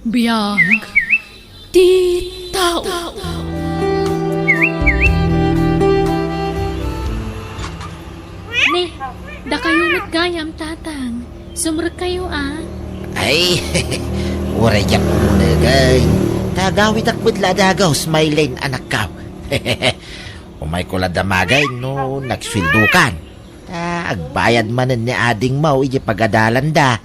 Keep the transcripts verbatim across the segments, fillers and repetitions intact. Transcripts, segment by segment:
Biag ti tao. Ne, dakayo met gayam, Tatang. Sumrekkayo a. Ay, uray diak umunegen. Ta agawidak met la a dagus, Maylene, anakko. Umayko la damagen no nagsueldokan. Ta agbayad manen ni adingmo idiay pagadalanda.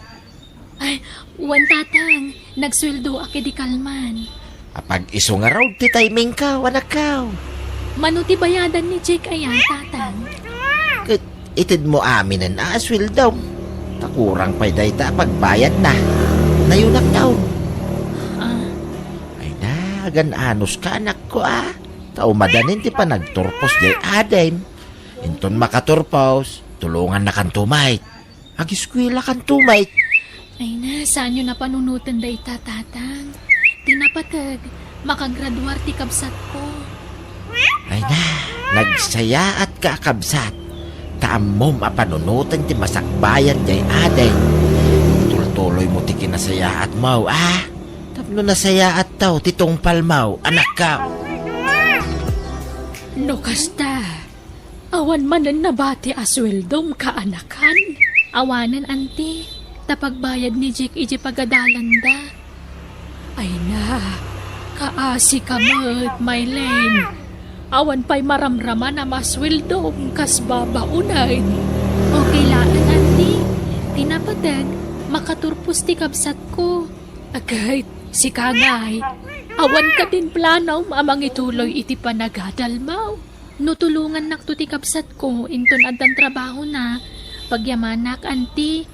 Ay, wen, Tatang, nagsueldoak idi kalman. Apag-isu ngarud ti timingko, anakko. Mano ti bayadan ni Jake aya, Tatang? Ket itedmo aminen a sueldom. Ta kurang pay dayta a pagbayadna. Nayonakto. Ah. Ay na, agan-anuska, anakko, a. Ta umadanin ti panagturpos diay adim. Inton makaturpos, tulongannakanto met. Agiskuelakanto met. Ay na, saanyo a panunoten dayta, Tatang. Ti napateg, makagraduar ti kabsatko. Ay na, nagsayaatka a kabsat. Ta ammom a panunoten ti masakbayan diay adim. Tultuloymo ti kinasayaatmo, a? Tapno nasayaatto ti tungpalmo, anakko. No kasta, awan manen nabati a sueldom, kaanakan? Awanen, Anti, ta pagbayad ni Jake idiay pagadalanda. Ay na, kaasika met, Maylene. Awan pay maramraman a masueldom kas babaonen. Okay laeng, Anti. Ti napateg, makaturpos ti kabsatko. Ket sika ngay, awan kadin planom a mangituloy iti panagadalmo? No tulongannakto ti kabsatko inton addan trabahona, pagyamanak, Anti.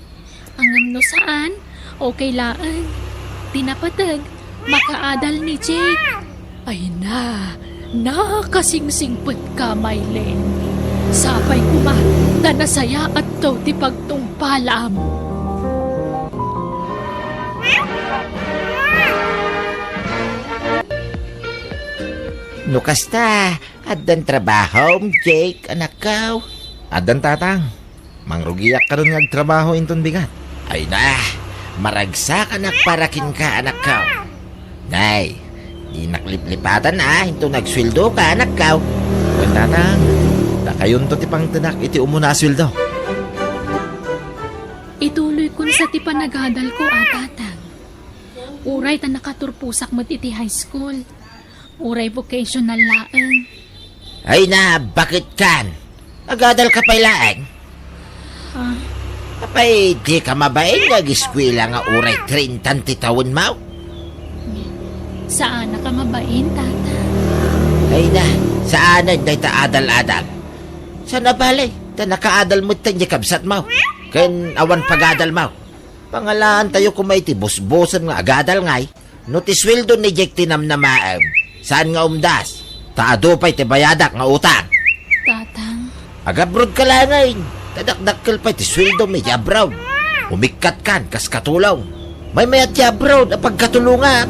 Ngem no saan, okay laeng. Ti napateg, makaadal ni Jake. Ay na, nakasingsingpetka, Maylene. Sapay koma ta nasayaatto ti pagtungpalam. No kasta, addan trabahom, Jake, anakko? Addan, Tatang. Mangrugiak kadon nga agtrabaho inton bigat. Ay na, maragsakanak para kenka, anakko. Nay, dinak liplipatan a inton agsueldoka, anakko. Wen, Tatang, dakayonto ti pangtedak iti umuna a sueldo. Ituloyko sa ti panagadalko a, Tatang. Uray ta nakaturposak met iti high school. Uray vocational laeng. Ay na, baketkan? Agadalka pay laeng? Ah. Apay, dika mabain nga agiskuela nga uray treinta ti tawenmo? Saanak a mabain, Tata. Ay na, saanen dayta adal-adal. Saan a bale, ta nakaadal met ti kabsatmo, ken awan pagadalmo. Pangalaantayo koma iti busbusen nga agadal ngay, no ti sueldo ni Jake ti namnamaem, saan nga umdas, ta adu pay ti bayadak nga utang. Tatang. Agabrodka laengen, ta dakdakkel pay ti sueldom iti abroad. Umikkatkan kas katulong. Maymayat ti abroad a pagkatulongam.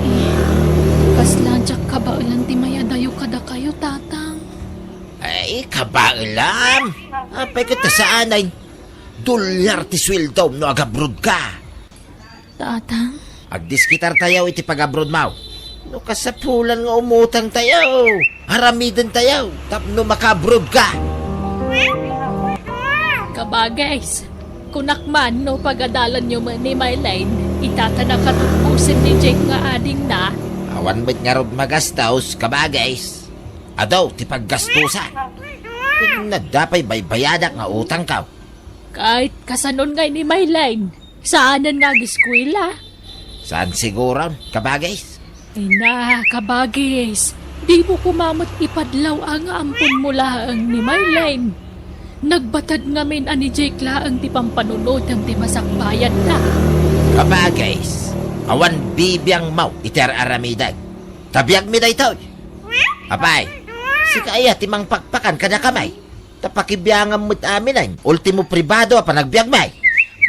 Eh, kasla diak kabaelan ti mayadayo kadakayo, Tatang. Ay, kabaelam? Apay ket ta saanen? Dolyar ti sueldom no agabrodka. Tatang? Agdiskitartayo iti pagabrodmo. No kasapulan nga umutangtayo, aramidentayo tapno makaabrodka. Kabagis, kunak man no pagadalanyo met ni Maylene, ita ta nakaturposen ni Jake nga adingna. Awan met ngarud magastos, kabagis. Adu ti paggastosan. Ken adda pay baybayadak nga utangko. Ket kasanon ngay ni Maylene? Saanen nga agiskuela? Saan siguron, kabagis? Ay na, kabagis. Dimo koma met ipadlaw a nga amponmo laeng ni Maylene. Nagbatad ngamin a ni Jake laeng ti pampanunotem ti masakbayanna. Kabagis, awan bibiangmo iti ar-aramidek. Ta biagmi daytoy. Apay, sika aya ti mangpakpakan kadakami? Ta pakibiangam met aminen, ultimo pribado a panagbiagmi.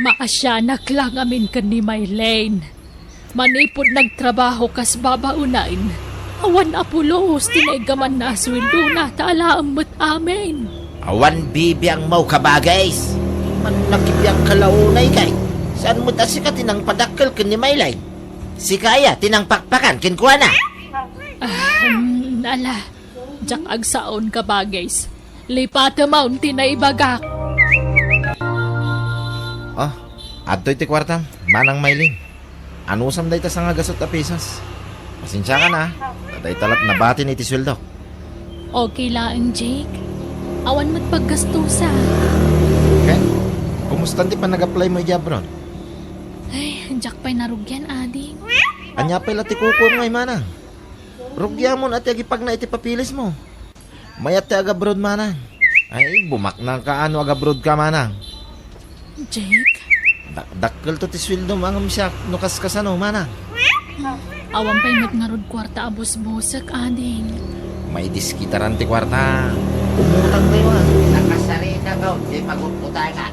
Maasianak la ngamin ken ni Maylene. Manipud nagtrabaho kas babaonen, awan a pulos ti naigamanna a sueldona ta alaem met amin. Awan bibiangmo, kabagis. Mano nakibiangka la unay kay? Saan met a sika ti nangpadakkel ken ni Maylene? Sika aya ti nangpakpakan kenkuana. Ah, mm, ala, diak agsaon, kabagis. Lipatem ti naibagak. Ah, adtoy ti kuartam, Manang Maylin. Anusam dayta sangagasut a pesos. Pasensiakan a, ta dayta la't nabatin iti sueldok. Okay laeng, Jake. Awan met paggastusak. Ken, kumusta ti panag-apply mo idiay abroad? Ay, diak pay narugian, ading. Ania pay la ti kukuam ngay, Manang? Rugiamon a ti agipagna iti papeles mo. Mayat ti agabroad, Manang. Ay, bumaknang ka no agabroad ka, Manang. Jake? Dak-, dakkelto ti sueldom ngem siak no kaskasano, Manang. Awan pay met ngarud kuarta a busbusek, ading. Maidiskitaran ti kuarta. Umutang tayo, ah. Nakasarita ka, di pagututanga.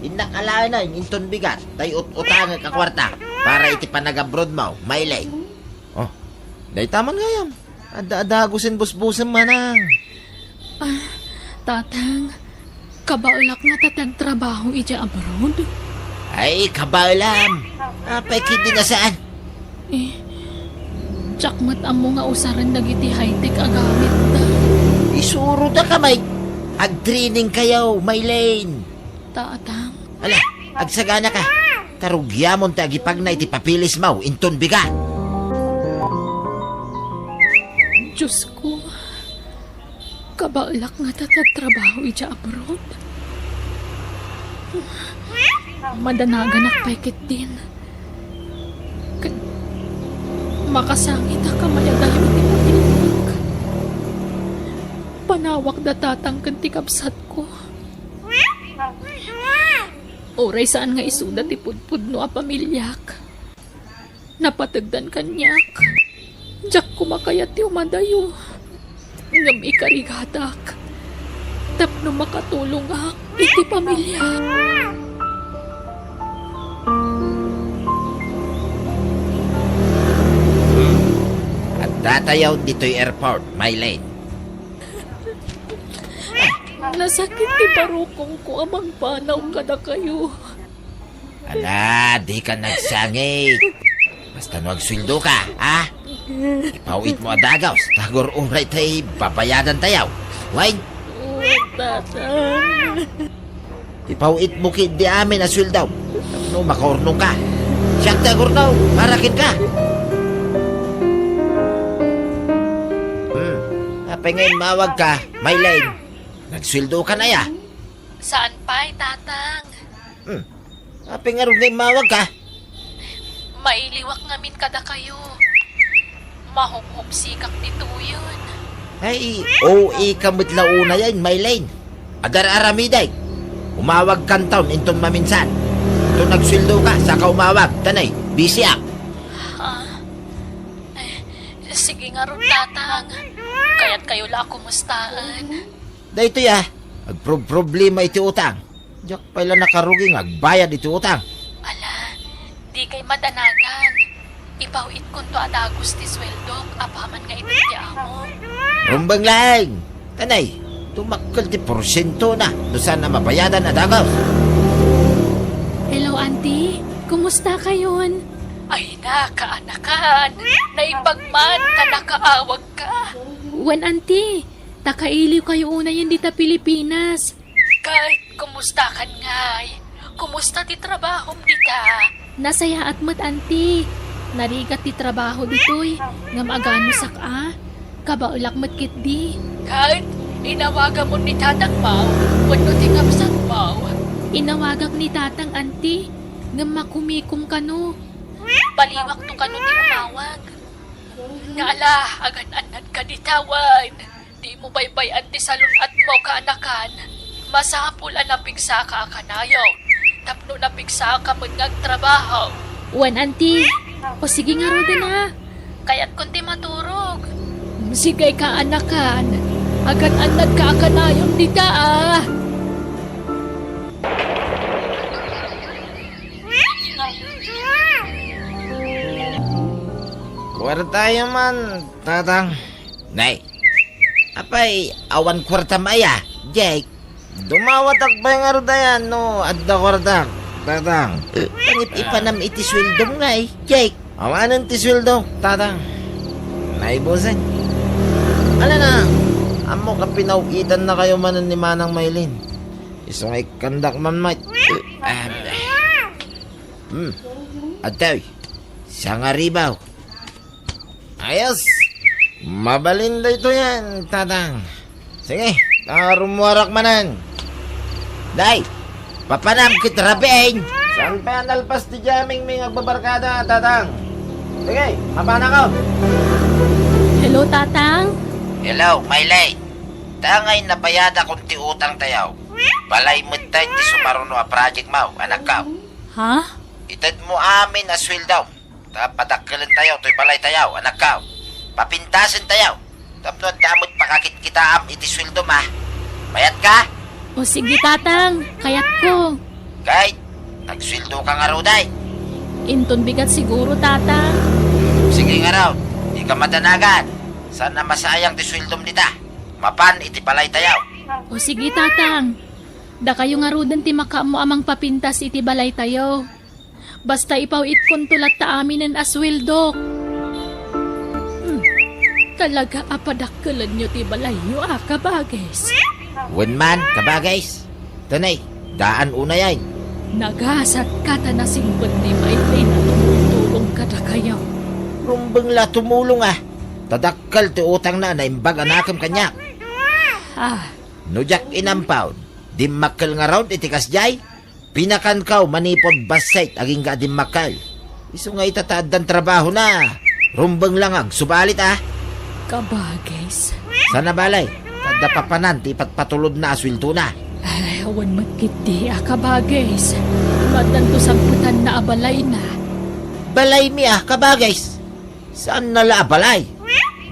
Innak alaenay, inton bigat, tay ut-utangek a kuarta para iti panagabroad mo, Maylin. Oh, dayta man gayam. Adda-adda gusin busbusem, Manang. Ah, Tatang, kabaelak nga ta ti agtrabaho idiay abroad? Ay, kabaelam. Apay, kiddi na saan? Eh, diak met ammo nga usaren dagiti high-tech a gamit da. Isuro da ka, may agtraining kayo, Maylin. Tatang. Ala, agsagana ka. Tarugiamon ti agipagna iti papeles mo, inton bigat. Diyos ko, kabaelak nga ta ti agtrabaho idiay abroad. Madanaganak pay ketdin. Ket makasangit a kamayadayo iti pamiliak. Panawak da Tatang ken ti kabsatko. Uray saan nga isuda ti pudpudno a pamiliak, napategdan kaniak. Diak koma kayat ti umadayo, ngem ikarigadak tapno makatulongak iti pamiliak. Addatayo ditoy airport, Maylin. Nasakit ti barukongko a mangpanaw kadakayo. Ala, dika nagsangit. Basta no agsueldo ka, ha? Ipaw-it mo a dagaws, ta agur-uray tay babayadan tayo. Wen? O, Tata. Ipaw-it mo ketdi amin a sueldo. No makaurnong ka. Siak ti agurno, para kenka. Hmm. Apay nga immawag ka, Maylin? Nagsueldo ka na ya? Saan pay, Tatang? Hmm. Apay ngarud nga immawag ka? Mailiwak ngamin kadakayo. Mahumhumsikak ditoyen. Ay, O A ka met la unayen, Maylin. Agar-aramidek. Umawag kanton inton maminsan. Inton nagsueldo ka, saka umawag. Tanay, busy ak. Ah, eh, sige ngarud, Tatang. Kayatkayo la a kumustaen. Daytoy, ah, agproproblema iti utang. Diak pay la nakarugi nga agbayad iti utang. Ala, dikay madanagan. Ipaw-itkonto a dagus ti sueldok apaman nga ited ti amo. Rumbeng laeng! Tanay, dumakkel ti porsientona no saan a mabayadan a dagus. Hello, Auntie. Kumusta kayon? Ay na, kaanakan. Naimbag man ta nakaawag ka. Wen, Auntie. Ta kailiw kayo unayen dita Pilipinas. Ket, kumusta kan ngay? Kumusta ti trabahom dita? Nasayaat met, Auntie. Narigat ti trabaho ditoy, ngem aganusak a. Kabaelak met ketdi. Ket, inawagamon ni Tatang Mau, wenno ti kabsat Mau? Inawagak ni Tatang, Auntie, ngem makumikom kano. Baliwakto kano ti umawag. Nga ala, agan-annad ka dita wen. Dimo baybay-an ti salun-atmo, kaanakan. Masapul a napigsaka a kanayon tapno napigsaka met nga agtrabaho. Wen, Auntie. O sige ngaruden a. Kayatkon ti maturog. Sige, kaanakan. Agan-annad ka a kanayon dita a. Kuartayo man, Tatang. Nay, apay, awan kuartam aya, Jake? Dumawatak pay ngarud aya no adda kuartak, Tatang. Pangip-ipanam iti sueldom ngay, Jake. Awanen ti sueldo, tatang. Naibusen. Ala na, ammok a pinaw-itannakayo manen ni Manang Maylin. Isu nga ikkandak man met. Hmm. Adtoy. Sangaribaw. Ayos. Mabalin daytoyen, tatang. Sige, ta rummuarak manen. Day, papanam ket rabiin. Saan pay a nalpas ti jamming mi nga agbabarkada, tatang? Sige, mapanakon. Hello, tatang. Hello, Maylin. Tangay nabayadakon ti utangtayo. Balay met ti sumaruno a project mo, anakko. Ha? Itedmo amin a sueldom. Ta padakkelentayo toy balaytayo, anakko. Papintasentayo. Tapno adda met pakakitkitaam iti sueldom, a. Mayatka? O sige, tatang. Kayatko. Kay, nagsueldoka ngarud, ay? Inton bigat siguro, tatang. Sige ngarud, dika madanagan. Saan a masayang ti sueldom dita. Mapan iti balaytayo. O sige, tatang. Dakayo ngaruden ti makaammo a mangpapintas iti balaytayo. Basta ipaw-itkonto latta aminen a sueldok. Hmm. Talaga a padakkelenyo ti balayyo a, kabagis? Wen man, kabagis. Tanay, daan unay, ay. Nagasatka ta nasingpet ni Maylin a tumulong kadakayo. Rumbeng la tumulong, a. Ta dakkel ti utangna a naimbag a nakem kaniak. Ah. No diak inampaw, dimmakkel ngarud iti kasdiay. Pinakanko manipud bassit agingga a dimmakkel. Isu nga ita ta addan trabahona. Rumbeng la nga agsubalit, a. Kabagis. Saan a bale, ta adda papanan ti ipatpatulodna a sueldona. Ay, awan met ketdi a kabagis. No addanto sagpetanna a balayna. Balaymi a kabagis. Saanna la a balay?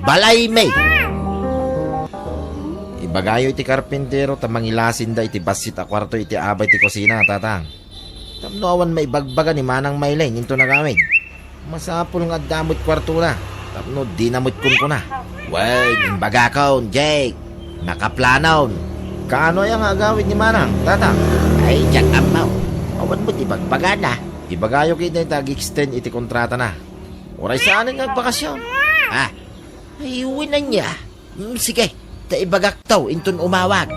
Balaymi. Ibagayo iti karpintero ta mangilasinda iti bassit a kuarto iti abay ti kusina, tatang. Tapno awan maibagbaga ni Manang Maylin inton agawid. Masapul nga adda met kuartona, tapno dina met kunkuna. Wen, imbagakon, Jake. Nakaplanon. Kaano aya nga agawid ni Manang, tatang? Ay, diak ammo. Awan met ibagbagana. Ibagayo ketdi ta ag-extend iti kontratana. Uray saanen nga agbakasyon. Ah, ay, wen ania. Mm, sige, ta ibagakto inton umawag.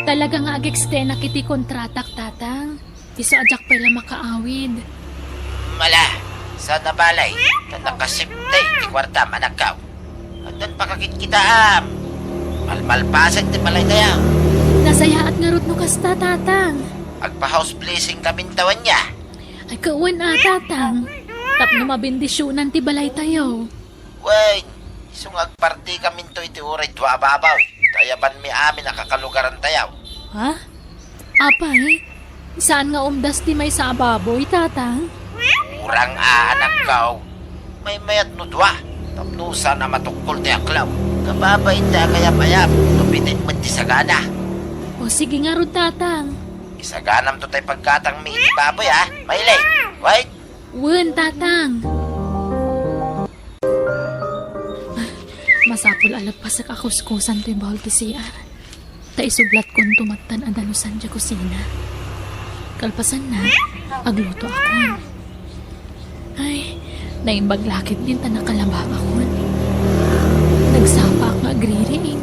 Talaga nga ag-extendak iti kontratak, tatang. Isu a diak pay la makaawid. Ala, saan a bale, ta nakasipte ti kuartam, anakko. Addan pakakitkitaam. Malmalpasen ti balaytayo. Nasayaat ngarud no kasta, tatang. Agpa-house blessing kamin ta wen nia. Ay, kawan a, tatang. Tapno mabendisionan ti balaytayo. Wen, isu nga agpartikaminto iti uray dua a baboy. Ta ayabanmi amin a kakalugarantayo. Ha? Apay, saan nga umdas ti maysa a baboy, tatang? Kurang a, anakko. Maymayat no dua. Tapno saan a matukkol ti aklawko. Kababain ti agayam-ayam. No pitik met ti sagana. O sige ngarud, tatang. Isaganamto tay paggatangmi iti baboy, a. Maylin, wait. Wen, tatang. Masapul a lappasak a kuskusan toy bahul ti C R. Ta isublatkonto mattan a dalusan diay kusina. Kalpasanna, aglutoakon. Ay, naimbag la ketdin ta nakalabakakon. Nagsapaak nga agririing.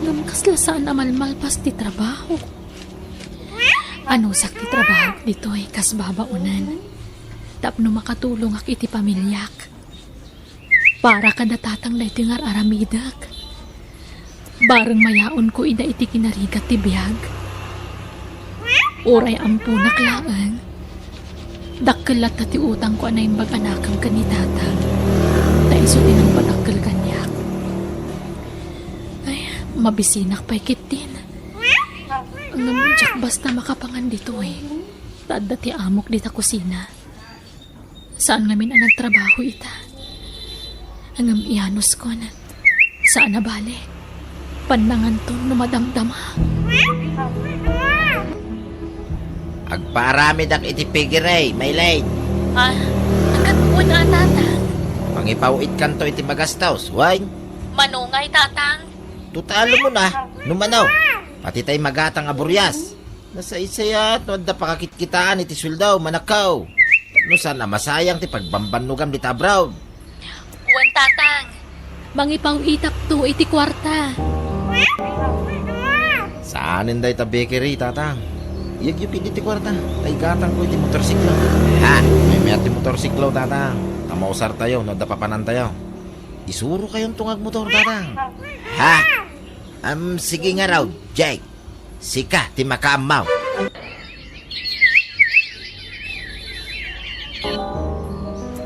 Ngem kasla saan a malmalpas ti trabaho. Anusak ti trabahok ditoy kas babaonan. Tapno makatulongak iti pamiliak. Para kada tatang daytoy nga ar-aramidek. Bareng mayaonko ida iti kinarigat ti biag. Uray amponak laeng, dakkel latta ti utangko a naimbag a nakem ken ni tatang. Ta isu ti nangpadakkel kaniak. Ay, mabisinak pay ketdin. Ngem diak basta makapangan ditoy. Ta adda ti amok dita kusina. Saan ngamin a nagtrabaho ita. Ngem iyanuskon. Saan a bale. Pannanganton no madamdama. Agpaaramidak iti piggery, Maylin. Ah, agkaduon a, tatang. Mangipaw-itkanto iti magastos, wen? Manungay, tatang. Tutalmo na, no mano. Pati tay magatang a burias. Nasaysayaat no adda pakakitkitaan iti sueldo, manakkaw. No saan a masayang ti pagbambannogam dita abroad. Wen, Tatang. Mangipaw-itapto iti kuarta. Saanen dayta bakery, Tatang. Iyegyo ketdi ti kuarta, ta igatangko iti motorsiklo. Ha? Maymayat ti motorsiklo, Tatang. Ta mausartayo no adda papanantayo. Isurokayo nga agmotor, Tatang. Ha? Am, sige ngarud, Jake. Sika ti makaammo.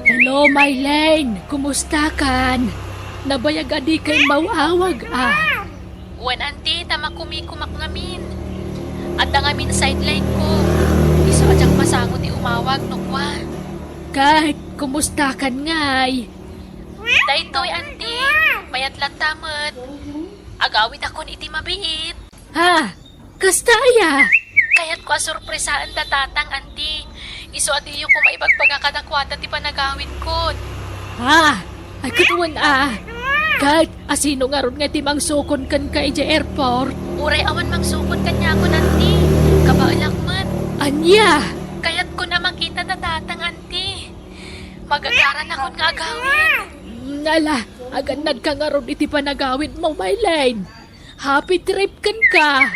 Hello, Mylene. Kumustakan? Nabayag a dika immaw-awag, a. Wen, Auntie, ta makumikumak ngamin. Adda ngamin sideline ko. Isu a diak masango ti umawag no kua. Ket, kumustakan ngay? Daytoy, Auntie. Mayat latta met. Agawidakon iti mabiit. Ha? Kasta aya? Kayatko a sorpresaenda Tatang, Auntie. Isu a diyo koma ibagbaga kadakuada ti panagawidkon. Ha? Ay, ket wen a. Ket, asino ngarud nga ti mangsukon kenka idiay airport? Uray awan mangsukon kaniakon, Auntie. Kabaelak met. Ania? Kayatkon a makita da Tatang, Auntie. Magagaranakon nga agawid. Mm, ala, agannadka ngarud iti panagawidmo, Mylene. Happy trip kenka!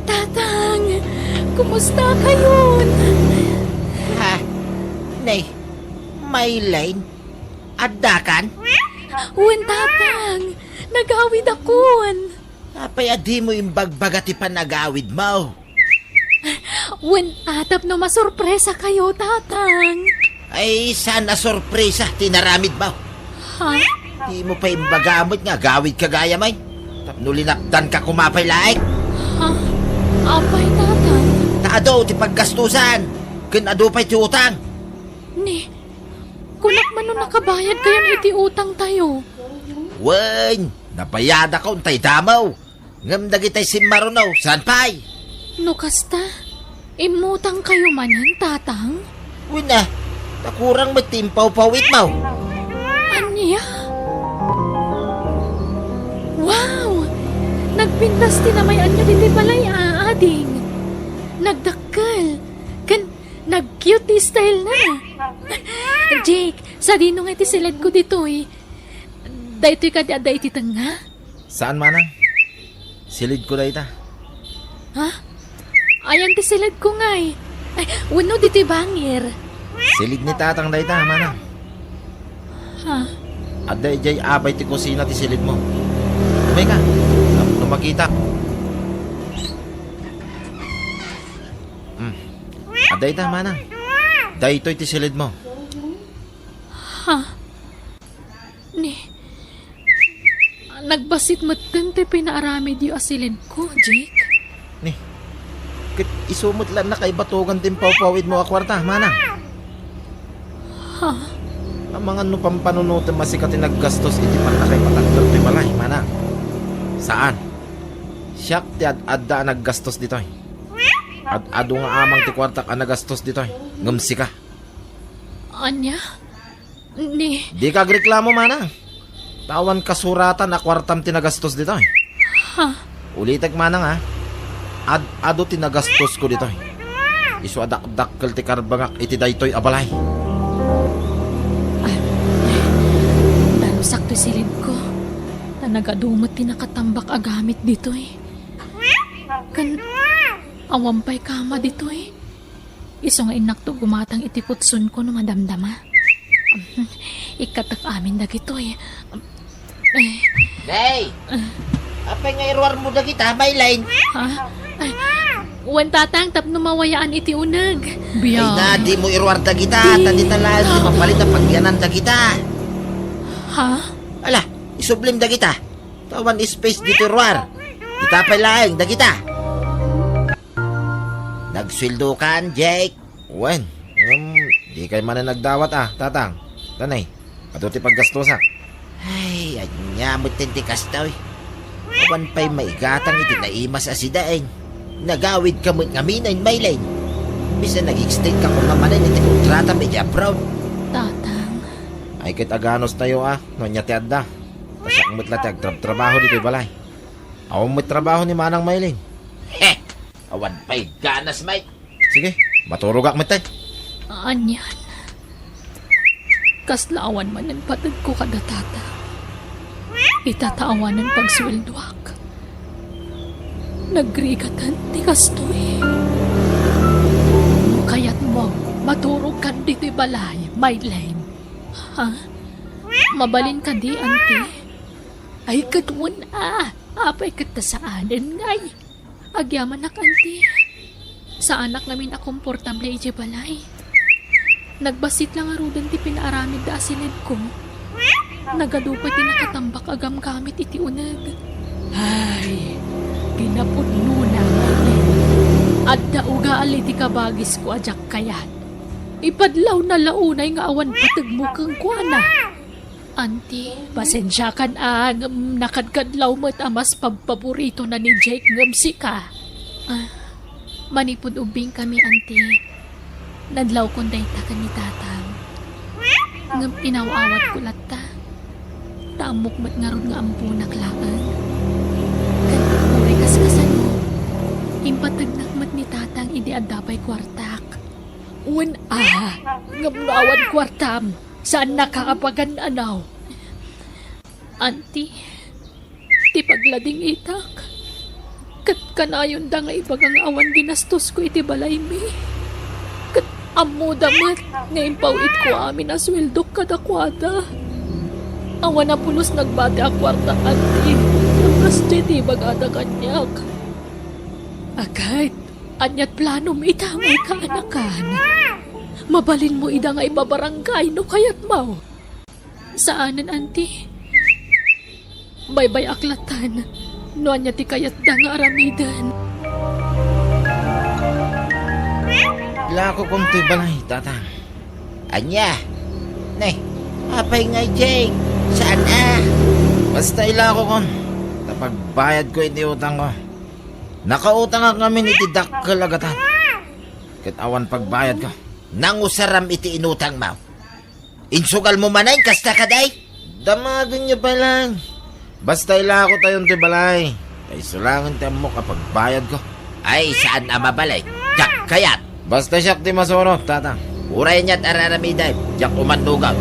Tatang, kumusta kayon? Ha? Nay, Mylene, addakan? Wen, Tatang, nagawidakon. Apay a dimo imbagbaga ti panagawidmo? Wen, a, tapno masorpresakayo, Tatang. Ay, saan a sorpresa ti inaramidmo? Ha? Dimo pay imbaga met nga agawidka gayam, ay. Tapno linapdanka koma pay laeng. Ha? Apay, Tatang? Ta adu ti paggastusan, ken adu pay ti utang. Ni, kunak man no nakabayadkayon iti utangtayo. Wen, nabayadakon tay damo. Ngem dagitay simmaruno, saan pay? No kasta, immutangkayo manen, Tatang? Wen a, ta kurang met ti impawpawitmo. Ania? Wow! Nagpintas ti namay-anyo ditoy balay a, ading. Nagdakkel. Ken nag-cute ti style na. Jake, sadino nga iti siledko ditoy? Daytoy kadi adda iti tengnga? Saan, manang. Silidko dayta. Ha? Ayan ti silidko ngay. Ay, wenno ditoy bangir. Silid ni Tatang dayta, manang. Ha? Adda idiay abay ti kusina ti silidmo. Umayka. Tapno makitak. Hmm. Adda ita, manang. Daytoy ti silidmo. Ha? Ni, nagbassit metten ti pinaaramidyo a silidko, Jake. Ni, ket isu met la a nakaibatogan ti impawpawidmo a kuarta, manang. Ha? Amangan no pampanunotem a sika ti naggastos iti pannakaipatakder ti balay, manang. Saan. Siak ti ad-adda a naggastos ditoy. Ad-adu nga amang ti kuartak a nagastos ditoy, ngem sika. Ania? Ni? Dika agreklamo, manang. Ta awan kasuratan a kuartam ti nagastos ditoy. Ha? Ulitek, manang, a. Ad-adu ti nagastosko ditoy. Isu a dakdakkel ti karbengak iti daytoy a balay. Ay, dalusak ti silidko. Ta nagadu met ti nakatambak a gamit ditoy. Ken awan pay kama ditoy. Isu nga innakto gumatang iti kutsonko no madamdama. Ikkatak amin dagitoy. Ay. Nay! Apay nga iruarmo dagita, Mylene? Ha? Ay. Wen, Tatang, tapno mawayaan iti uneg. Ay na, dimo iruar dagita, ta dita laeng ti mabalin a pagyanan dagita. Ha? Ala, isublim dagita. Ta awan space ditoy ruar. Dita pay laeng dagita. Nagsueldokan, Jake? Wen, ngem dikay manen nagdawat a, Tatang. Tanay, adu ti paggastosak. Ay, ania metten ti kastoy. Awan pay maigatang iti naimas a sidaen. Nagawidka met ngamin, Mylene. Bisan nag-extend ka koma manen iti kontratam iti abroad. Tatang. Ay, ket aganos tayo, a, no ania ti adda. Ta siak met la ti agtrabtrabaho ditoy balay. Awan met trabaho ni Manang Maylin. He! Awan pay ganas, Mike. Sige, maturogak met, tay. Anian. Kasla awan manen pategko kada tata. Ita ta awanen pagsueldoak. Nagrigatan ti kastoy. No kayatmo, maturogkan ditoy balay, Maylin. Ha? Mabalin kadi, Auntie? Ay, ket wen a. Apay ket ta saanen ngay? Agyamanak, Auntie. Saanak ngamin a komportable idiay balay. Nagbassit la ngaruden ti pinaaramidda a silibko. Nagadu pay ti nakatambak a gamgamit iti uneg. Ay, kinapudnona, Maylin. Adda ugali ti kabagisko a diak kayat. Ipadlawna la unay nga awan pategmo kenkuana. Auntie, pasensiakan a ngem nakadkadlaw met a mas pabpaboritona ni Jake ngem sika. Ah, manipud ubbingkami, Auntie, nadlawkon dayta ken ni Tatang. Ngem inaw-awatko latta. Ta ammok met ngarud nga ammonak laeng. Ken uray kas kasano, impategnak met ni Tatang idi adda pay kuartak. Wen a, ngem no awan kuartam, saannaka a pagan-anaw. Auntie, ti pagladingitak, ket kanayonda nga ibaga nga awan ginastosko iti balaymi. Ket ammoda met nga impaw-itko amin a sueldok kadakuada. Awan a pulos nagbati a kuarta, Auntie, ngem kasdiay ti ibagada kaniak. Agat, aniat planom ita nga ikaanakan? Mabalinmo ida nga ibabarangay no kayatmo. Saanen, Auntie. Baybay-ak lattan no ania ti kayatda nga aramiden. Ilakokon toy balay, Tatang. Ania? Ne, apay ngay, Jake? Saan a? Basta ilakokon, ta pagbayadko iti utangko. Nakautangak ngamin iti dakkel a gatad. Ket awan pagbayadko. Nangusaram iti inutangmo. Insugalmo manen kasta kadi? Damagenyo pay laeng. Basta ilakotayon ti balay. Ta isu laengen ti ammok a pagbayadko. Ay, saan a mabalin. Diak kayat. Basta siak ti masuno, Tatang. Uray aniat a aramidem, diak umannugak.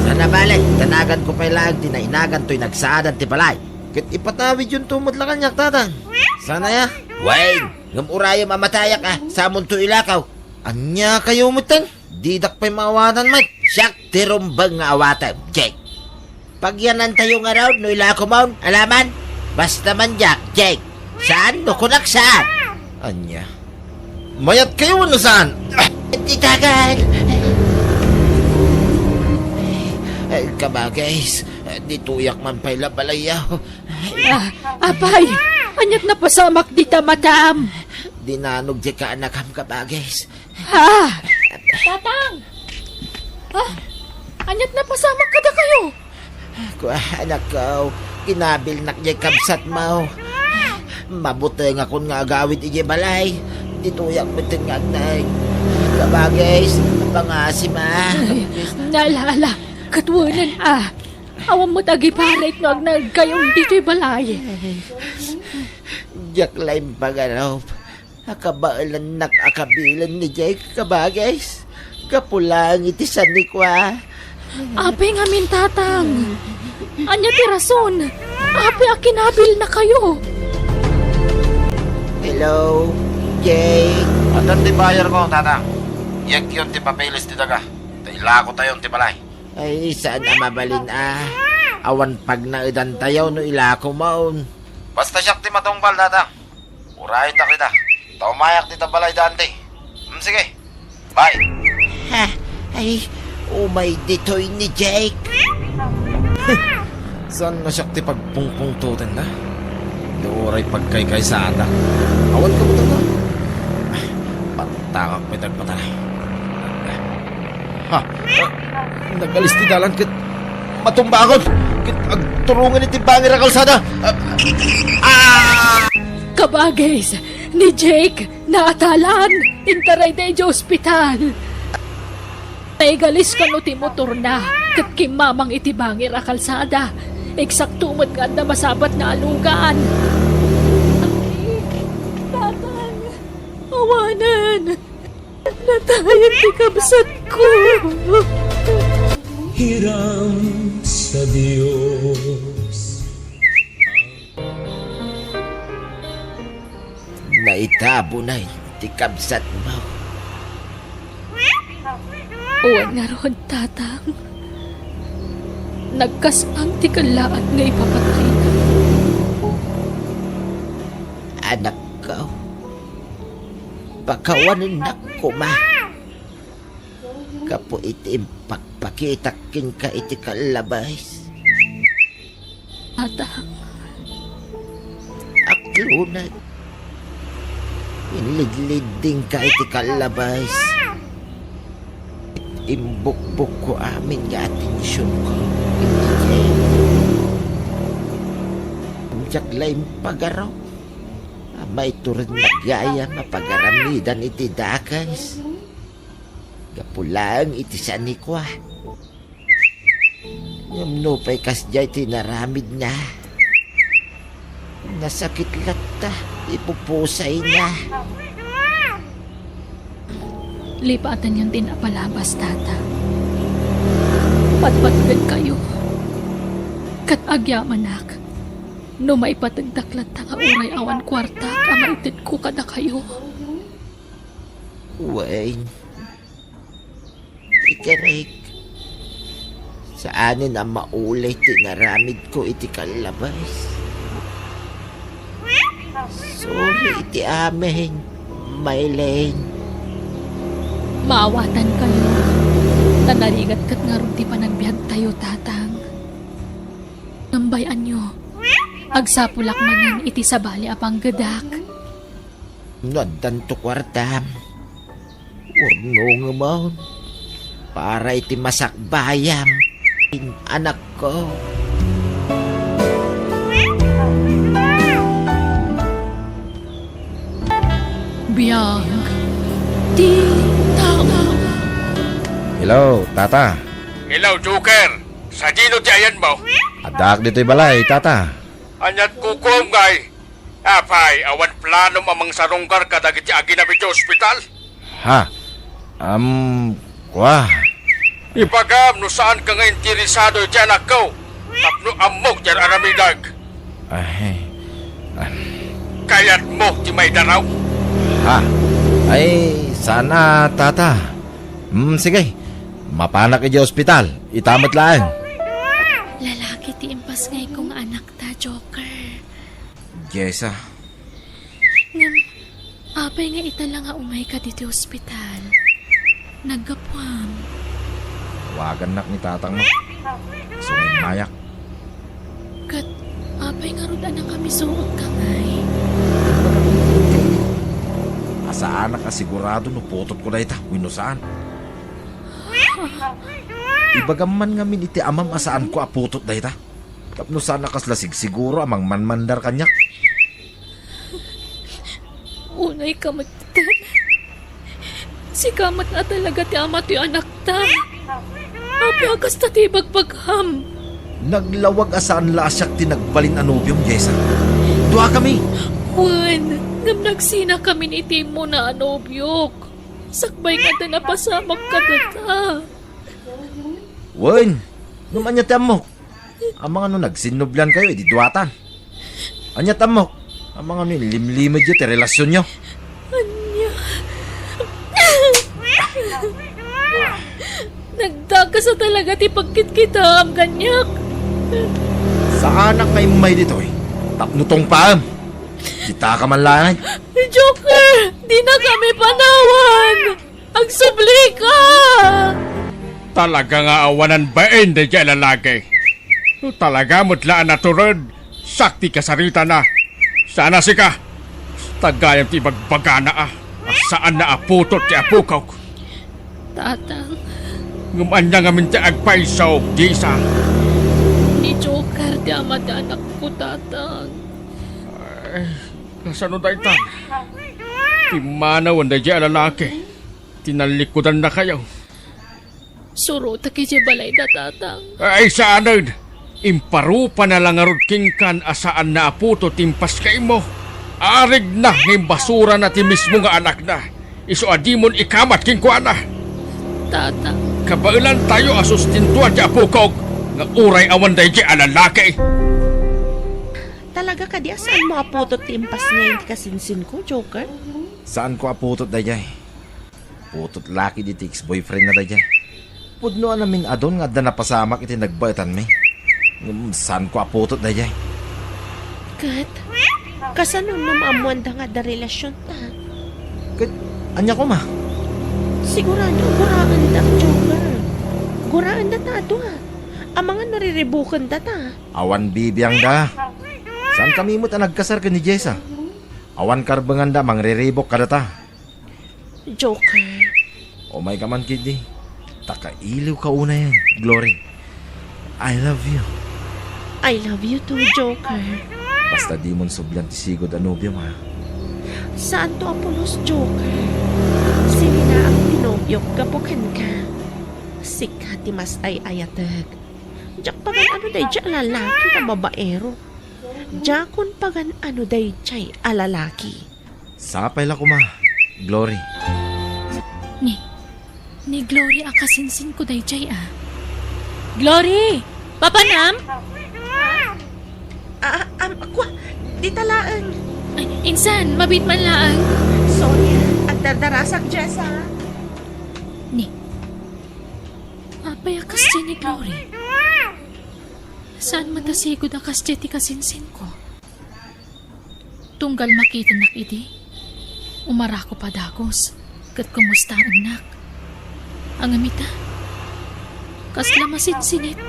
Saan a bale, danaganko pay laeng ti nainagan toy nagsaadan ti balay. Ket ipatawidyonto met la kaniak, Tatang. Saan aya? Wen, ngem urayem a matayak a, samonto ilakaw. Ania kayo metten? Didak pay maawatan met. Siak ti rumbeng nga awatem, Jake. Pagyanantayo ngarud no ilakomon, alaman? Basta man diak, Jake. Saan no kunak saan? Ania? Mayat kayo wenno saan? Itagan! Ay, kabagis, ditoyak man pay la balayaw. Ah, apay, aniat napasamak dita matam? Dinanog di kaanakam, kabagis. Ha? Tatang! Ah, aniat napasamak kadakayo? Kua, anakko, kinabilnak diay kabsatmo. Mabutengakon nga agawid idiay balay. Ditoyak metten nga agnaed. Kabagis, pangasim a. Ay, naalala, ket wen a. Awan met agiparit no agnaedkayon ditoy balay. Diak la impagarup a kabaelannak a kabilen ni Jake, kabagis. Gapu laeng iti sanikua. Apay ngamin, Tatang? Ania ti rason? Apay a kinabilnakayo? Hello, Jake? Addan ti bayarko, Tatang. Yegyon ti papeles ti daga. Ta ilakotayon ti balay. Ay, saan a mabalin a. Awan pagnaedantayo no ilakomon. Basta siak ti matungpal, Tatang. Urayendak dita. Ta umayak dita balay da Auntie. Hmm, sige. Bye. Ha? Ay, umay ditoy ni Jake. Saan nga siak ti pagpungpungtotenna? Di uray pagkaykaysaandak. Awan kabutangna. Pantakak met agpatanay. Ha? Ah, nagalis ti dalan ket matumbakon ket agturungan iti bangir a kalsada. Ah! Ah! Kabagis, ni Jake, naatalan. Intarayda idiay ospital. Naigalis kano ti motorna, ket kimmamang iti bangir a kalsada. Eksakto met nga adda masabatna a lugan. Tatang, awanen. Natayen ti kabsatko. Hiram sa Dios. Naitabonay ti kabsatmo. Wen ngarud, Tatang. Nagkas-ang ti kellaat nga ipapatayna. Anakko, pakawanennak koma. Gapu iti impakpakitak kenka iti kallabes. Tatang. Aklonat. Inlidliddingka iti kallabes. Imbukbokko amin nga atensionko. Diak la impagarup. Amay tured nagayam a pagaramidan iti dakes. Gapu laeng iti sanikua. Ngem nupay kasdiay ti inaramidna, nasakit latta ti pupusayna. Lipatenyon ti napalabas, Tata. Patpatgenkayo. Ket agyamanak, no maipategdak latta nga uray awan kuartak a maitedko kadakayo. Wen, ikarek, saanen a maulay ti inaramidko iti kallabes. Sorry iti amin, Maylene. Maawatankayo. Ta narigat ket ngarud ti panagbiagtayo, Tatang. Ngem bay-anyo, agsapulak manen iti sabali a panggedak. No addanto kuartam, urnongemon para iti masakbayam, anakko. Biag ti tao. Hello, Tata. Hello, Joker. Sadino ti ayanmo? Addaak ditoy balay, Tata. Ania't kukuam ngay? Apay, awan planom a mangsarunggar kadagiti aginam iti ospital? Ha? Am, kua? Ibagam no saanka nga interesado iti anakko tapno ammok ti ar-aramidek. Ay, ah. Kayatmo ti maidaraw? Ha? Ay, sana, Tata. Hmm, sige. Mapanak iti ospital. Ita met laeng. Lalaki ti impasngayko nga anakta, Joker. Jessa. Ngem, apay nga ita la nga umayka ditoy ospital? Naggapuam. Tawagannak ni tatangmo. Isu nga immayak. Ket apay ngarud a nakamisuotka ngay? Imbagak met kenka idi a saanak a sigurado no putotko dayta wenno saan. Ibagam man ngamin iti amam a saanko a putot dayta. Tapno saan a kasla sigsiguro a mangmanmandar kaniak. Unayka metten. Sika met a talaga ti ama ti anakta. Apay a kasta ti ibagbagam? Naglawag a saan la a siak ti nagbalin a nobiom, Jessa. Duakami. Wen, ngem nagsinakamin iti immuna a nobiok. Sakbay nga adda napasamak kadata. Wen, ngem ania ti ammok? Amangan no nagsinnobliankayo idi duatan. Ania ti ammok? Amangan no inlimlimedyo ti relasionyo? Ania? Nagdakes a talaga ti pagkitkitaam kaniak. Saanak nga immay ditoy tapno tungpaem. Kitaka man laeng. Joker, dinakami panawan. Agsublika! Talaga nga awanan bain daydiay a lalaki. No talaga met la a natured, sakti kasaritana. Sana sika, tagayam ti ibagbagana a, a saanna a putot ti apokok. Tatang. Ngem ania ngamin ti agpayso, Jessa? Ni Joker ti ama ti anakko, Tatang. Ay, kasano dayta? Pimmanawen daydiay a lalaki. Tinallikudannakayo. Surotek idiay balayda, Tatang. Ay, saanen! Imparupana la ngarud kenkan a saanna a putot ti impas nga immo. Arigna nga imbasurana ti mismo nga anakna. Isu a dimon ikamat kenkuana. Tatang. Kabaelantayo a sustintuan ti apokok nga uray awan daydiay a lalaki. Talaga kadi a saanmo a putot ti impas ngayen ti kasinsinko, Joker? Saanko a putot daydiay. Putot la ketdi ti ex-boyfriendna daydiay. Pudno a namin-adun nga adda napasamak iti nagbaetanmi. Ngem saanko a putot daydiay. Ket, kasano no maammoanda nga adda relasionta? Ket, ania koma? Sigurado, guraendata, Joker. Guraendata a dua. Amangan no riribukendata. Awan bibiangda. Saankami met a nagkasar ken ni Jessa. Awan karbenganda a mangriribuk kadata. Joker. Umayka man ketdi. Ta kailiwka unayen, Glory. I love you. I love you too, Joker. Basta dimon sublian ti sigud a nobiom, ha? Saanto a pulos, Joker. Sininaam ti nobiok gapu kenka. Sika ti mas ay-ayatek. Diak pagan-ano daydiay a lalaki nga babaero. Diakon pagan-ano daydiay a lalaki. Sapay la koma, Glory. Ni, ni Glory a kasinsinko daydiay a. Glory! Papanam? Ah, am, kwa, dita laeng. Ay, insan, mabiit man laeng. Sorry, agdardarasak, Jessa. Ni, apay a kasdiay ni Glory? Saan met a sigud a kasdiay ti kasinsinko? Tunggal makitennak idi, umarakop a dagus, ket kumustaennak. Ngem ita, kasla masinsinit.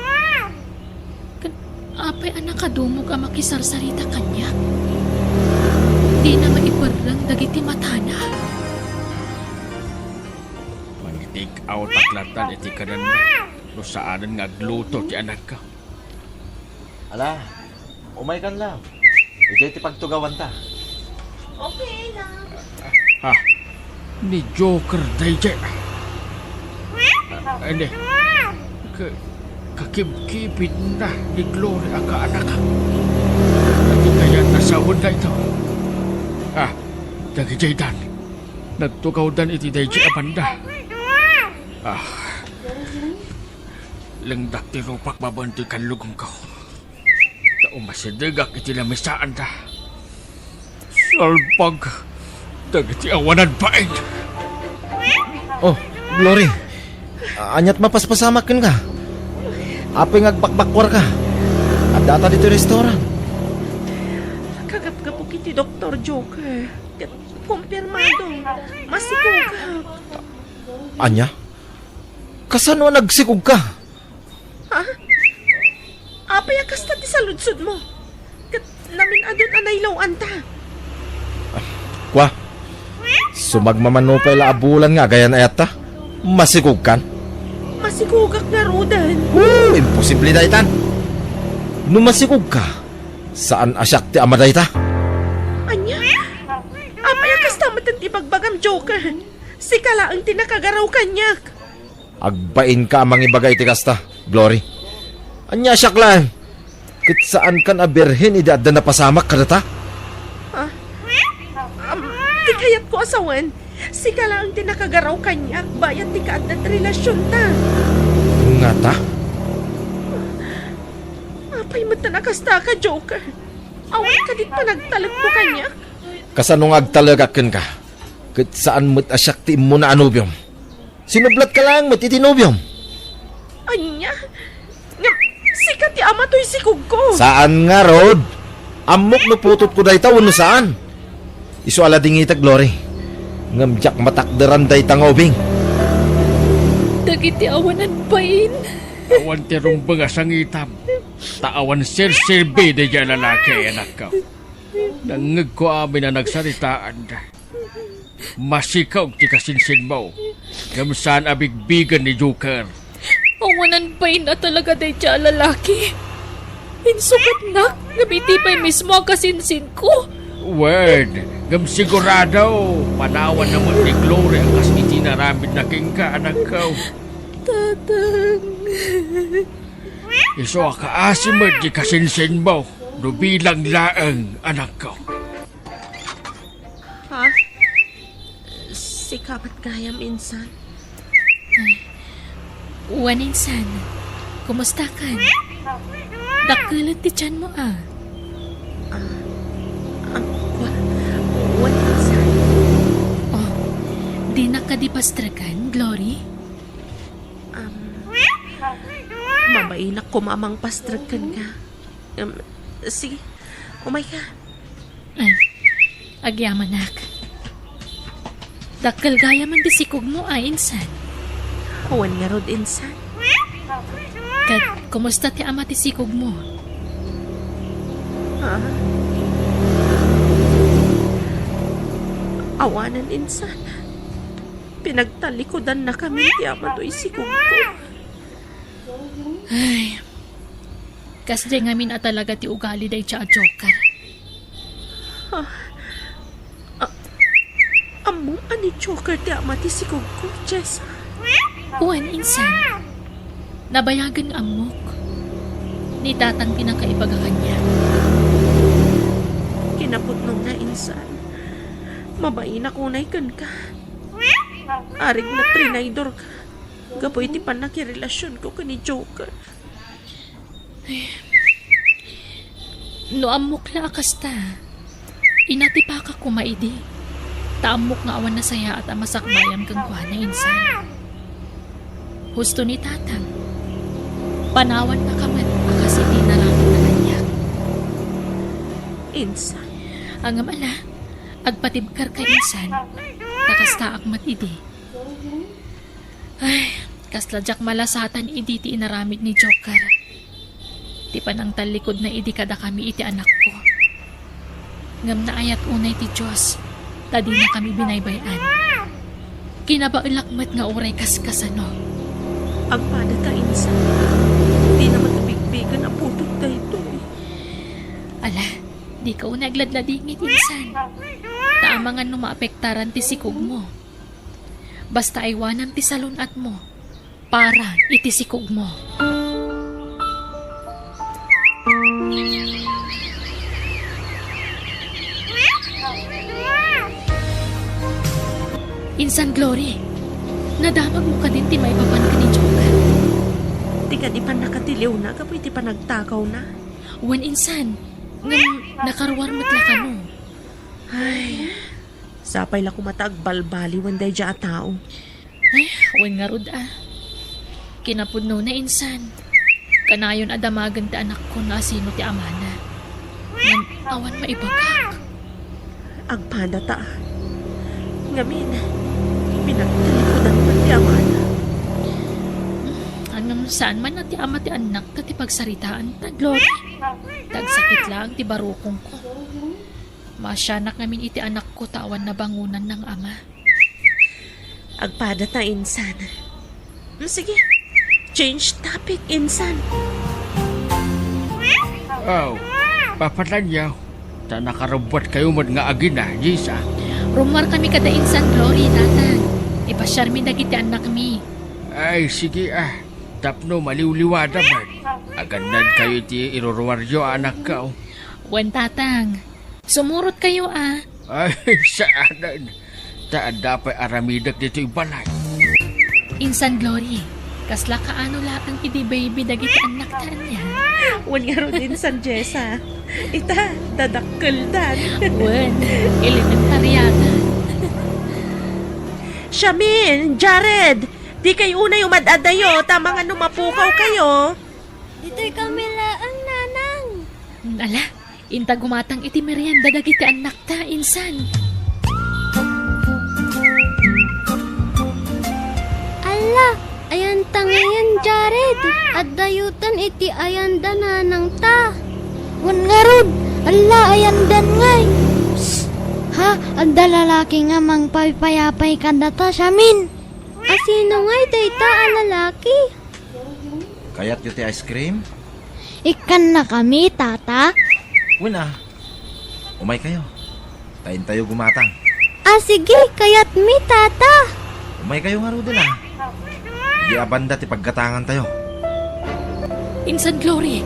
Ken apay a nakadumog a makisarsarita kaniak? Dina maiperreng dagiti matana. Mangitake out ak latta iti kanenna no saanen nga agluto ti anakko. Ala, umaykan, love. Idiay ti pagtugawanta. Okay, love. Ha? Ni Joker daydiay. Ah, hindi. Ka-, kakibkibitna ni Glory a kaanak. Iti kayat a sawen dayta. Ah, dagijaydan. Nagtugawdan iti daydiay a banda. Ah. Lengdak ti rupak babaen ti kallugongko. Ta umasidegak iti lamisaanda. Salbag dagiti awanan bain. Oh, Glory. Aniat mapaspasamak kenka? Apay nga agbakbakkuarka? Addata ditoy restaurant. Kagapgapok iti Doktor Joker. Ket kumpirmado. Masikugak. Ania? Kasano a nagsikugka? Ha? Apay a kasta ti saludsodmo? Ket namin-adun a nailaw-anta. Kua, sumagmamano pay la a bulan nga agayan ayatta? Masikugkan? Masikugak ngaruden. Woo! Imposible daytan! No masikugka, saan a siak ti ama dayta? Ania? Apay a kasta met ti bagbagam, Joker? Sika laeng ti nakagaraw kaniak. Agbainka a mangibaga iti kasta, Glory. Ania siak laeng? Ket saankan a birhen idi adda napasamak kadata? Ah? Am, ti kayatko a sawen, sika laeng ti nakagaraw kaniak bayat ti kaadda ti relasionta. Ngata? Apay met a nakastaka, Joker? Awan kadi panagtalekmo kaniak? Kasano nga agtalekak kenka? Ket saan met a siak ti immuna a nobiom. Sinublatka laeng met iti nobiom. Ania? Ngem, sika ti ama toy sikugko. Saan ngarud? Ammok no putotko dayta wenno saan. Isu a ladingitek, Glory. Ngem diak matakderan dayta nga ubing. Dagiti awanan bain. Awan ti rumbeng a sangitam. Ta awan serserbi daydiay a lalaki, anakko. Nangngegko amin a nagsaritaanda. Masikog ti kasinsinmo, ngem saan a bigbigen ni Joker. Awanan bain a talaga daydiay a lalaki. Insukatnak, ngem iti pay mismo a kasinsinko. Wen, ngem sigurado, panawanna met ni Glory a kas iti inaramidna kenka, anakko. Tatang. Isu a kaasi met ti kasinsinmo no bilang laeng anakko. Ha? Sika met gayam, insan? Wen, insan. Kumustakan? Dakkelet ti tianmo, a. Ah, ah, wa-, wen, insan. Oh, dinak kadi pastreken, Glory? Um, mabainak koma a mangpastrek kenka. Um, sige, umayka. Ay, agyamanak. Dakkel gayamen ti sikogmo a, insan. Wen ngarud, insan. Ket kumusta ti ama ti sikogmo? Ah. Awanen, insan. Pinagtallikudannakami ti ama toy sikogko. Ay, kasdiay ngamin a talaga ti ugali daydiay a joker. Ah, ah, ammom a ni joker ti ama ti sikogko, Jessa? Wen, insan. Nabayagen nga ammok. Ni tatang ti nakaibaga kaniak. Kinapudnona, insan. Mabainak unay kenka. Arig na trinaydorka gapu iti pannakirelasionko ken ni Joker. No ammok la a kasta, inatipaka koma idi. Ta ammok nga awan nasayaat a masakbayam kenkuana, insan. Husto ni tatang, panawannaka met a kas iti inaramidna kaniak. Insan. Ngem ala, agpatibkerka, insan, ta kastaak met idi. Ay, kasla diak malasatan idi ti inaramid ni Joker. Ti panangtallikudna idi kadakami iti anakko. Ngem naayat unay ti Dios, ta dinakami binaybay-an. Kinabaelak met nga uray kaskasano. Agpadata, insan. Dina met bigbigen a putot daytoy. Ala, dika unay agladladingit, insan. Ta amangan no maapektaran ti sikogmo. Basta aywanam ti salun-atmo para iti sikogmo. Insan Glory, nadamagmo kadin ti maipapan ken ni Joker? Ti kadi pannakatiliwna gapu iti panagtakawna. Wen, insan, ngem nakaruar met la kano. Ay, sapay la koma ta agbalbaliwen daydiay a tao. Ay, wen ngarud a. Kinapudnona, insan. Kanayon a damagen ti anakko no asino ti amana. Ngem awan maibagak. Agpadata. Ngamin, pinagtalikudan met ti amana. Hmm, ngem saan man a ti ama ti annakta ti pagsaritaanta, Glory? Agsakit laeng ti barukongko. Maasianak ngamin iti anakko ta awan nabangonanna nga ama. Agpadata, insan. Mm, sige. Change topic, insan. Oh, papatanyo. Ta nakarubbuatkayo met nga agina, Jessa. Rummuarkami kada insan Glory, tatang. Ipasiarmi dagiti annakmi. Ay, sige, a. Tapno maliwliwada met. Agannadkayo iti iruruaryo a anakko. Wen, tatang. Sumurotkayo, a. Ay, saanen. Ta adda pay aramidek ditoy balay. Insan Glory, kasla kaano laeng idi baby dagiti annakta ania? Wen ngarud, insan Jessa. Ita, dadakkeldan. Wen, elementaryadan. Shamin, Jared, dikay unay umad-adayo, ta amangan no mapukawkayo. Ditoy kami laeng, nanang. Ala, inta gumatang iti merienda dagiti annakta, insan. Alla, ayanta ngayen, Jared. Addayotan iti ayanda nanangta. Wen ngarud, alla, ayandan ngay. Psst! Ha, adda lalaki nga mangpaypayapay kadata, Shamin. Asino ngay dayta a lalaki? Kayatyo ti ice cream? Ikkannakami, tata. Wen a. Umaykayo. Ta intayo gumatang. A, sige, kayatmi, tata. Umaykayo ngaruden a. Di a banda ti paggatangantayo. Insan Glory,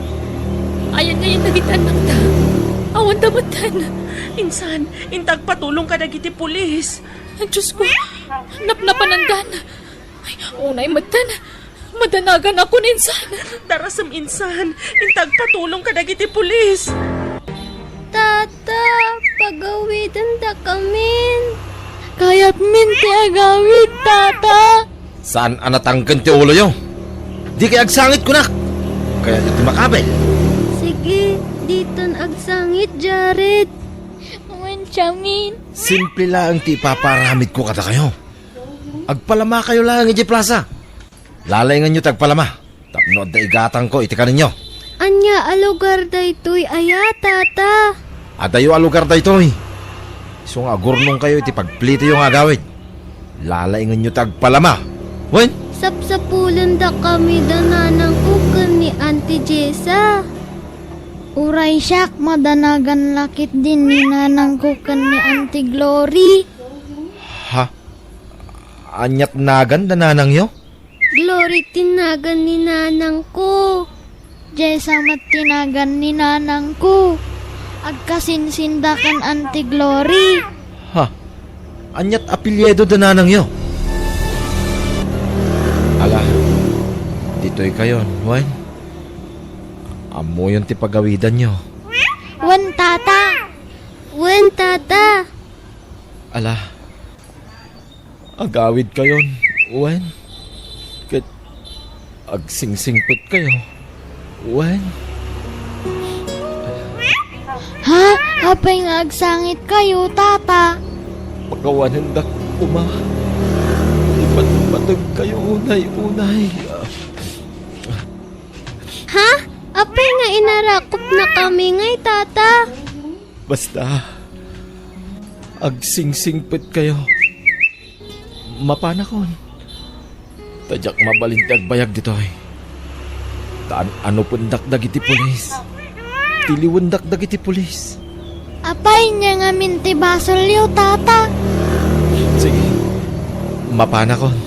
ayan ngayen dagiti annakta. Awanda metten. Insan, inta agpatulong kadagiti pulis. Diosko, napnapanandan. Ay, unay metten. Madanaganakon, insan. Darasem, insan. Inta agpatulong kadagiti pulis. Tata, pagawidendakamin. Kayatmin ti agawid, Tata. Saan a natangken ti uloyo? Dikay agsangit, kunak! Kayatyo ti makabel? Sige, ditan agsangit, Jared. Wen, Shamin. Simple laeng ti ipapaaramidko kadakayo. Agpalamakayo laeng idiay plasa. Lalainganyo ti agpalama tapno adda igatangko iti kanenyo. Ania a lugar daytoy aya, Tata? Adayo a lugar daytoy. Isu nga agurnongkayo iti pagplitoyo nga agawid. Lalainganyo ti agpalama. Wen? Sapsapulendakami da nanangko ken ni Auntie Jessa. Uray siak, madanagan la ketdin ni nanangko ken ni Auntie Glory. Ha? Aniat nagan da nanangyo? Glory ti nagan ni nanangko. Jessa met ti nagan ni nanangko. Agkasinsinda ken Auntie Glory. Ha? Aniat apelyido da nanangyo? Ala, ditoykayon, wen? Ammoyon ti pagawidanyo. Wen, Tata. Wen, Tata. Ala, agawidkayon, wen? Ket agsingsingpetkayo, wen? Ha? Apay nga agsangitkayo, Tata? Pakawanendak koma. Ipatpateg kayo unay-unay. Ha? Apay nga inarakupnakami ngay, Tata? Basta, agsingsingpetkayo. Mapanakon. Ta diak mabalin ti agbayag ditoy. Ta an-anopendak dagiti pulis. Tiliwendak dagiti pulis. Apay, ania ngamin ti basolyo, Tata? Sige. Mapanakon.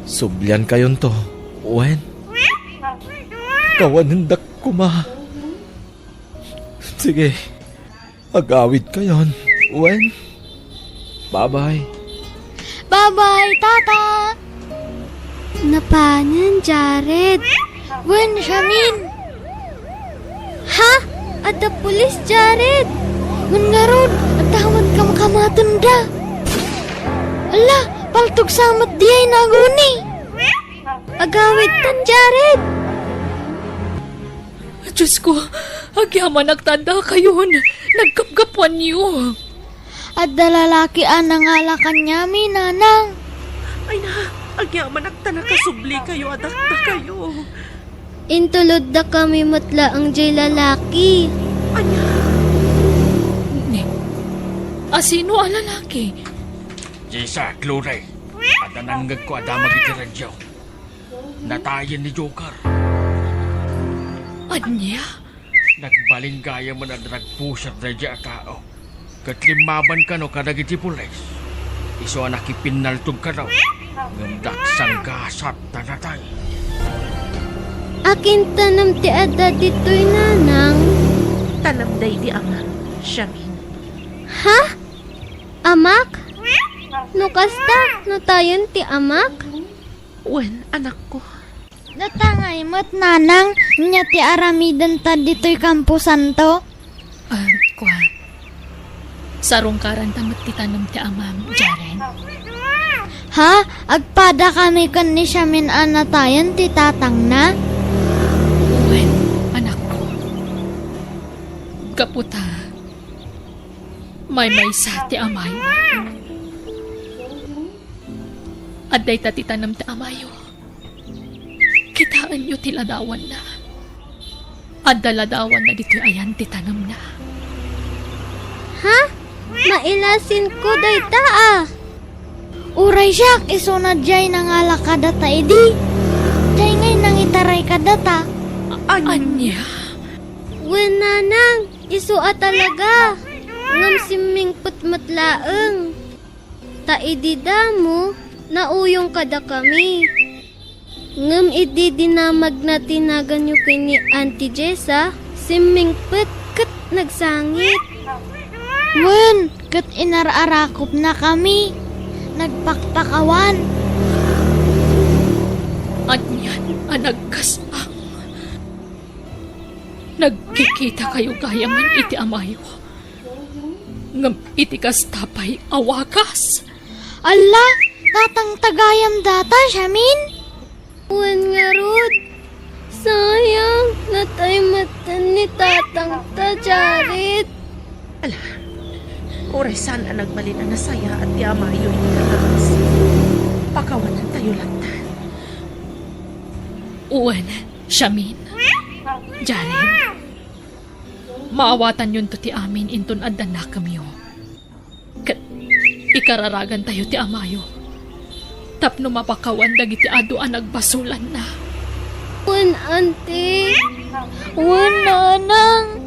Subliankayonto, wen? Kawanendak koma. Sige. Agawidkayon, wen? Bye-bye. Bye-bye, Tata! Napanen, Jared? Wen, Shamin. Ha? Adda pulis, Jared? Wen ngarud, adda met kamkamatenda. Ala, paltog sa met diay naguni. Agawidtan, Jared! Diosko, agyamanak ta addakayon. Nagkapgapuanyo. Adda lalaki a nangala kaniami, Nanang. Ay na, agyamanak ta nakasublikayo a dakdakayo. Intuloddakami met laeng diay lalaki. Ania? Ni, asino a lalaki? Jessa, Glory, adda nangngegko a damag iti radio. Natayen ni Joker. Ania? Nagbalin gayamen a drug pusher daydiay a tao. Ket limmaban kano kadagiti pulis. Isu a nakipinnaltog kano. Ngem daksanggasat ta natay. Akintanem ti adda ditoy, Nanang? Tanem daydi amak, Shamin. Ha? Amak? No kasta, natayen ti amak? Wen, anakko. Datangay met, Nanang, ania ti aramidenta ditoy kamposanto? Ah, kua. Sarungkaranta met ti tanem ti amam, Jared. Ha? Agpadakami ken ni Shamin a natayen ti tatangna? Wen, anakko. Gapu ta maymaysa ti amayo. Adda ita ti tanem ti amayo. Kitaenyo ti ladawanna. Adda ladawanna ditoy ayan ti tanemna. Ha? Mailasinko dayta a. Uray siak, isuna diay nangala kadata idi. Diay ngay nangitaray kadata. An- Ania? Wen, Nanang, isu a talaga. Ngem simmingpet met laeng. Ta idi damo, nauyong kadakami. Ngem idi dinamagna ti naganyo ken ni Auntie Jessa, simmingpet ket nagsangit. Wen, ket inar-arakupnakami. Nagpakpakawan. Ania a nagkasang? Nagkikitakayo gayamen iti amayo. Ngem iti kasta pay a wagas. Alla, tatangta gayam data, Shamin? Wen ngarud, sayang, natay metten ni tatangta, Jared. Ala, uray saan a nagbalin a nasayaat ti amayo iti kalaas. Pakawanantayo lattan. Wen, Shamin, Jared, maawatanyonto ti amin inton adda nakemyo. Ket ikararagantayo ti amayo tapno mapakawan dagiti adu a nagbasolanna. Wen, Auntie. Wen, Nanang.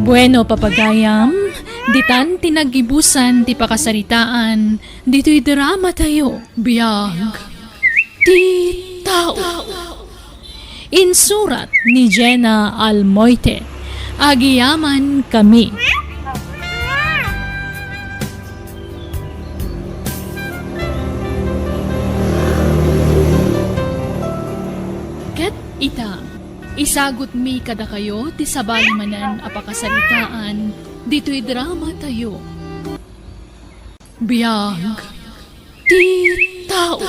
Bueno, papagayam, ditan ti naggibusan ti pakasaritaan ditoy drama tayo. Biag ti tao. Insurat ni Jenna Almoite. Agyamankami. Ket ita, isagutmi kadakayo ti sabali manen a pakasaritaan ditoy drama tayo. Biag ti tao.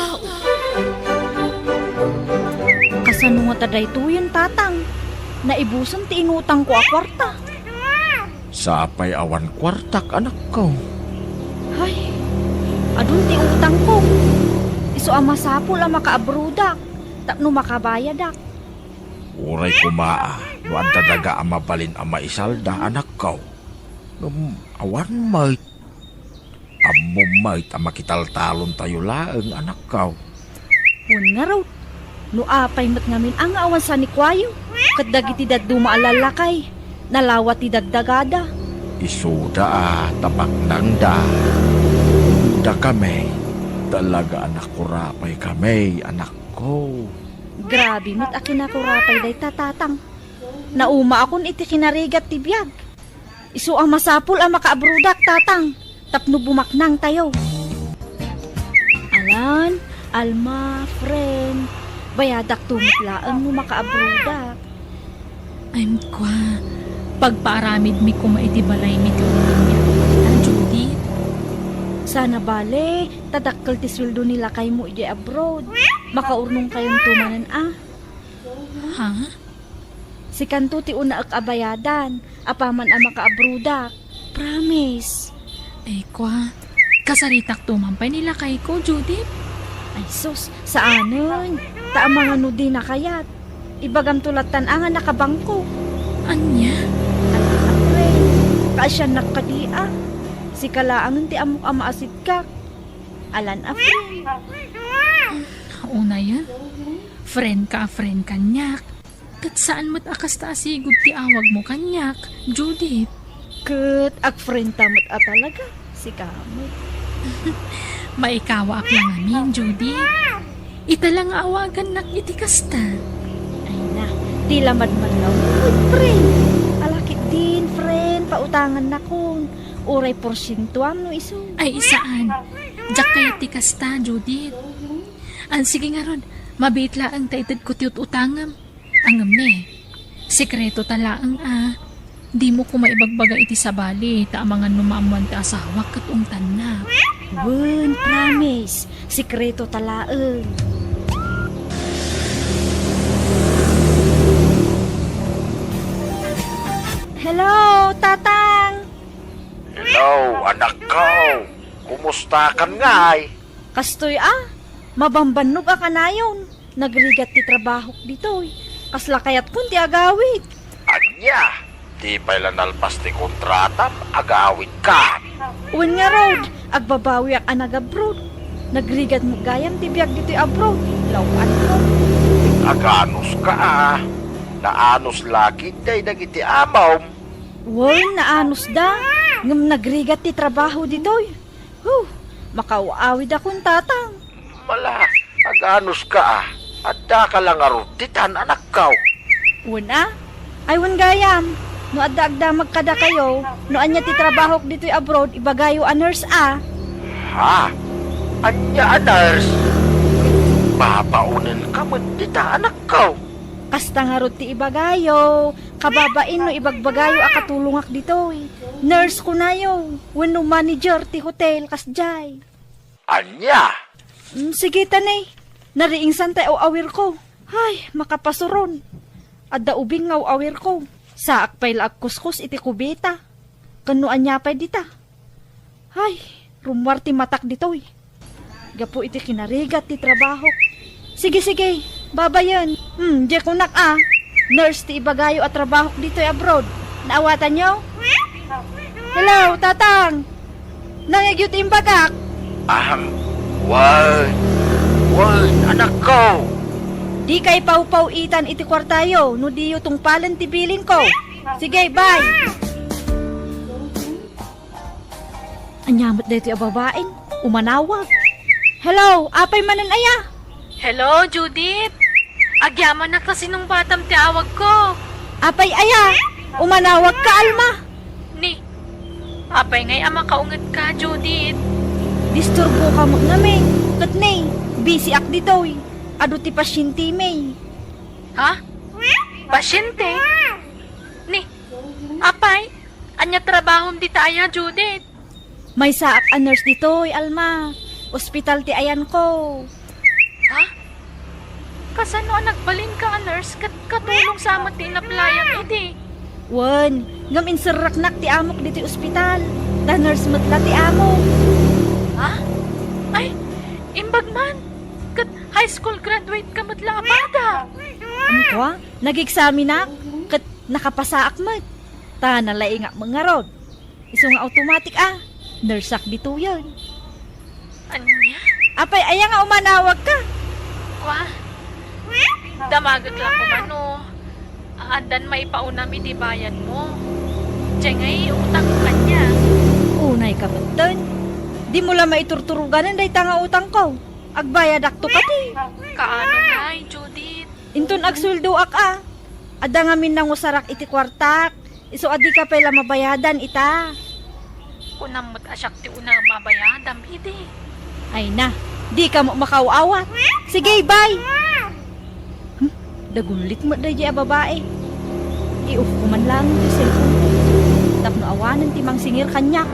Kasano ngata daytoyen, Tatang? Naibusen ti inutangko a kuarta. Sapay awan kuartak, anakko. Ay, adun ti utangko. Isu a masapul a makaabrodak tapno makabayadak. Uray koma a no adda daga a mabalin a maisalda, anakko. Ngem awan met. Ammom met a makitaltalontayo laeng, anakko. Wen ngarud, no apay met ngamin a nga awan sanikuayo, ket dagiti dadduma a lallakay, nalawa ti dagdagada. Isuda a ta baknangda. Dakami, talaga a nakurapay kami, anakko. Grabe met a kinakurapay dayta, Tatang. Naumaakon iti kinarigat ti biag. Isu a masapul a makaabrodak, Tatang, tapno bumaknangtayo. Alan, Alma, friend, bayadakto met laeng no makaabrodak. Ay, kua, pagpaaramidmi koma iti balaymi ti urnongmi a kuarta, Judith. Sana bale, ta dakkel ti sueldo ni lakaymo idiay abroad. Makaurnongkayonto manen a. Ha? Sikanto ti unaek a bayadan, apaman a makaabrodak. Promise. Ay, kua, kasaritakto man pay ni lakayko, Judith. Ay, sus, saanen. Ta amangan no dina kayat. Ibagamto lattan a nga nakabangko. Ania? Ay, a friend. Kaasiannak kadi a. Sika laengen ti ammok a maasitkak. Alan a friend. Unayen, friendka a friend kaniak. Ket saan met a kasta a sigud ti awagmo kaniak, Judith. Ket ag-friendta met a talaga, sika met. Maikawaak la ngamin, Judith. Ita la nga awagannak iti kasta. Ay na, ti la madmadlaw, friend. Ala ketdin, friend, pautangannakon. Uray porsientoam no isu. Ay, saan. Diak kayat ti kasta, Judith. An, sige ngarud, mabiit laeng ta itedko ti ut-utangem. Ngem ne, sekreto ta laeng a. Dimo koma ibagbaga iti sabali, ta amangan no maammoan ti asawak ket ungtannak. Wen, promise, sekreto ta laeng. Hello, Tatang! Hello, anakko! Kumustakan ngay? Kastoy a, mabambannog a kanayon. Nagrigat ti trabahok ditoy. Kasla kayatkon ti agawid. Ania? Di pay la nalpas ti kontratam, agawidka. Wen ngarud, agbabawiak a nagabroad. Nagrigat met gayam ti biag ditoy abroad. Law-anko. Aganuska a. Naanus la ketdi dagiti amom. Wen, naanusda, ngem nagrigat ti trabaho ditoy. Huh, makaaw-awidakon, Tatang. Mala, aganuska a. Addaka la ngarud ditan, anakko. Wen a? Ay, wen gayam. No adda agdamag kadakayo, no ania ti trabahok ditoy abroad, ibagayo a nurse a. Ha? Ania a nurse? Babaonenka met dita, anakko. Kasta ngarud ti ibagayo, kababain no ibagbagayo a katulongak ditoy. Nurse kunayo, wenno manager ti hotel, kasdiay. Ania? Mm, sige ta ne. Nariingsan tay aw-awirko. Ay, makapasuron. Adda ubing nga aw-awirko. Saak pay la agkuskos iti kubeta. Ken no ania pay dita. Ay, rummuar ti matak ditoy. Gapu iti kinarigat ti trabahok. Sige, sige, babayen. Hmm, diay kunak a. Nurse ti ibagayo a trabahok ditoy abroad. Naawatanyo? Hello, Tatang! Nangngegyo ti imbagak? Ahem. Wen, wen, anakko. Dikay pawpaw-itan iti kuartayo no diyo tungpalen ti bilinko. Sige, bye. Ania met daytoy a babaen? Umanawag. Hello, apay manen aya? Hello, Judith. Agyamanak ta sinungbatam ti awagko. Apay aya? Umanawagka, Alma. Ni, apay ngay a makaungetka, Judith? Disturboka met ngamin. Ket ni, busy ak ditoy. Adu ti pasyentemi. Ha? Pasyente? Ni, apay? Ania trabahom dita aya, Judith? Maysaak a nurse ditoy, Alma. Ospital ti ayanko. Ha? Kasano a nagbalinka a nurse ket katulong sa met ti inaplayam idi? Wen, ngem inserreknak ti amok ditoy ospital. Ta nurse met la ti amok. Ha? Ay, imbag man. Ket high school graduate ka met la a bada. Ania kua? Nag-examinak ket nakapasaak met. Ta nalaingak met ngarud. Isu nga automatic a, nurseak ditoyen. Ania? Apay, aya nga umanawagka? Kua, damaget la koma no addan maipaunam iti bayadmo. Diay ngay utang kaniak. Unayka metten. Dimo la maiturturoganen dayta nga utangko. Agbayadakto kadi. Kaano ngay, Judith? Inton agsueldoak a, adda ngamin nangusarak iti kuartak, isu a dika pay la mabayadan ita. Kunam met a siak ti unay a mabayadam idi. Ay na, dika met makaaw-awat. Sige, bye! Hmm, dagullit met daydiay a babai. I-off ko man laeng ti cellphone ko tapno awanen ti mangsingir kaniak.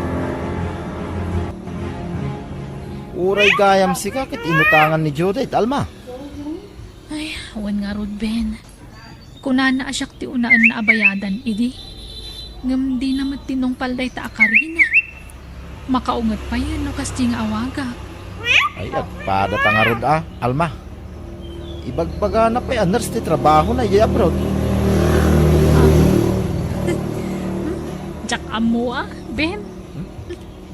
Uray gayam sika ket inutangan ni Judith, Alma. Ay, wen ngarud, Ben. Kunana a siak ti unaenna a bayadan idi. Ngem dina met tinungpal dayta a karina. Makaunget payen no kasdi nga awagak. Ay, agpadata ngarud a, Alma. Ibagbagana pay a nurse ti trabahona idiay abroad. Ah. Diak ammo a, Ben.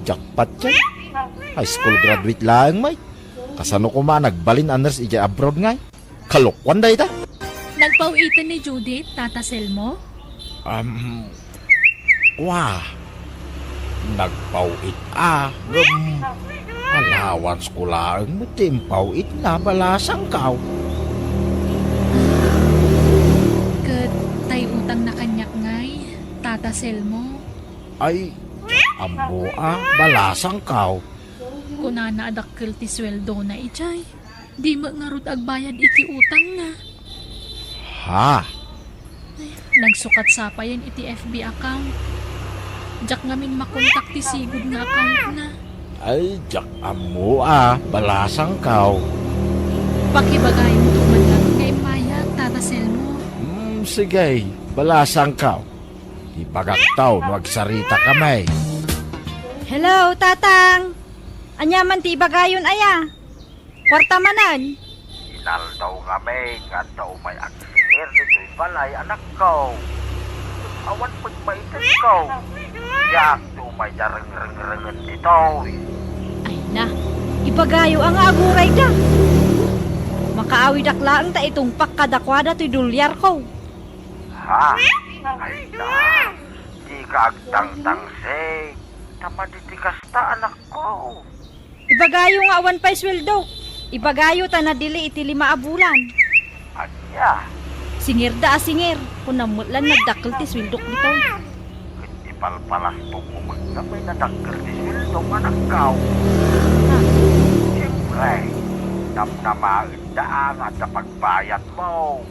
Jackpot yan. High school graduate laeng, may. Kasano koma a nagbalin a nurse idiay abroad ngay? Kalokuan dayta. Nagpaw-iten ni Judith, Tata Selmo? Um, wa. Nagpaw-it a, ngem allowance ko laeng met ti impaw-itna, balasangkaw. Ket tay utangna kaniak ngay, Tata Selmo? Ay, ammo a, balasangkaw. Kunana a dakkel ti sueldona idiay. Di met ngarud agbayad iti utangna. Ha? Nagsukat sa payen iti F B account. Diak ngamin makontak ti sigud nga accountna. Ay, diak ammo a, balasangkaw. Pakibagayonto man laeng nga immayat, Tata Selmo. Hmm, sige, balasangkaw. Ibagakto no agsarita kami. Hello, Tatang! Ania man ti ibagayon aya? Kuarta manen? Inaldaw kami nga adda umay agsingir ditoy balay, anakko. Awan pagmaitanko. Diak ti umay da rengrengrengen ditoy. Ay na, ibagayo a nga agurayda. Makaawidak laeng ta itungpak kadakuada toy dolyarko. Ha? Ay na, di Kaagtangtangsit. Ta madi ti kasta, anakko. Ibagayo nga awan pay sueldo. Ibagayo ta nadili iti lima a bulan. Ania? Singirda a singir. Kunam met la nagdakkel ti sueldok ditoy. Ket ipalpalastok met nga pay nadakkel ti sueldom, anakko. Ha? Siempre, namnamaenda a nga adda pagbayadmo.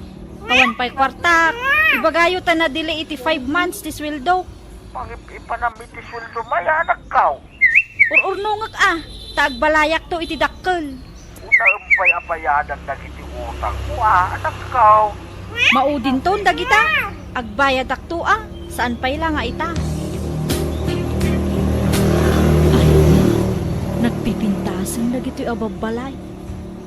Awan pay kuartak. Ibagayo ta nadili iti five months ti sueldo. Mangip-ipanam iti sueldo, anakko. Ur-urnongek a, ta agbalayakto iti dakkel. Unaem pay a bayadan dagiti utangmo a, anakko. Maudinton dagita. Agbayadakto a, saan pay la nga ita. Ay, nagpipintasen dagitoy a babbalay.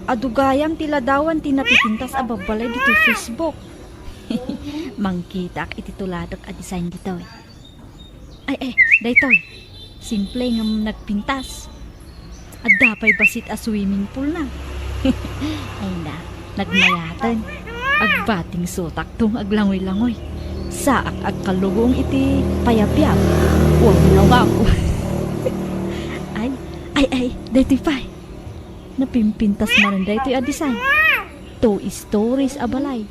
Adu gayam ti ladawan ti napipintas a babbalay ditoy Facebook. Mangkitaak iti tuladek a design ditoy. Ay, ay, daytoy. Simple ngem nagpintas. Adda pay bassit a swimming pool na. Ay na, nagmayaten. Agbating sutakto nga aglangoy-langoy. Saak agkalugong iti payabyab. Wow na wow. Ay, ay, ay, daytoy pay. Napimpintas manen daytoy a design. Two stories a balay.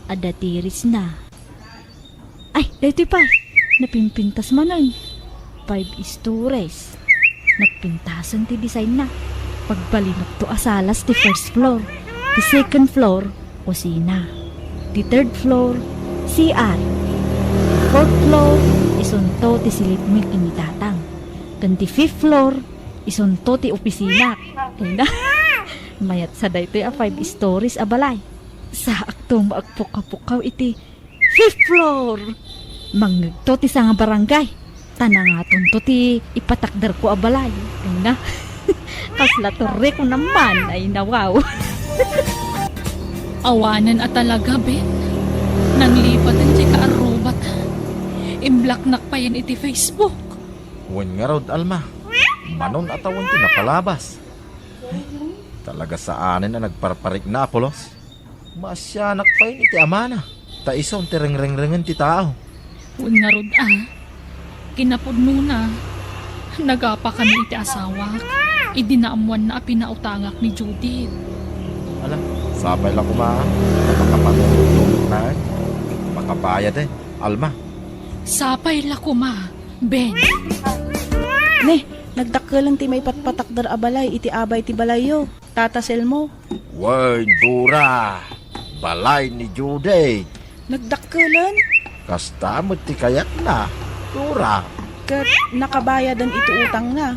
Adda terrace na. Ay, daytoy pay. Napimpintas manen. Five stories. Nagpintasen ti design na. Pagbalinekto a salas ti first floor. Ti second floor, kusina. Ti third floor, C R. Ti fourth floor, isunto ti silipmi ken ni Tatang. Ken ti fifth floor, isunto ti opisina. Ay na. Mayat sa daytoy a five stories a balay. Saakto nga agpukaw-pukaw iti fifth floor. Mangngegto ti sangabarangay. Ta nangatonto ti ipatakderko a balay. Ay na. Kasla torre ko naman. Ay na, wow. Awanen a talaga, Ben. Nanglipaten ti kaarrubat. Imblocknak payen iti Facebook. Wen ngarud, Alma. Manon a tawen ti napalabas. Ay, talaga saanen a nagparparikna a pulos. Maasianak payen iti amana. Ta isun ti rengrengrengen ti tao. Wen ngarud a, kinapudnona, nagapakami iti asawak. Idi naammoanna a pinautangak ni Judith. Ala, sapay la koma, ta makapanunot-nunot na, makabayad, eh, Alma. Sapay la koma, Ben. Ne, nagdakkelen ti maipatpatakder a balay iti abay ti balayyo. Tata Selmo. Wen, Dora, balay ni Judith. Nagdakkelen? Kasta met ti kayatna, Dora. Ket nakabayadan iti utangna.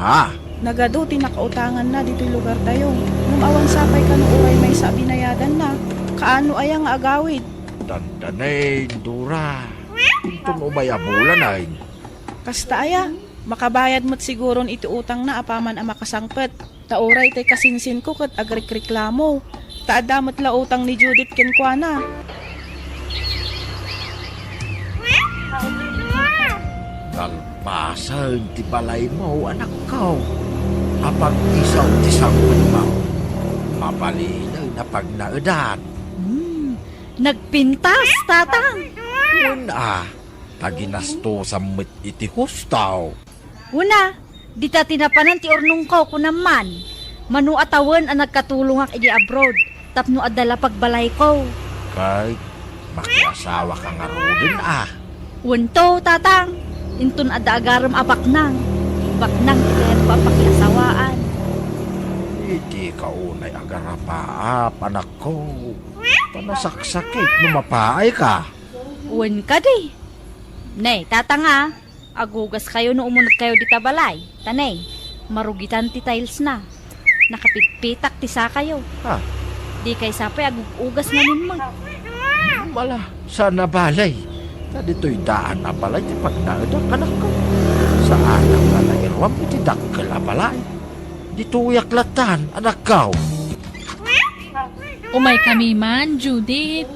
Ha? Nagadu ti nakautanganna ditoy lugartayo. Ngem awan sapay kano uray maysa a binayadanna. Kaano aya nga agawid? Dandanen, Dora. Inton umay a bulan ay. Kasta aya, makabayad met siguron iti utangna apaman a makasangpet. Ta uray tay kasinsinko ket agrikreklamo. Ta adda met la utang ni Judith kenkuana. Nalpasen ti balaymo, anakko. Apag-isu ti sangpetmo. Mabalinen a pagnaedan. Hmm, nagpintas, Tatang. Wen a, ta ginastosam met iti husto. Una, dita ti napanan ti urnongko, kunam man. Mano a tawen a nagkatulongak idi abroad, tapno adda la pagbalayko. Kay, makiasawaka ngaruden a. Wen to, Tatang. Inton adda agarem a baknang. Baknang ti kayatko a pakiasawaan. Iti ka unay agarapaap, anakko. Panasaksakit no mapaayka. Wen kadi. Ne, Tatang a. Agugaskayo no umunegkayo dita balay, ta ne, marugitan ti tilesna. Nakapitpitak ti sakayo. Ha? Dikay sapay agug-ugas ngamin met. Mala, sana balay. Ta ditoy daan a balay ti pagnaedak, anakko. Saanak a nairuam iti dakkel a balay. Ditoyak latan, anakko. Umaykami man, Judith.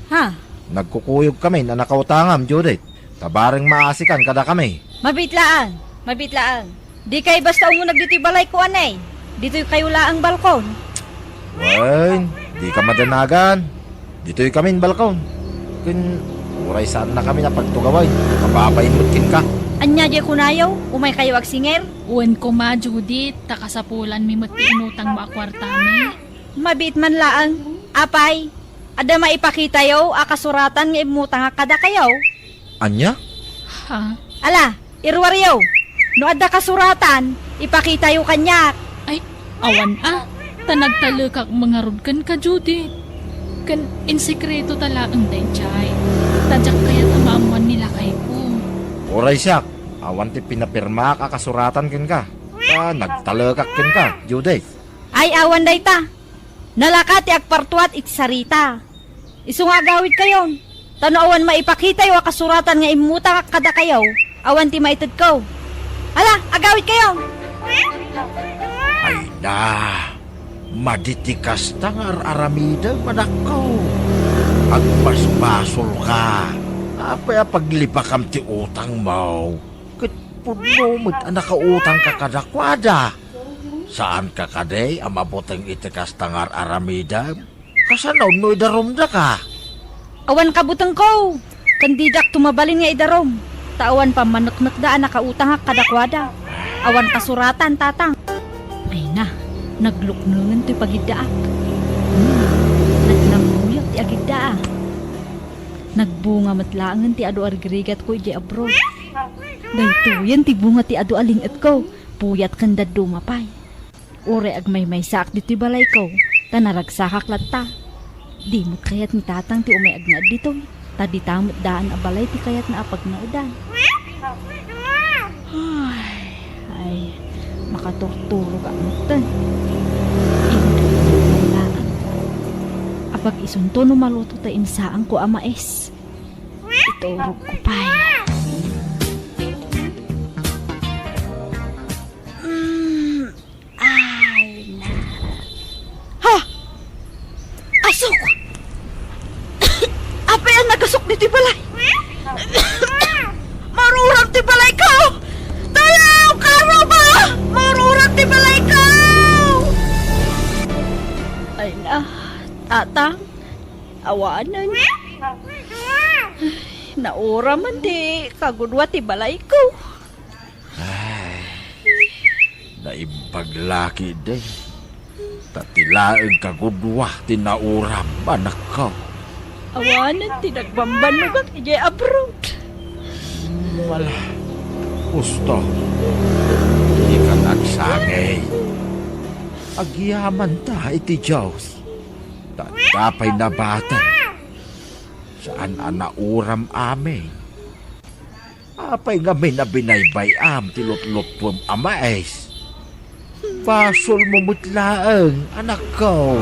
Ha? Nagkukuyogkamin a nakautangam, Judith. Ta bareng maasikan kadakami. Mabiit laeng, mabiit laeng. Dikay basta umuneg ditoy balayko, anay. Ditoykayo laeng balkon. Wen, dika madanagan. Ditoykamin balkon. Ken Uray saannakami a pagtugaway, makababain met kenka. Ania diay kunayo? Umaykayo agsinger? Wen koma, Judith, ta kasapulanmi met ti inutangmo a kuartami. Mabiit man laeng. Apay, adda maipakitayo a kasuratan nga immutangak kadakayo? Ania? Ha? Ala, iruaryo. No adda kasuratan, ipakitayo kaniak. Ay, awan a. Ta nagtalekak ngarud kenka, Judith. Ken insekreto ta laeng daydiay. Ta diak kayat a maammuan ni lakayko. Uray siak, awan ti pinapirmaak a kasuratan kenka. Ta nagtalekak kenka, Judith. Ay, awan dayta. Nalaka ti agpartuat iti sarita. Isu nga agawidkayon, ta no awan maipakitayo a kasuratan nga immutangak kadakayo, awan ti maitedko. Ala, agawidkayon! Ay na, madi ti kasta nga ar-aramidem, anakko. Agbasbasolka. Apay a paglibakam ti utangmo? Ket pudno met a nakautangka kadakuada. Saanka kadi a mabuteng iti kasta nga ar-aramidem? Kasano no idarumdaka? Awan kabutengko, ken didakto mabalin nga idarum, ta awan pammaneknekda a nakautangak kadakuada. Awan kasuratan, Tatang. Ay na, nagluknengen toy pagiddaak. Hmm, nagnapuyak ti agiddaak. Nagbunga met laengen ti adu a rigrigatko idiay abroad. Daytoyen ti bunga ti adu a lin-etko, puyat ken dadduma pay. Uray agmaymaysaak ditoy balayko, ta naragsakak latta. Di met kayat ni Tatang ti umay agnaed ditoy, ta dita met daan a balay ti kayatna a pagnaedan. Ay, ay, makaturturogak metten. Inda pay laeng. Apag isunto no maluto ta insaanko a mais. Iturogko pay. Mm, ay na. Ha? Asuk! Apay a nagasuk ditoy balay? Maruram ti balayko! Tulong! Karuba! Maruram ti balayko! Ay na, Tatang, awanen. Nauraman ti kagudua ti balayko. Ay, naimbag la ketdi. Ta ti laeng kagudua ti nauram, anakko. Awanen ti nagbambannogak idiay abroad. Wala. Husto. Dikan agsangay. Agyamanta iti Dios. Ta adda pay nabati. Saan a nauram amin. Apay ngamin a binaybay-am ti lutluttuem a mais? Basolmo met laeng, anakko.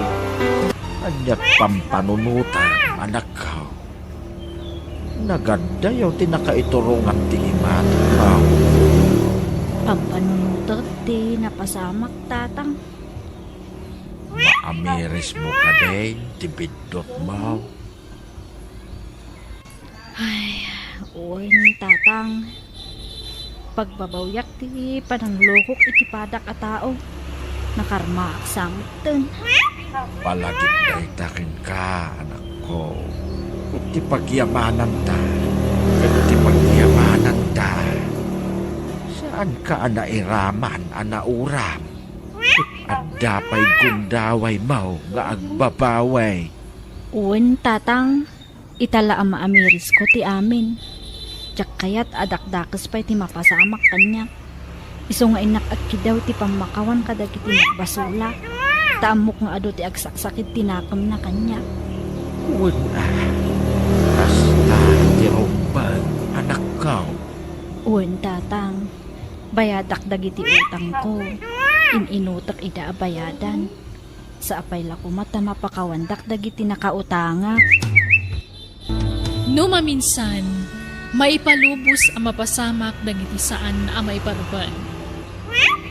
Ania't pampanunotem, anakko? Nagaddayo ti nakaiturongan ti imatangmo. Pampanunotek ti napasamak, Tatang. Maamirismo kadi ti biddutmo? Ay, wen, Tatang. Pagbabawiak ti pananglokok iti padak a tao. Nakarmaak sa metten. Palagip dayta kenka, anakko. Ket ti pagyamananta, ket ti pagyamananta. Saanka a nairaman a nauram. Ket adda pay gundawaymo nga agbabawi. Wen, Tatang. Ita la a maamirisko ti amin. Diak kayat a dakdakes pay ti mapasamak kaniak. Isu nga innak agkiddaw ti pammakawan kadagiti nagbasolak, ta ammok nga adu ti agsaksakit ti nakemna kaniak. Wen a, kasta ti rumbeng, anakko. Wen, Tatang, bayadak dagiti utangko. In-inutek ida a bayadan. Sa apay la koma ta mapakawandak dagiti nakautangak. No maminsan, maipalubos a mapasamak dagiti saan a maiparuben.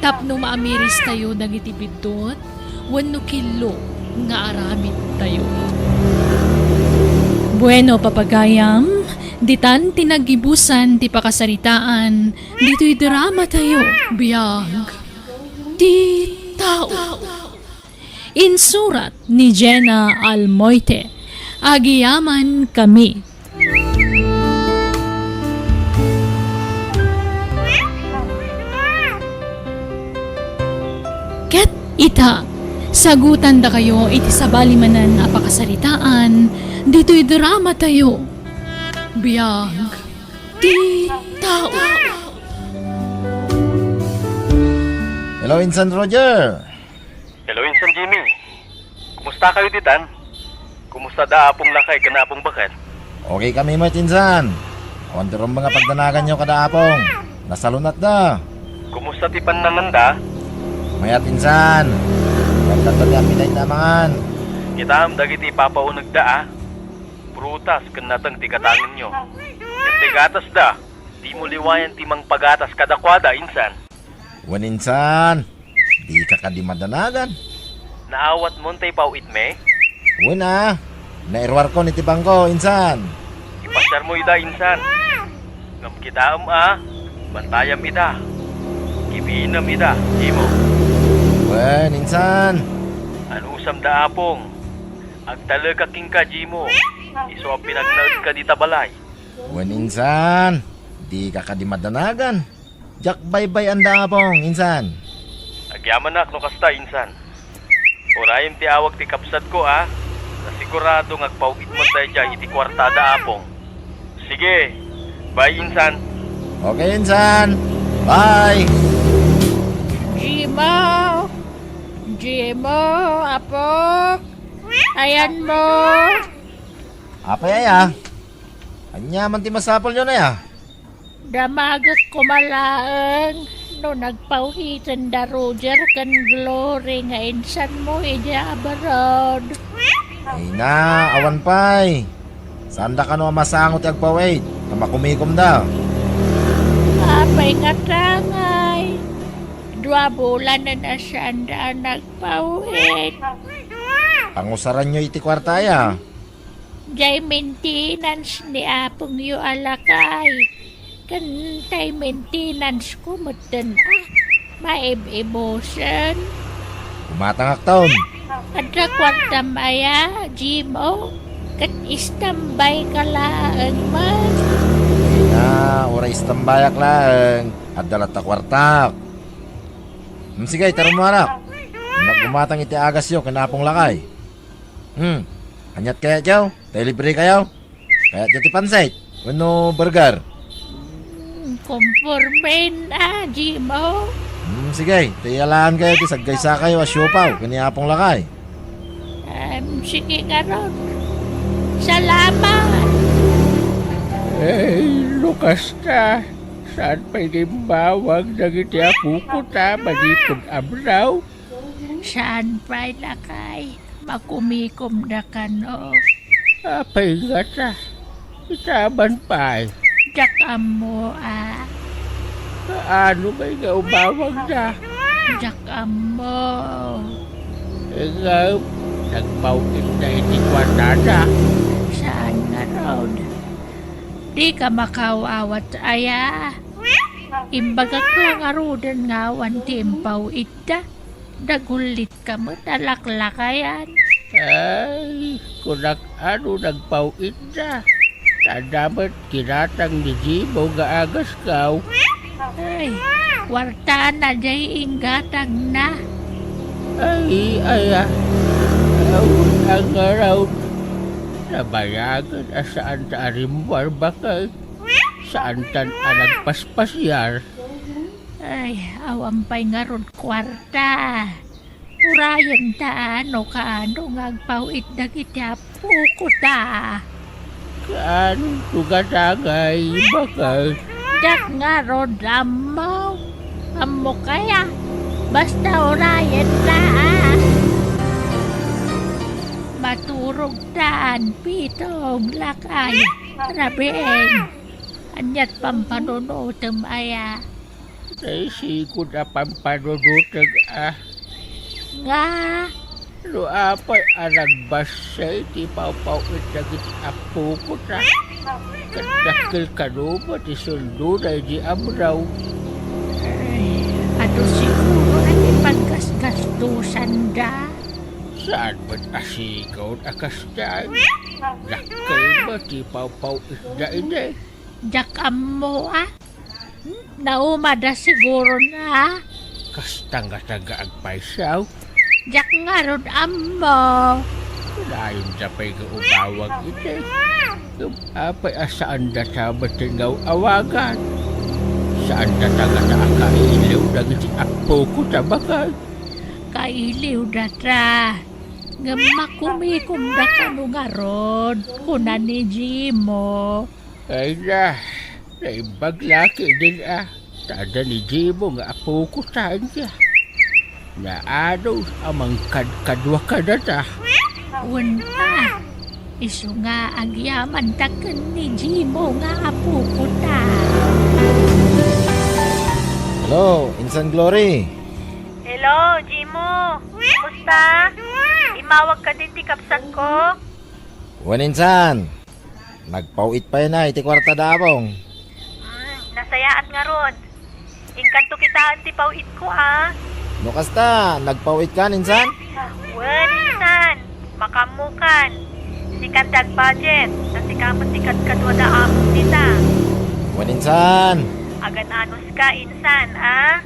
Tapno maamiristayo dagiti biddut wenno killo nga aramidtayo. Bueno, papagayam, ditan ti naggibusan ti pakasaritaan ditoy dramatayo, Biag ti Tao. Insurat ni Jenna Almoite. Agyamankami. Ita, sagutandakayo iti sabali manen a pakasaritaan ditoy drama tayo. Biag ti tao. Hello, Insan Roger. Hello, Insan Jimmy. Kumusta kayo ditan? Kumusta da Apong Lakay ken Apong Baket? Okay kami met, Insan. Awan ti rumbeng a pagdanaganyo kada Apong. Nasalunatda. Kumusta ti pannanganda? Mayat, Insan. Mayat latta ti appetite-da a mangan. Kitaem dagiti ipapaunegda a prutas ken nateng ti gatangenyo. Ket ti gatasda, dimo liwayan ti mangpagatas kadakuada, Insan. Wen, Insan, dika kadi madanagan. Naawatmon tay paw-itmi? Wen a, nairuarkon iti bangko, Insan. Ipasiarmo ida, Insan. Ngem kitaem a, bantayam ida. Kibinem ida, Jimo. Wen, Insan. Anusam da Apong. Agtalekak kenka, Jimo. Isu a pinagnaedka dita balay. Wen, Insan, dika kadi madanagan. Diak baybay-an da Apong, Insan. Agyamanak no kasta, Insan. Urayem ti awag ti kabsatko a nasigurado nga agpaw-itmo daydiay iti kuartada Apong. Sige, bye, Insan. Okay, Insan. Bye. Jimo! Jimo, apok! Ayanmo! Apay aya? Ania man ti masapulyon aya? Damagek koma laeng no nagpaw-iten da Roger ken Glory nga insanmo idiay abroad. Ay na, awan pay. Saanda kano a masango ti agpaw-it, ta makumikomda. Apay ngata ngay? Dua bulanen a saanda a nagpaw-it. Pangusaranyo iti kuarta aya? Diay maintenance ni apongyo a lakay, ken tay maintenance ko metten a maib-ibusen. Umatangakton. Adda kuartam aya, Jimo? Ket istambay ka laeng man. Ay na, uray istambayak laeng, adda latta kuartak. Hmm, sige, itarumo, anak. Naggumatang iti agasyo ken Apong Lakay. Hmm, aniat kayatyo? Tay libre kayo? Kayatyo ti pansit? Wenno burger? Hmm, kompormen a, Jimo. Hmm, sige, tay alaen kayo ti saggaysa kayo a siopaw ken ni Apong Lakay. Em, sige ngarud. Salamat. Ay, no kasta, saan pay imbawag dagiti apoko ta manipud abraw? Saan pay, lakay? Makumikomda kano? Apay ngata? Itaman pay. Diak ammo a. Kaano pay nga umawagda? Diak ammo. Ngem, nagpaw-itda iti kuartada. Saan ngarud? Dika makaawat aya? Imbagak la ngaruden nga awan ti impaw-itda. Dagullitka met a laklakayan. Ay, kunak a no nagpaw-itda. Ta adda met ginatang ni Jimo nga agaskaw. Ay, kuartana diay inggatangna. Ay, aya. Awan a ngarud. Nabayagen a saanta a rimmuar, baket. Saantan a nagpaspasiar. Ay, awan pay ngarud kuarta. Urayenta no kaano nga agpaw-it dagiti apoko ta. Kaano to gada ngay, baket? Diak ngarud ammo. Ammo kaya? Basta urayenta. Maturogtan, Pitong, lakay, Rabing. Aniat pampanunotem aya? Tay sigud a pampanunotek a. Nga? No apay a nagbassit ti pawpaw-it dagiti apoko ta, ket dakkel kano met ti sueldona idiay abraw. Ay, adu siguro a ti paggasgastusanda. Saan met a sigud a kasdiay? Dakkel met ti pawpaw-itda idi. Diak ammo a. Hmm? Naumada siguro na. Kasta ngata nga agpayso. Diak ngarud ammo. Nayonda pay nga umawag iti. Ngem apay a saandata met nga awagan? Saandata ngata a kailiw dagiti apokota, baket? Kailiwdata. Ngem makumikomda kano ngarud, kuna ni Jimo. Ay na, naimbag la ketdin a, ta adda ni Jimo nga apokota ania. Naanus a mangkadkadua kadata. Wen a, isu nga agyamanta ken ni Jimo nga apokota. Hello, Insan Glory. Hello, Jimo. Kumusta? Imawag ka din ti kabsatko? Wen insan. Nagpaw-it pay na iti kuarta da Apong. Hmm, nasayaat ngarud. Inkanto kitaen ti paw-itko, a. No kasta, nagpaw-itkan insan? Wen, insan. Makaammokan. Sika ti agbudget, ta sika met ti kadkadua da Apong dita. Wen insan. Agan-anuska, insan, a.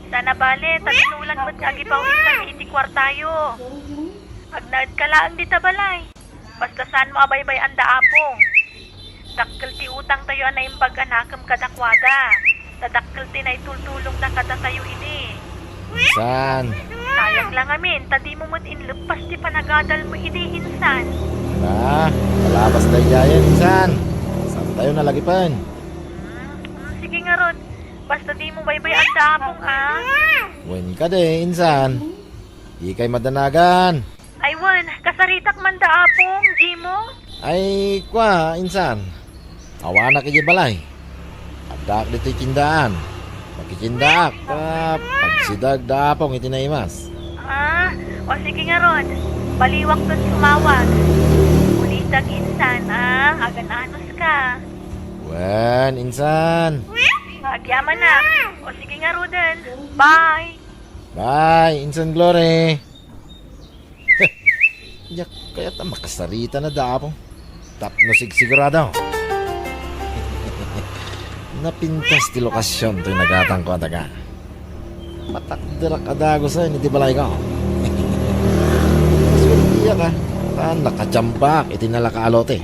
Saan a bale, ta dinulan met nga agipaw-itkan iti kuartayo. Agnaedka laeng dita balay. Basta saanmo a baybay-an da Apong. Dakkel ti utangtayo a naimbag a nakem kadakuada. Ta dakkel ti naitultulongda kadatayo idi. Insan. Sayang la ngamin, ta dimo met inleppas ti panagadalmo idi, insan. Ala, palabas daydiayen, insan. Saantayo nalagipen. Hmm, hmm, sige ngarud. Basta dimo baybay-an da Apong, a. Wen kadi, insan. Dikay madanagan. Ay wen, kasaritak man da Apong, Jimo? Ay, kua, insan. Awanak idiay balay. Addaak ditoy tindaan. Makitindaak, ta pagsidag da Apong iti naimas. A, o sige ngarud. Baliwakton sumawag. Ulitak, insan, a. Agan-anuska. Wen, insan. Agyamanak. O sige ngaruden. Bye. Bye, Insan Glory. Diak kayat a makasaritana da Apong. Tapno sigsigurado. Napintas ti lokasion toy nagatangko a daga. Matakderak a dagusen iti balayko. Suertiak a, ta nakadiambaak iti nalaka a lote.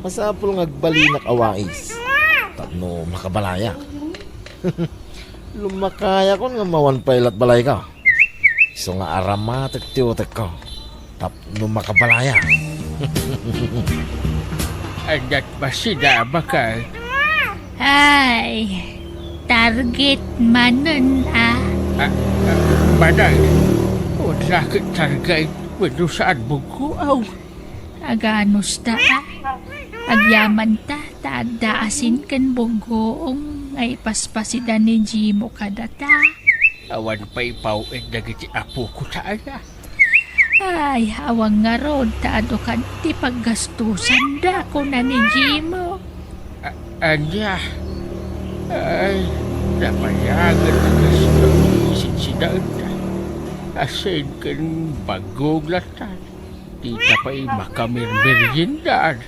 Masapul nga agbalinak a wais tapno makabalayak. Lumakayakon nga mawan pay lat balayko. Isu nga aramatek ti utekko tapno makabalayak. Adda ti bassit a bakal. Ay, target manen a. A, a, manang, wadakit target wenno saan buggoaw. Aganusta a. Agyamanta ta adda asin ken buggoong nga ipaspasida ni Jimo kadata. Awan pay paw-it dagiti apoko ta aya. Ay, awan ngarud ta adu kad ti paggastusanda, kuna ni Jimo. A-, ania? Ay, napayagen a kasto ti isidsidaenda. Asin ken bag-o nga latan. Dita pay makamirmeriendaan.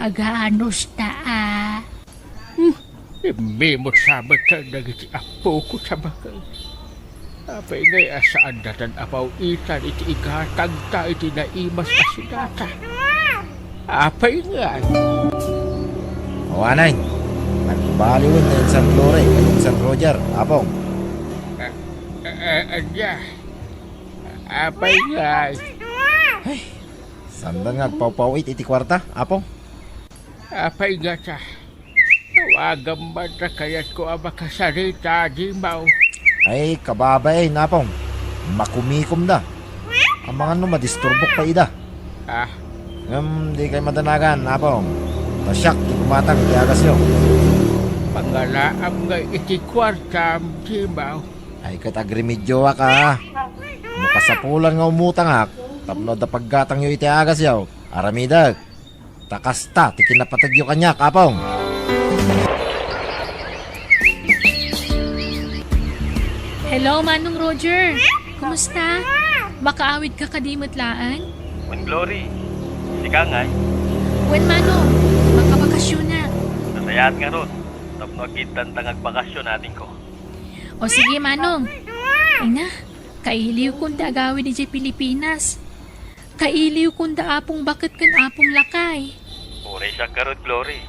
Aganusta a. Hmm, immimut sa met dagiti apoko ta bakal. Apay ngay a saandatan a paw-itan iti igatagta iti naimas a sidata? Apay ngay? Awanen, nagbaliwen ni Insan Glory ken Insan Roger, Apong. A-, a-, a-, ania? Apay ngay? Ay, sanda nga agpawpaw-it iti kuarta, Apong? Apay ngata? Awagan man ta kayatko a makasarita, Jimo. Ay, kababain, Apong. Makumikomda. Amangan no madisturbok pay ida. Ah. Ngem dikay madanagan, Apong. Ta siak ti kumatang iti agasyo. Pangalaam ngay iti kuartam, Jimo. Ay, ket agremedioak a. No kasapulan nga umutangak, tapno adda paggatangyo iti agasyo, aramidek. Ta kasta ti kinapategyo kaniak, Apong. Hello, Manong Roger. Kumusta? Makaawid ka kadi met laeng? Wen, Glory. Sika ngay? Wen, Manong. Makabakasionak. Nasayaat ngarud. Tapno agiddanta nga agbakasio, adingko. O sige, Manong. Ay na, Kailiwkon ti agawid idiay Pilipinas. Kailiwkon da Apong Baket ken Apong Lakay. Uray siak ngarud, Glory.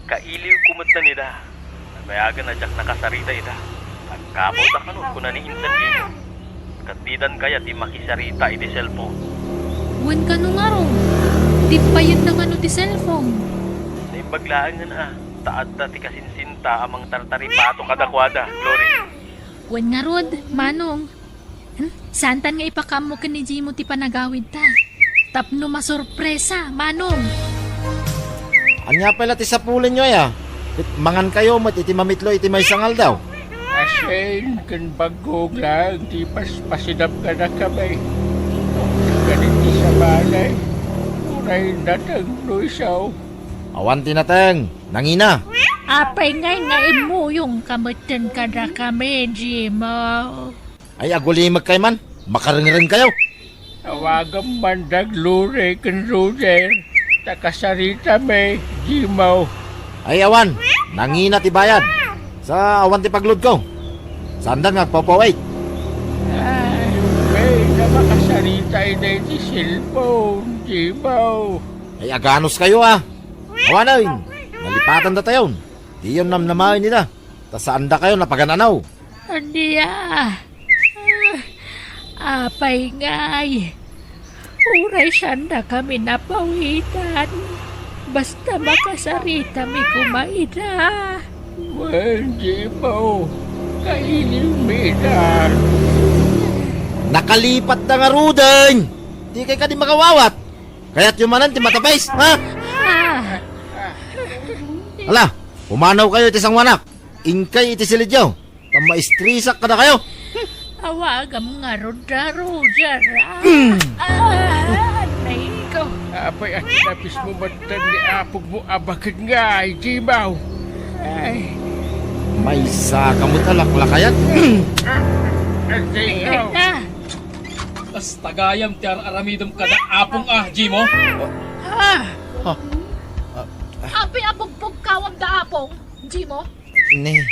Kailiwko met ida. Nabayagen a diak nakasarita ida. Agkabawda kano, kuna ni Insan Gino. Ket didan kayat ti makisarita iti cellphone. Wen kano ngarud, di payen da kano ti cellphone. Naimbag laengen a, ta adda ti kasinsinta a mangtartaripato kadakuada, Glory. Wen ngarud, Manong. Hmm? Saantan nga ipakaammo ken ni Jimo ti panagawidta? Tapno masurpresa, Manong. Ania pay la ti sapulenyo aya? Ket mangankayo met iti mamitlo iti maysa nga aldaw. Asin ken baggog laeng ti paspasidam kadakami. Kadi ti sabali, uray nateng no isu. Awan ti nateng, nangina. Apay ngay nga immuyongka metten kadakami, Jimo? Ay, agulimek kay man. Makarengreng kayo. Tawagam man da Glory ken Roger. Ta kasaritami, Jimo. Ay, awan. Nangina ti bayad. Sa awan ti pagludko. Saanda nga agpawpaway. Ay, wen a makasarita ida iti cellphone, Jimo. Ay, aganus kayo, ah. Awanen, nalipatan datayon. Diyon namnamaen ida. Ta saanda kayo napagan-anaw. Ania? Ah, apay ngay? Uray saanda kami napawitan. Basta makasaritami koma ida. Wen, Jimo, kailiwmi ida. Nakalipat da ngaruden. Di kay kadi makawawat. Kayatyo manen ti matapis, ha? Ah. Ala, pumanaw kayo iti sanguanak. Inkay iti silidyo. Ta maistresak kadakayo. Awagam ngarud da, Roger, ah. Mm. Ah, anay ko. Apay a tinapismo metten ni apogmo a baket ngay, Jimo? Ay. Maysa ka met a laklakayan. Ah, anay ko. Ay, ay, ah. Kasta gayam ti ar-aramidem kada apong a, Jimo? Ah! Ah. Ah. Apay a bugpugkawam da apong, Jimo? Ni,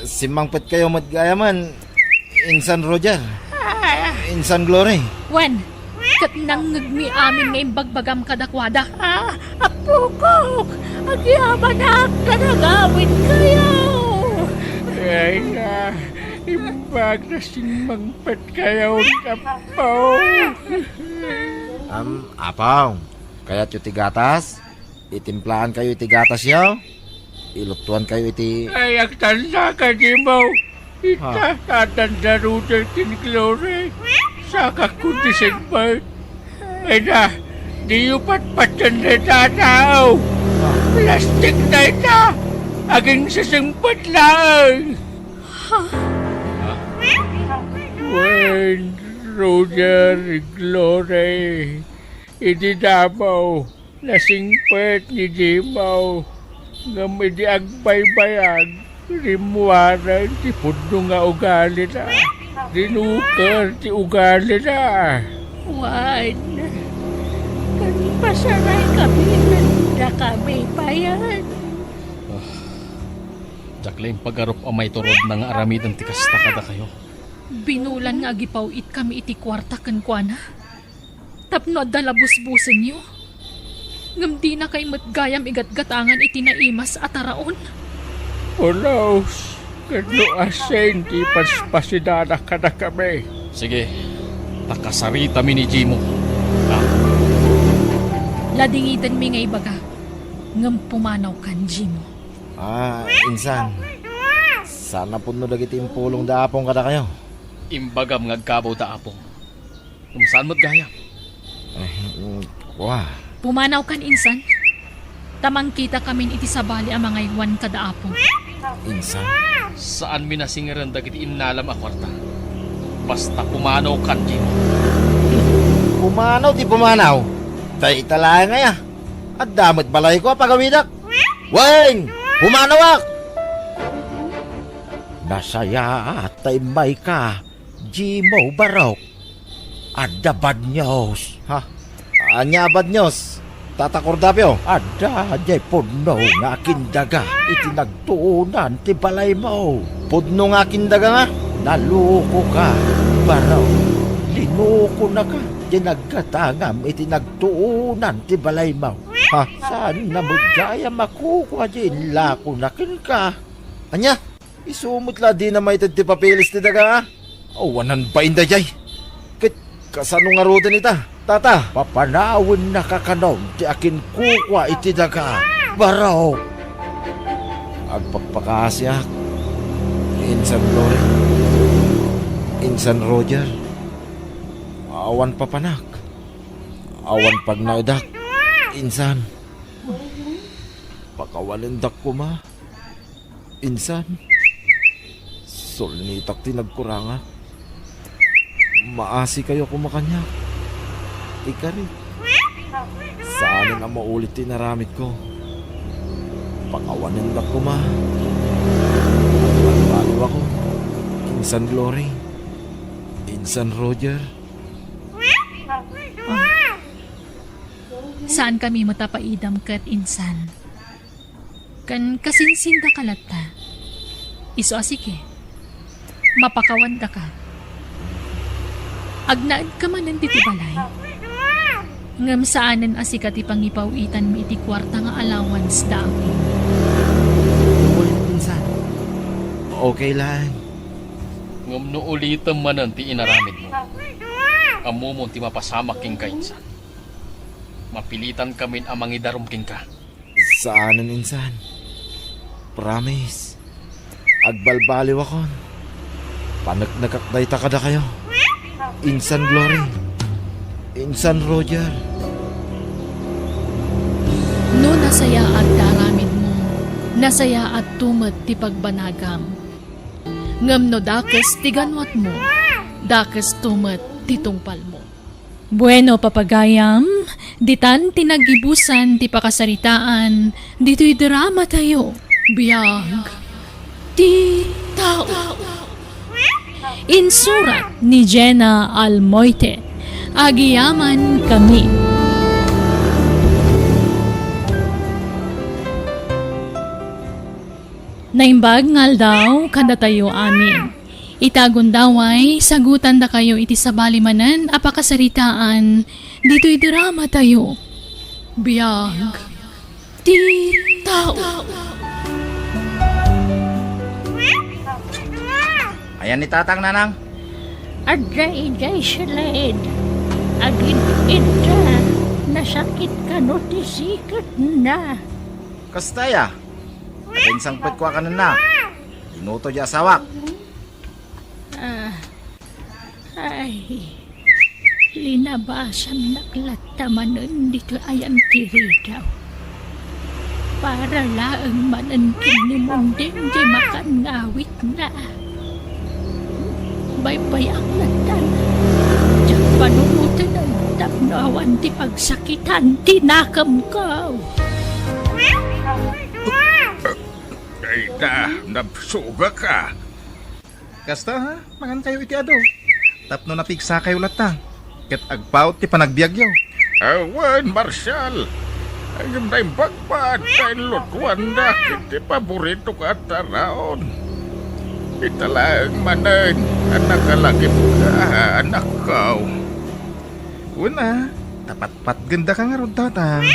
simmangpet kayo met gayamen, Insan Roger. Ah. Insan Glory. Wen, ket nangngegmi amin nga imbagbagam kadakuada. Ah, apokok! Agyamanak ta nagawid kayo! Ay na, imbag na simmang Pet kayo, Apo. Am, Apong, kayatyo ti gatas? Itimplaan kayo iti gatasyo? Iluttuan kayo iti Ay, agtanda ka, Jimo. Ita, Ha? Tatanda Rudel ken Glory. Sakak kundi singpet. Ay na, diyo patpatan dayta a tao. Plastik dayta. Aginsisingpet laeng. Wen, Roger, Glory, idi damo, nasingpet ni Jimo, ngem idi agbaybayag, rimmuaren ti pudno nga ugalina. Rinuker ti ugalina. Wen, ken pasaray kami ken dakami payen. Ah, diak la impagarup a maiturod na nga aramiden ti kasta kadakayo. Binulan nga agipaw-itkami iti kuarta kenkuana tapno adda la busbusenyo. Ngem dinakay met gayam igatgatangan iti naimas a taraon. Pulos, ket no asin ti paspasidana kadakami. Sige, ta kasaritami ni Jimo. Ah. Ladingitenmi nga ibaga, ngem pumanawkan, Jimo. Ah, insan, saan a pudno dagiti impulong da Apong kadakayo? Imbagam nga agkabaw da Apong. Ngem saan met gayam? Eh, mm, kua. Pumanawkan, insan. Ta mangkitakamin iti sabali a mangaywan kada Apong. Insan. Saanmi nasingeren dagiti innalam a kuarta. Basta pumanawkan, Jimo. Pumanaw ti pumanaw. Ta ita laeng aya. Adda met balayko a pagawidak. Wen, pumanawak! Nasayaat ta immayka, Jimo Barok. Adda bad news. Ha? Ania a bad news, Tata Cordapio? Adda diay pudno nga akindaga iti nagtuonan ti balaymo. Pudno nga akindaga nga? Nalukoka, Baro. Linukonaka ti naggatangam iti nagtuonan ti balaymo. Ha? Saanna met gayam a kukua ti inlakona kenka. Ania? Isu met la a dina maited ti papeles ti daga, a? Awanan bain daydiay. Ket kasano ngaruden ita, Tata? Papanawennaka kanon ti akinkukua iti daga, Baro. Agpakpakaasiak, Insan Glory, Insan Roger. Awan papanak, awan pagnaedak, Insan. Pakawanendak koma. Insan, sulnitak ti nagkurangak. Maasikayo koma kaniak. Ikari, saanen a maulit ti inaramidko. Pakawanendak koma. Agbalbaliwakon, Insan Glory, Insan Roger. Saankami met a paidam ket, Insan. Ken kasinsindaka latta. Isu a sige, mapakawandaka. Agnaedka manen ditoy balay. Ngem saanen a sika ti pangipaw-itanmi iti kuarta nga allowance da amin. Wen, Insan. Okay lang. Ngem no ulitem manen ti inaramidmo, ammomon ti mapasamak kenka, Insan. Mapilitankamin a mangidarum kenka. Saanen, Insan. Promise. Agbalbaliwakon. Paneknekak dayta kadakayo. Insan Glory. Insan Roger. No nasayaat ti aramidmo, nasayaatto met ti pagbanagam. Ngem no dakes ti ganwatmo, dakesto met ti tungpalmo. Bueno, papagayam, ditan ti naggibusan ti pakasaritaan ditoy dramatayo, Biag ti Tao. Insurat ni Jenna Almoite. Agyamankami. Naimbag nga aldaw kadatayo amin. Ita gundaway, sagutandakayo iti sabali manen a pakasaritaan ditoy dramatayo. Biag ti Tao. Ayan ni Tatang, Nanang? Adda idiay siled. Agid-idda. Nasakit kano ti siketna. Kasta aya? Agensangpet kua kanenna. Inuto di asawak. Ah, ay, linabasannak latta manen ditoy ayan ti ridaw. Para laeng manen ken ni Munding ti makan nga awitna. Baybayak latta. Diak panunotenen tapno awan ti pagsakitan ti nakemko. Ay da, nabsugak a. Kasta, ha? Mangankayo iti adu. Tapno napigsakayo latta. Ket agpaut ti panagbiagyo. Awan, Marshal. Ngem naimbag met ta inlutoanda iti paboritoka a taraon. Ita laeng manen a nakalagipka, anakko. Wen a, ta patpatgendaka ngarud, Tatang.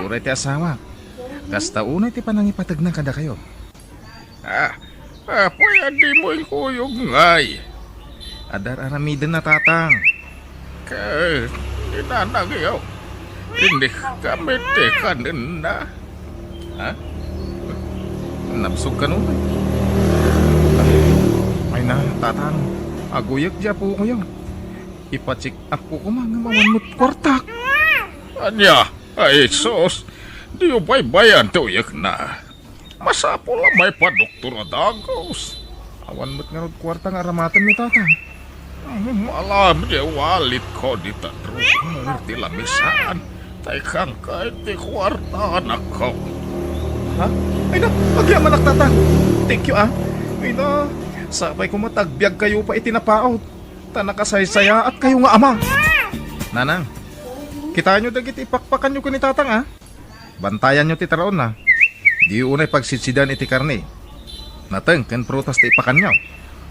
Uray ti asawak. Kasta unay ti panangipategna kadakayo. Ah, apay a dimo inkuyog ngay? Adda ar-aramidenna, Tatang. Ket ni nanangyo, inikami ti kanenna. Ha? Nabsog kano? Ay na, Tatang. Aguyek di apokoyo. Ipa-check up ko koma ngem awan met kuartak. Ania? Ay, sus! Diyo baybayan ti uyekna. Masapul a maipadoktor a dagus. Awan met ngarud kuarta nga aramaten ni Tatang. Malam di walitko dita drawer ti lamisan. Ta ikkanka iti kuarta, anakko. Ha? Ay na, agyamanak, Tatang. Thank you, ah. Ay na, sapay koma ta agbiagkayo pay iti napaut. Ta nakasaysayaatkayo nga ama. Nanang, kitaenyo dagiti ipakpakanyo ken ni Tatang, a? Bantayanyo ti taraonna. Diyo unay pagsidsidan iti karne, nateng ken prutas ti ipakanyo.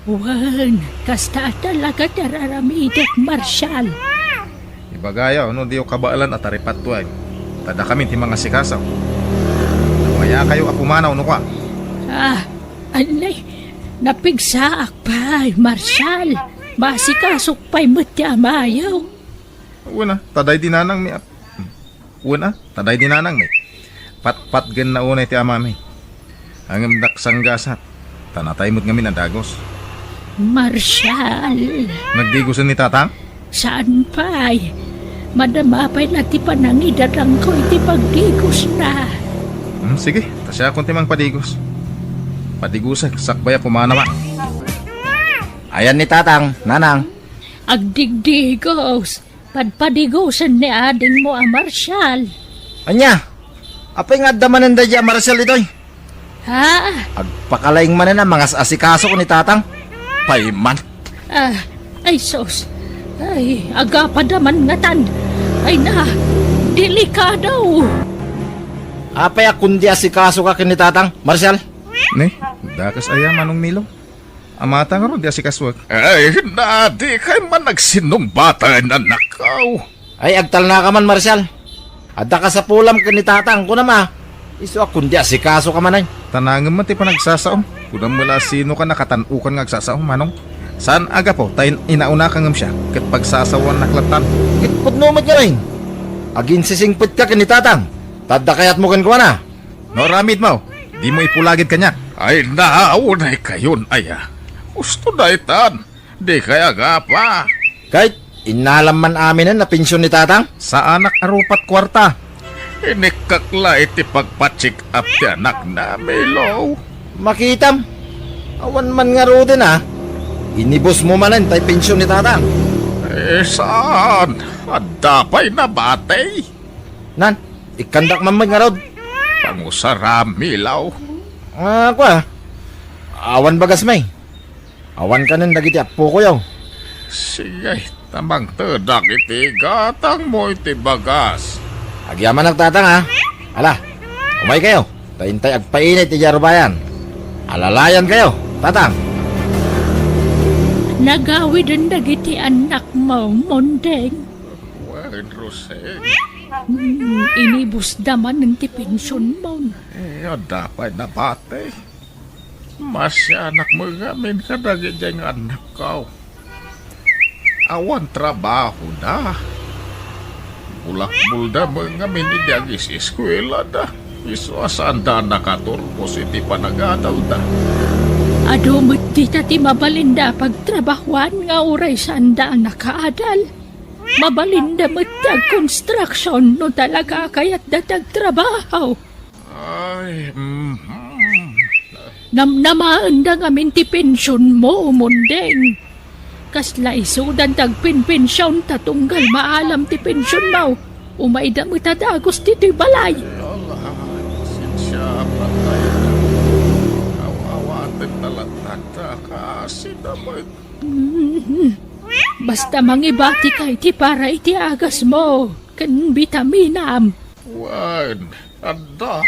Wen, kasta talaga ti ar-aramidek, Marshal. Ibagayo no diyo kabaelan a taripatto ay. Ta dakamin ti mangasikaso. Mayakayo a pumanaw no kua. Ah, anay, napigsaak pay, Marshal. Masikasok pay met ti amayo. Wen a, ta daydi nanangmi a-, wen a, ta daydi nanangmi. Patpatgenna unay ti amami. Ngem dak sanggasat, ta natay met ngamin a dagus. Marshal. Nagdigusen ni Tatang? Saan pay? Madama pay la ti panangidarangko iti pagdigosna. Hmm, sige, ta siakon ti mangpadigos. Padigosek, sakbay a pumanaw. Ayan ni Tatang, Nanang. Agdigdigos. Padpadigosen ni adingmo a Marshal. Ania? Apay nga adda manen daydi a Marshal ditoy? Ha? Agpakalaing manen a mangas-asikaso ni Tatang. Payman. Ah, ay sus. Ay, agapada man ngatan. Ay na, delikado. Apay a kundi asikasoka ken ni Tatang, Marshal? Ni, dakes aya, Manong Milo. Amata ngarud di asikasoek. Ay, na, dikay man agsinumbatan, anakko. Ay, agtalnaka man, Marshal. Adda kasapulam ken ni Tatang, kunam a. Isu a kundi asikasoka man ay. Tanangem man ti panagsasaom. Kunam met la sinoka nakatan-okan nga agsasaom, Manong. Saan a gapu ta in-, inaunaka ngem siya, ket pagsasawanak lattan. Ket pudno met ngamin. Aginsisingpetka ken ni Tatang. Ta adda kayatmo kenkuana. No aramidmo, dimo ipulagid kaniak. Ay, naunay kayon aya. Husto daytan. Dikay agapa. Ket innalam man aminen a pension ni Tatang? Saanak a rupat kuarta. Inikkak la iti pagpa-check up ti anakna, Milo. Makitam. Awan man ngaruden a. Inibusmo manen tay pension ni Tatang. Eh, saan? Adda pay nabati. Nan, ikkandak man met ngarud. Pangusaram, Milo. Ah, kua. Awan bagasmi. Awan kanen dagiti appokoyo. Sige, ta mangtedak iti gatangmo iti bagas. Agyamanak, Tatang, ha? Ala, umaykayo. Ta intay agpainit iti arubayan. Alalayankayo, Tatang. Nagawiden dagiti annakmo, Mondeng. Wen, Roseng. Hmm, inibusda manen ti pensionmo. Eh, adda pay nabati. Masianak met ngamin kadagiti nga annakko. Awan trabahoda. Bulakbulda met ngamin idi agis-eskuelada. Isu a saanda a nakaturpos iti panagadalda. Adu met dita ti mabalinda a pagtrabahoan nga uray saanda a nakaadal. Mabalinda met ti agkonstruksion no talaga a kayatda ti agtrabaho. Ay, mhm. Namnamaenda ngamin ti pensionmo, Mondeng. Kasla isudan ti agpenpension ta tunggal maalam ti pensionmo, umayda met a dagus ditoy balay. Ala, sinsia, patay. Awawatek ta latta, kasida met. Mhm. Basta mangibatika iti para iti agasmo ken bitaminam. Wen, adda.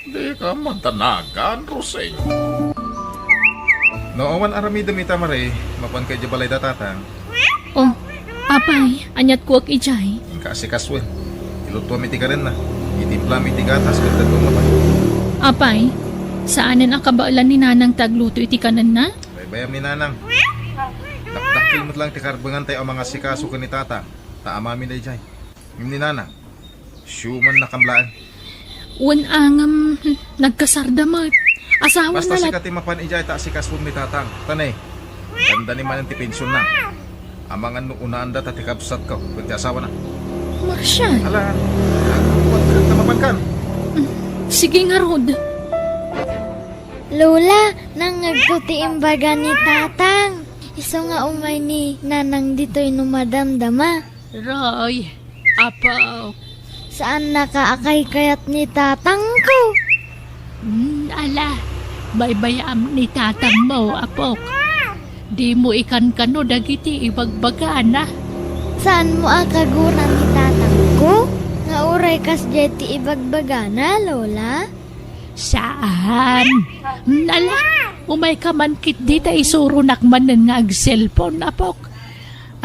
Dika madanagan, Rosing. No awan aramidem ita, Mare, mapanka idiay balayda, Tatang. Oh, apay, aniat kuak idiay? Inka asikasuen. Ilutuam iti kanenna. Itimplami iti gatas ket dadduma pay. Apay, saanen a kabaelan ni Nanang ti agluto iti kanenna? Baybayam ni Nanang. Dakdakkel met lang ti karbengan tayo a mangasikaso ken ni Tatang. Ta amami daydiay. Ngem ni Nanang, siumannakam laeng. Wen a ngem, nagkasarda met. Asawana. Basta sika ti mapan idiay ta asikasom ni Tatang. Ta ne, dandani manen ti pensionna. Amangan no unaanda ta ti kabsatko ken ti asawana. Marshal. Ala, agkukuatkan ta mapankan. Mm, sige ngarud. Lola, nangngegko ti imbaga ni Tatang. Isu nga umay ni Nanang ditoy no madamdama. Roy, apo. Saannaka a kaykayat ni Tatangko. Hmm, ala, baybayam ni Tatangmo, apok. Dimo ikankano dagiti ibagbagana. Saanmo a kagura ni Tatangko nga uray kasdiay ti ibagbagana, Lola? Saan. Hmm, ala, Umayka man ketdi ta isuronak manen nga agselpon, apok.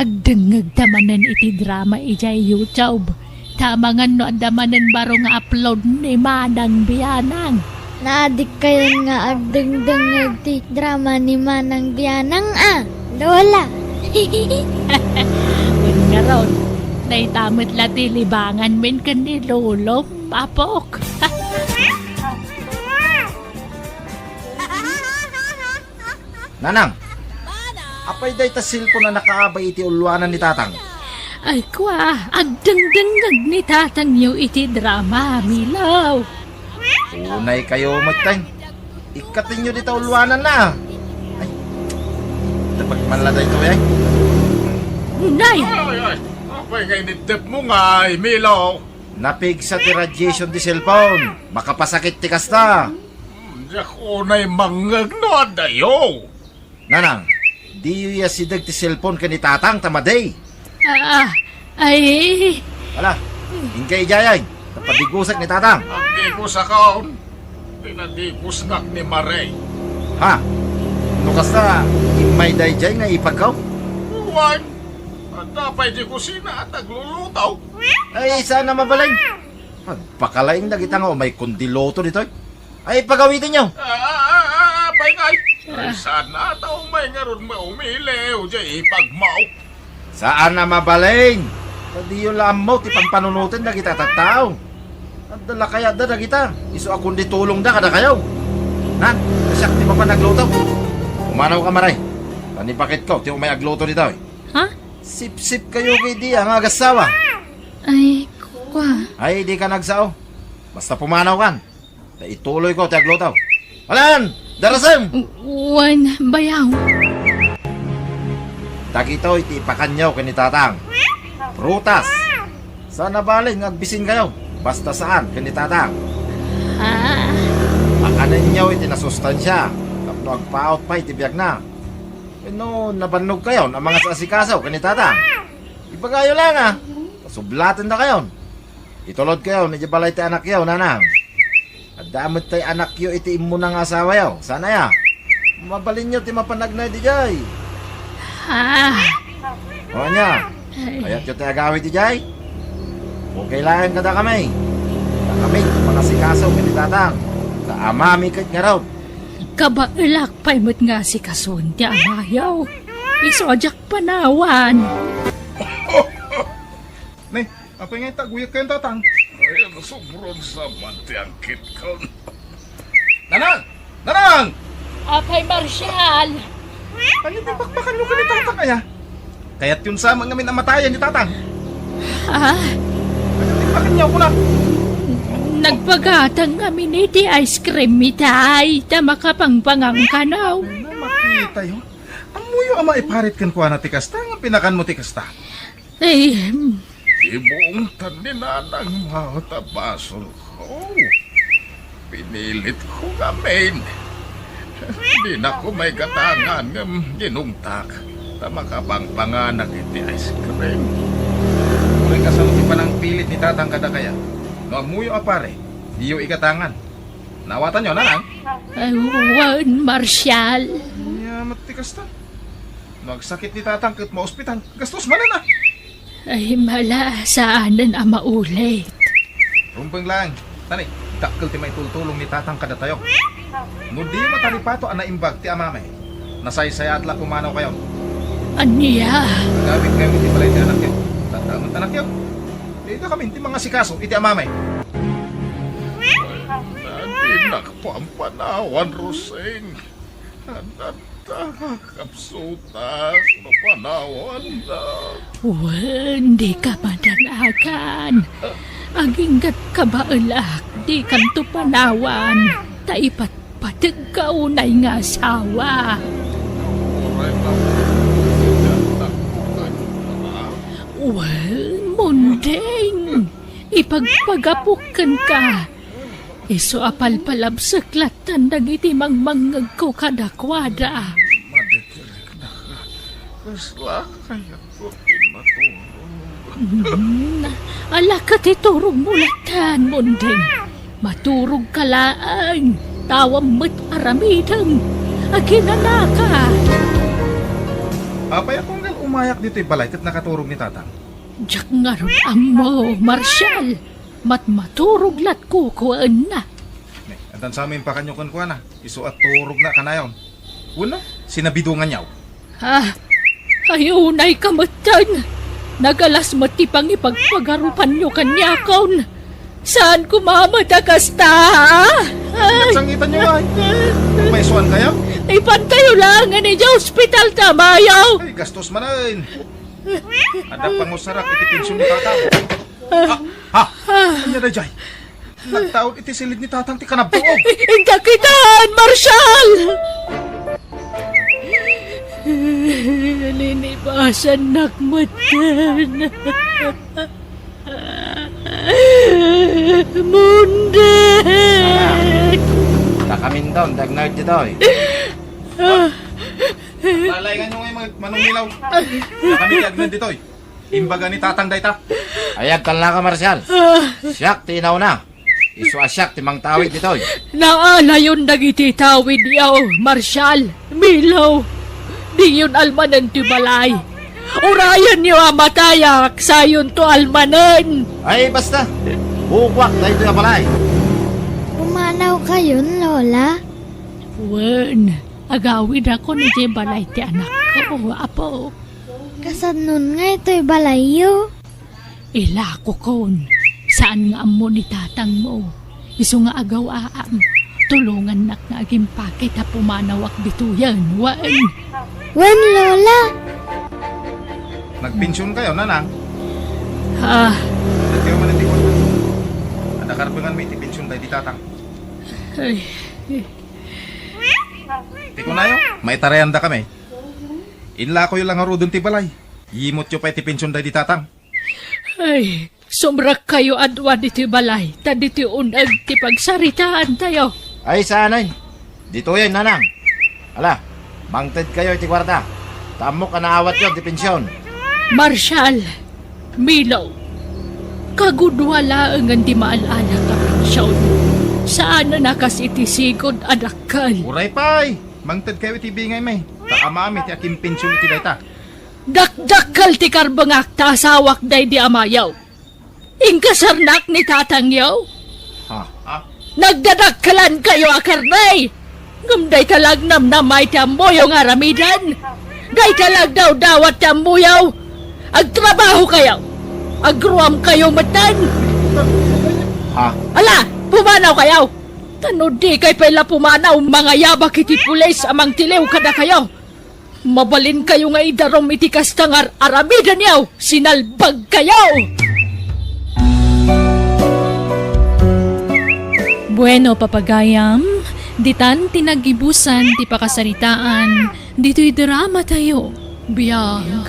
Agdengngegta manen iti drama idiay YouTube. Ta amangan no adda manen baro nga upload ni Manang Bianang. Naadikkayon nga agdengdengngeg ti drama ni Manang Bianang a, Lola. Wen ngarud, dayta met la ti libanganmin ken ni Lolom, apok. Nanang, apay dayta cellphone a nakaabay iti ulluanan ni Tatang? Ay, kua, agdengdengngeg ni Tatangyo iti drama, Milaw. Unay kayo met, tay. Ikkatenyo dita ulluananna. Ay, tepek man la daytoy, ay. Nay! Ay, ay, apay nga inittep mo nga, Milaw? Napigsa ti radiation ti cellphone. Makapasakit ti kasta. Hmm, diak unay mangngeg no adayo. Nanang, diyo ya sideg ti cellphone ken ni Tatang ta madi. Ah, ay. Ala, inka idiay, ta padigusek ni Tatang. Agdigusakon. Pinadigusngak ni Mare. Ha? No kasta, immay daydiay nga ipagko? Wen, adda pay di kusina at agluluto. Ay, saan a mabalin? Agpakalaing dagita nga umay kundi luto ditoy. Ay, pagawitanyo. Ah, ah, ah, ah, pay ngay. Ay, sana ta umay ngarud maumili, o di ipagmaw. Saan a mabalin. Ta diyo la ammo ti panpanunoten dagita tattao. Adda la kayatda dagita, isu a kundi tulongda kadakayo. Na, siak ti mapan agluto. Pumanaw ka, Mare. Tan ipakitko ti umay agluto ditoy. Ha? Sipsip kayo kay di nga agassawa. Ay, kua. Ay, di ka nagsao. Basta pumanaw kan. Ta ituloy ko ti agluto. Alan! Darasem! Wen, bayaw. Dagitoy ti ipakanyo ken ni Tatang. Prutas. Saan a balin nga agbisin kayo. Basta saan ken ni Tatang. Ah. Pakanenyo iti nasustansia. Tapno agpaut pay ti biagna. Wenno nabannog kayon a mangasikaso ken ni Tatang. Ibagayo la nga. Pasublaten dakayon. Itulod kayo, idiay balay ti anakyo, nanang. Adda met tay anakyo iti immuna nga asawayo, saan aya? Mabalinyo ti mapan agna idiay. Ah. O ania? Ay. Kayatyo ti agawid idiay? Okay laeng kadakami. Dakami, pangasikaso ken ni Tatang. Ta amami ket ngarud. Kabaelak pay met nga asikasoen ti amayo. Isu a diak panawan. Ne, apay nga itaguyek kayon, Tatang? Ay, ano, sobrang saman ti angkitkon. Nanang! Nanang! Apay, Marshall! Ay, iti pakpakanyo ken ni Tatang, aya? Kayatyon sa ngamin a matayen ni Tatang. Ah? Ay, iti pakpakanyo ko na. Nagpagatang ngamin iti ice cream, itay, ta makapangpangan kano. Ay, na, makitayo. Ammoyo a maiparit kenkuana ti kasta, nga pinakanmo ti kasta. Ay, hmm. Ibuongtan ni Nanang Mao ta basolko. Pinilitko ngamin. Dinako maigatangan ngem ginungtak ta makapangpanganak iti ice cream. Uray kasano ti panangpilit ni Tatang kadakaya? No ammoyo a pare, diyo igatangan. Naawatanyo, Nanang? Ay, wen, Marshall. Ania met ti kasta? No agsakit ni Tatang ket maospital, gastos manen a. Ay, mala, saanen a maulit. Rumbeng laeng. Tani, dakkel ti maitultulong ni Tatang kadatayo. No diyo mataripato a naimbag ti amami, nasaysayaat la pumanaw kayo. Ania? Agawid kayo iti balay ti anakyo. Tanda met anakyo. Dita kami ti mangasikaso iti amami. Ay, dinak pampanawan, Roseng. Adda ta kapsutas no panawanna. Wen, dika madanagan. Agingga't kabaelak, dikanto panawan. Ta ipatpategka unay nga asawa. Uray na, sigantak ko kayo para. Wen, Munding, ipagpagapok kenka. Isu a palpalabsek lattan dagiti mangmangngegko kadakuada. Maditiriknaka. Kasla kayatko ti maturog. Hmm, ala ket iturogmo lattan, Munding. Maturogka laeng. Tawam met aramidem. Aginanaka. Apay a kung ngal umayak ditoy balay ket nakaturog ni Tatang? Diak ngarud ammo, Marshal. Matmaturog lat kukuenna. Ne, addan sa amin pakanyo kenkuana. Isu a turogna kanayon. Wenno, sinabidonganyo? Ah, ay, unayka metten. Nagalas met ti pangipagpagarupanyo kaniakon. Saan ko mamata kasta, ah? Ay. Nagsangitanyo, ay. Maisuankayo? Ipantayo laengen idiay ospital ti amayo. Ay, gastos manen. Adda pangusarak iti pension ni Tatang. Ha? Ha? Ania daydiay? Nagtaud iti silid ni Tatang ti kanabtuog. Inka kitaan, Marshal! Linibasannak metten. Mundet! Takaminton, dagnard ditoy. Lalaingan nyo ngay mag-, Manong Milaw. Kami ti agnan ditoy. Imbaga ni Tatang dayta. Ay, agtalnaka, Marshal. Siak ti inauna. Isu a siak ti mangtawid ditoy. Naalayon dagiti tawidyo, Marshal, Milaw. Diyon almanen ti balay. Urayenyo a matayak, sayonto almanen. Ay, basta. Bukuak daytoy a balay. Pumanawkayon, Lola? Wen, agawidakon idiay balay ti anakko, apo. Kasadnon nga itoy balayyo? Ilakokon, saan nga ammo ni tatangmo. Isu nga agaw-aam, tulongannak nga agimpakit a pumanawak ditoyen, wen. Wen, Lola. Nagpensionkayo, nanang? Ah. Dagkayo man iti kwarta. Adda karbenganmi iti pension daydi tatang. Ay. Ti kunayo, maitarayandakami. Inlakoyo la ngaruden ti balay. Yimutyo pay ti pension daydi tatang. Ay, sumrekkayo a dua ditoy balay, ta ditoy un-eg ti pagsaritaantayo. Ay, saanen. Ditoyen, nanang. Ala, mangtedkayo iti kuarta. Ta ammok a naawatyo ti pension. Marshal, Milo, kagudua laengen ti maal-ala a pension. Saanen a kas iti sigud a dakkel. Uray pay, mangtedkayo iti bingaymi. Ta amami ti akimpension iti dayta. Dakdakkel ti karbengak ta asawak daydi amayo. Inkasarnak ni tatangyo. Ha? Ha? Nagdadakkelankayo a karne. Ngem dayta la agnamnama iti ammoyo nga aramiden. Dayta la agdawdawat ti ammoyo. Agtrabahokayo. Agruamkayo metten. Ha? Ala, pumanawkayo. Ta no dikay pay la pumanaw, mangayabak iti pulis a mangtiliw kadakayo. Mabalinkayo nga idarum iti kasta nga ar-aramidenyo, sinalbagkayo! Bueno, papagayam, ditan ti naggibusan ti pakasaritaan ditoy dramatayo, Biag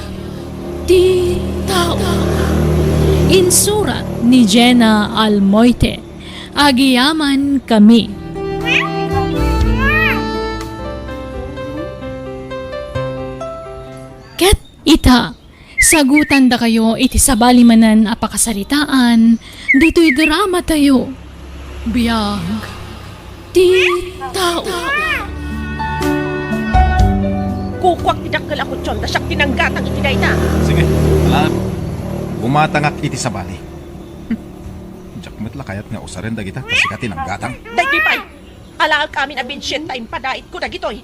ti Tao. Insurat ni Jenna Almoite. Agyamankami. Ket ita, sagutandakayo iti sabali manen a pakasaritaan ditoy dramatayo, Biag ti Tao. Kukuak ti dakkel a kutson, ta siak ti nanggatang iti dayta. Sige, ala, gumatangak iti sabali. Diak met la kayat nga usaren dagita, ta sika ti nanggatang. Daytoy pay, alaek amin a bedsheet ta impadaitko dagitoy.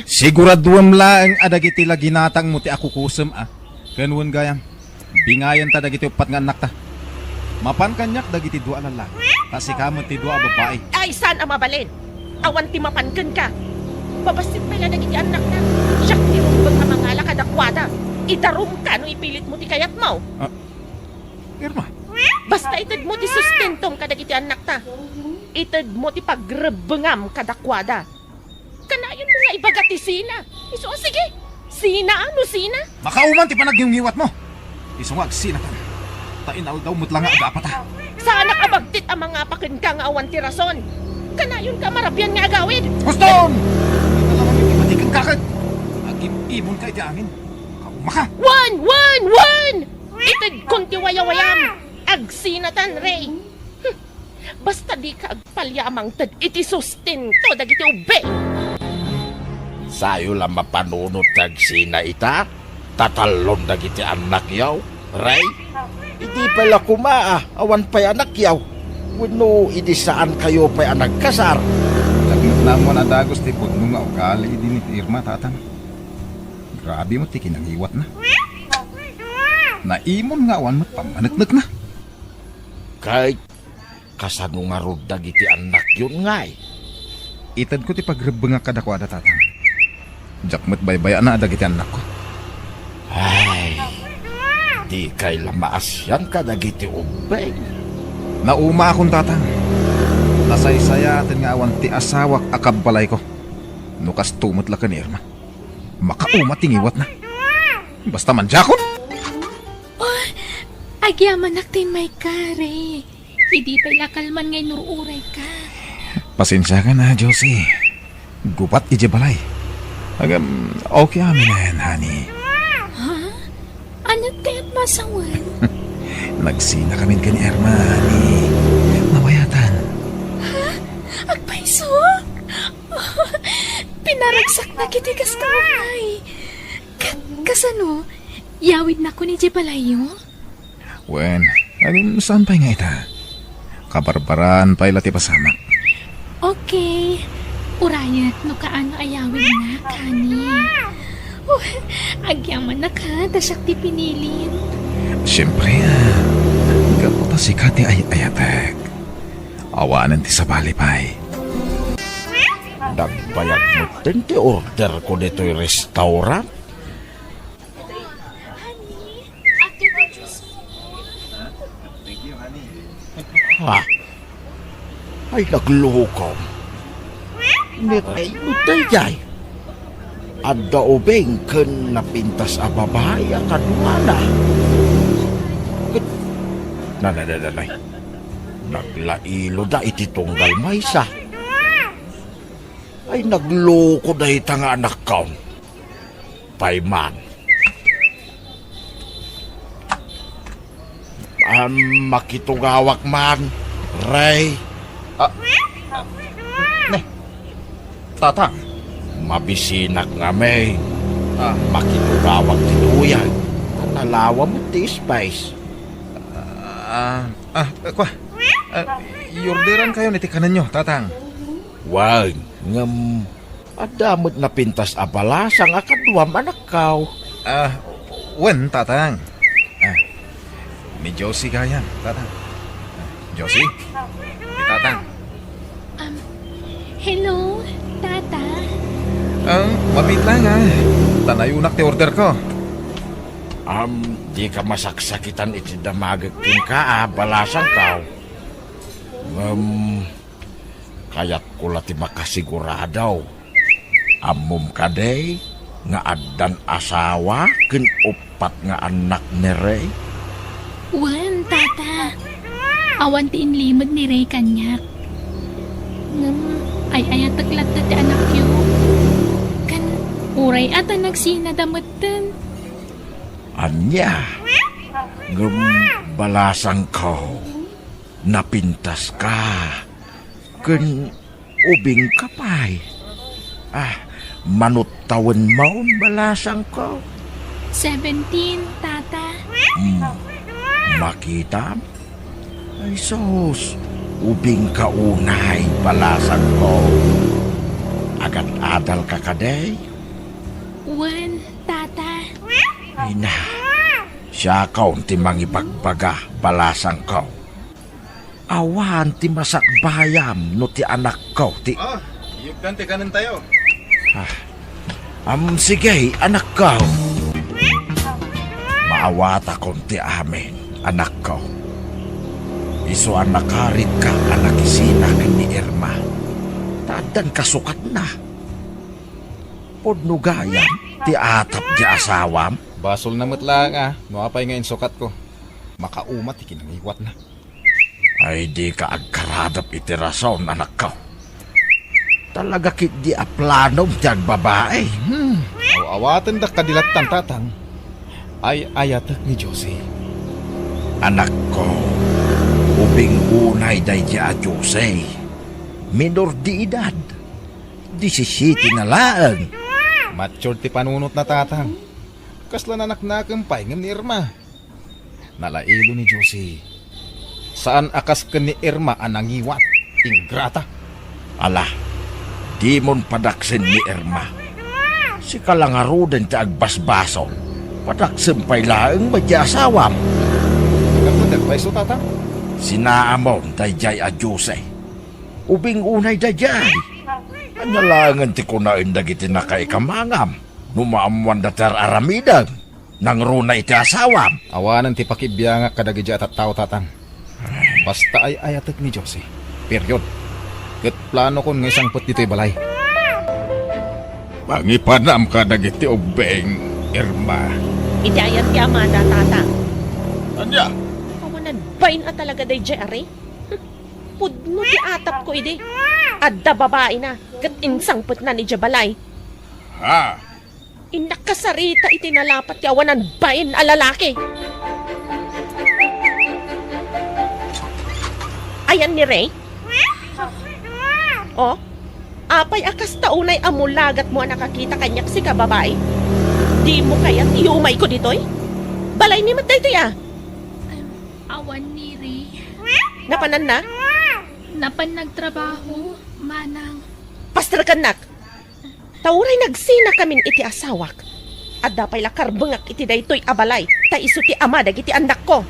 Siguraduem laeng a dagiti la ginatangmo ti akukusem a. Ken wen gayam, bingayenta dagiti uppat nga annakta. Mapan kaniak dagiti dua a lallaki, ta sika met ti dua a babbai. Ay, saan a mabalin? Awan ti mapan kenka. Babassit pay la dagiti annakta. Siak ti rumbeng a mangala kadakuada. Idarumka no ipilitmo ti kayatmo. Ah, Irma. Basta itedmo ti sustentom kadagiti annakta. Itedmo ti pagrebbengam kadakuada. Kanayonmo nga ibaga ti sina. Isu a sige. Sina a no sina? Makauman ti panagnginggiwatmo. Isu nga agsinatan. Ta inaldaw met la nga agapata. Saanak a bagtit a mangapa kenka nga awan ti rason. Kanayonka a marabian nga agawid. Huston! Ita la manen ti matiken kaket. Agim-imonka iti amin. Kaumaka. Wen! Wen! Wen! Itedkon ti wayawayam. Agsinatan, Ray. Hm. Basta dika agpalya a mangted iti sustento dagiti ubing. Sayo la mapanunot ti agsina ita, tatallon dagiti annakyo, Rey. Idi pay la koma a awan pay annakyo, wenno idi saankayo pay a nagkasar. Diak met ammo a dagus ti pudno nga ugali idi ni Irma, Tatang. Grabe met ti kinangiwatna. Naimon nga awan met pammaneknekna. Ket kasano ngarud dagiti annakyon, ngay? Itedko ti pagrebbengak kadakuada, Tatang. Diak met baybay-ana dagiti annakko. Ay, dikay la maasian kadagiti ubbing. Naumaakon, Tatang. Nasaysayaten nga awan ti asawak a kabbalayko. No kasto met la ken ni Irma, makauma ti ngiwatna. Basta mandiakon. Oh, agyamanak ti immayka, Rey. Idi pay la kalman nga inur-urayka. Pasensiakan a, Josie. Gubat idiay balay. Agam, okay amin, honey. Ha? Aniat kayat masawen? Nagsinakamin ken ni Irma, honey. Nabayatan. Ha? Agpayso? Pinaragsaknak iti kasta unay. Ka-, kasano? Yawidnakon idiay balayyo? Wen, agam saan pay nga ita? Kabarbaraan pay la ti pasamak. Okay. Urayek no kaano a yawidnak, honey. Oh, agyamanak ha, ta siak ti pinilim. Siempre, ah. Gapu ta sika ti ay-ayatek. Awanen ti sabali pay. Nagbayag metten ti order ko ditoy restaurant. Ha? Ay, nagloko. Ni Rey met daydiay. Adda ubing ken napintas a babai a kaduana. Ket, nanananay. Naglailoda iti tunggal maysa. Ay, nagloko dayta nga anakko. Pay man. Am, makitugawak man, Rey. Ah, ne, Tatang. Mabisinak ngamin. Ah. Makitugawak ti tuyag. Tatalawa met ti space. Ah, ah, kua. Ah, iorderankayon iti kanenyo, Tatang. Wen, ngem adda met napintas a balasang a kaduam, anakko. Ah, wen, Tatang. Ah, ni Josie gayam, Tatang. Ah, Josie? Ni Tatang. Um, hello, Tata. Ah, mabit lang, ah. Tanayonak ti order ko. Um, dika masaksakitan iti damagek kenka, ah, balasangko. Ngem, kayatko la ti makasigurado. Ammom kadi nga addan asawa ken uppat nga annak ni Rey? Wen, Tata. Awan ti inlimed ni Rey kaniak. Ngem, ay-ayatek latta ti anakyo. Ken, uray a ta nagsinada metten. Ania? Ngem balasangko, napintaska. Ken ubingka pay. Ah, manut tawenmon, balasangko? Seventeen, Tata. Hmm. Makitam? Ay sus, ubingka unay, balasangko. Agad-adalka kadi? Wen, Tata. Ay na, siakon ti mangibagbaga, balasangko. Awan ti masakbayam no ti anakko ti... Ah, iyegdan ti kanentayo. Ah. Am, sige, anakko. Maawatakon ti amin, anakko. Isu a nakaritka a nakisina ken ni Irma. Ta addan kasukatna. Pudno gayam ti atap ti asawam? Basolna met laeng a no apay nga insukatko. Makauma ti kinangiwatna. Ay, dika agkaradep iti rason, anakko. Talaga ketdi a planom ti agbabai. Hmm. Aw-awatendak kadi lattan, Tatang. Ay-ayatek ni Josie. Anakko, ubing unay daydi a Josie. Minor de edad. Disisiete na laeng. Matured ti panunotna, Tatang. Kasla nanaknakem pay ngem ni Irma. Nalailo ni Josie. Saan a kas ken ni Irma a nangiwat, ingrata. Ala, dimon padaksen ni Irma. Sika la ngaruden ti agbasbasol. Padaksem pay laeng met ti asawam. Nagpadak pay isu, Tatang? Sinaamon daydiay a Josie. Ubing unay daydiay. Ania laengen ti kunaen dagiti nakaikamangam no maammoanda ti ar-aramidem? Nangruna iti asawam. Awanen ti pakibiangak kadagiti a tattao, Tatang. Basta ay-ayatek ni Josie. Period. Ket planokon nga isangpet ditoy balay. Mangipanam kadagiti ubbing, Irma. Iti ayan ti amada, Tatang. Ania? Awanan bain a talaga daydiay, are? Pudno ti atapko idi. Adda babaina, ket insangpetnan idiay balay. Ha? Innak kasarita iti nalapat ti awanan bain a lalaki. Ayan ni Ray? Oh? Apay a kasta unay a mulagatmo a nakakita kaniak, sika babai? Dimo kayat ti umayko ditoy? Balaymi met daytoy a. Awan ni Ray. Napananna? Napan nagtrabaho, manang. Pastrekennak! Ta uray nagsinakamin iti asawak, adda pay la karbengak iti daytoy a balay, ta isu ti ama dagiti annakko.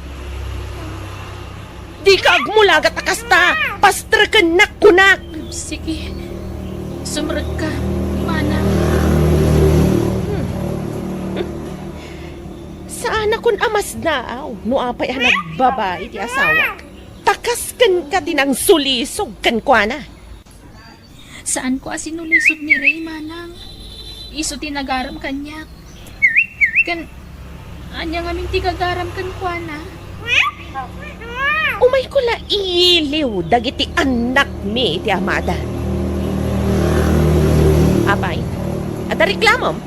Dika agmulagat a kasta! Pastrekennak, kunak! Sige. Sumrekka, manang. Saanakon a masnaaw no apay a nagbabai ti asawak. Ta kas kenka ti nangsulisog kenkuana. Saanko a sinulisog ni Ray, manang. Isu ti nagaram kaniak. Ken, ania ngamin ti gagaram kenkuana? Umayko la iliw dagiti annakmi iti amada. Apay, adda reklamom?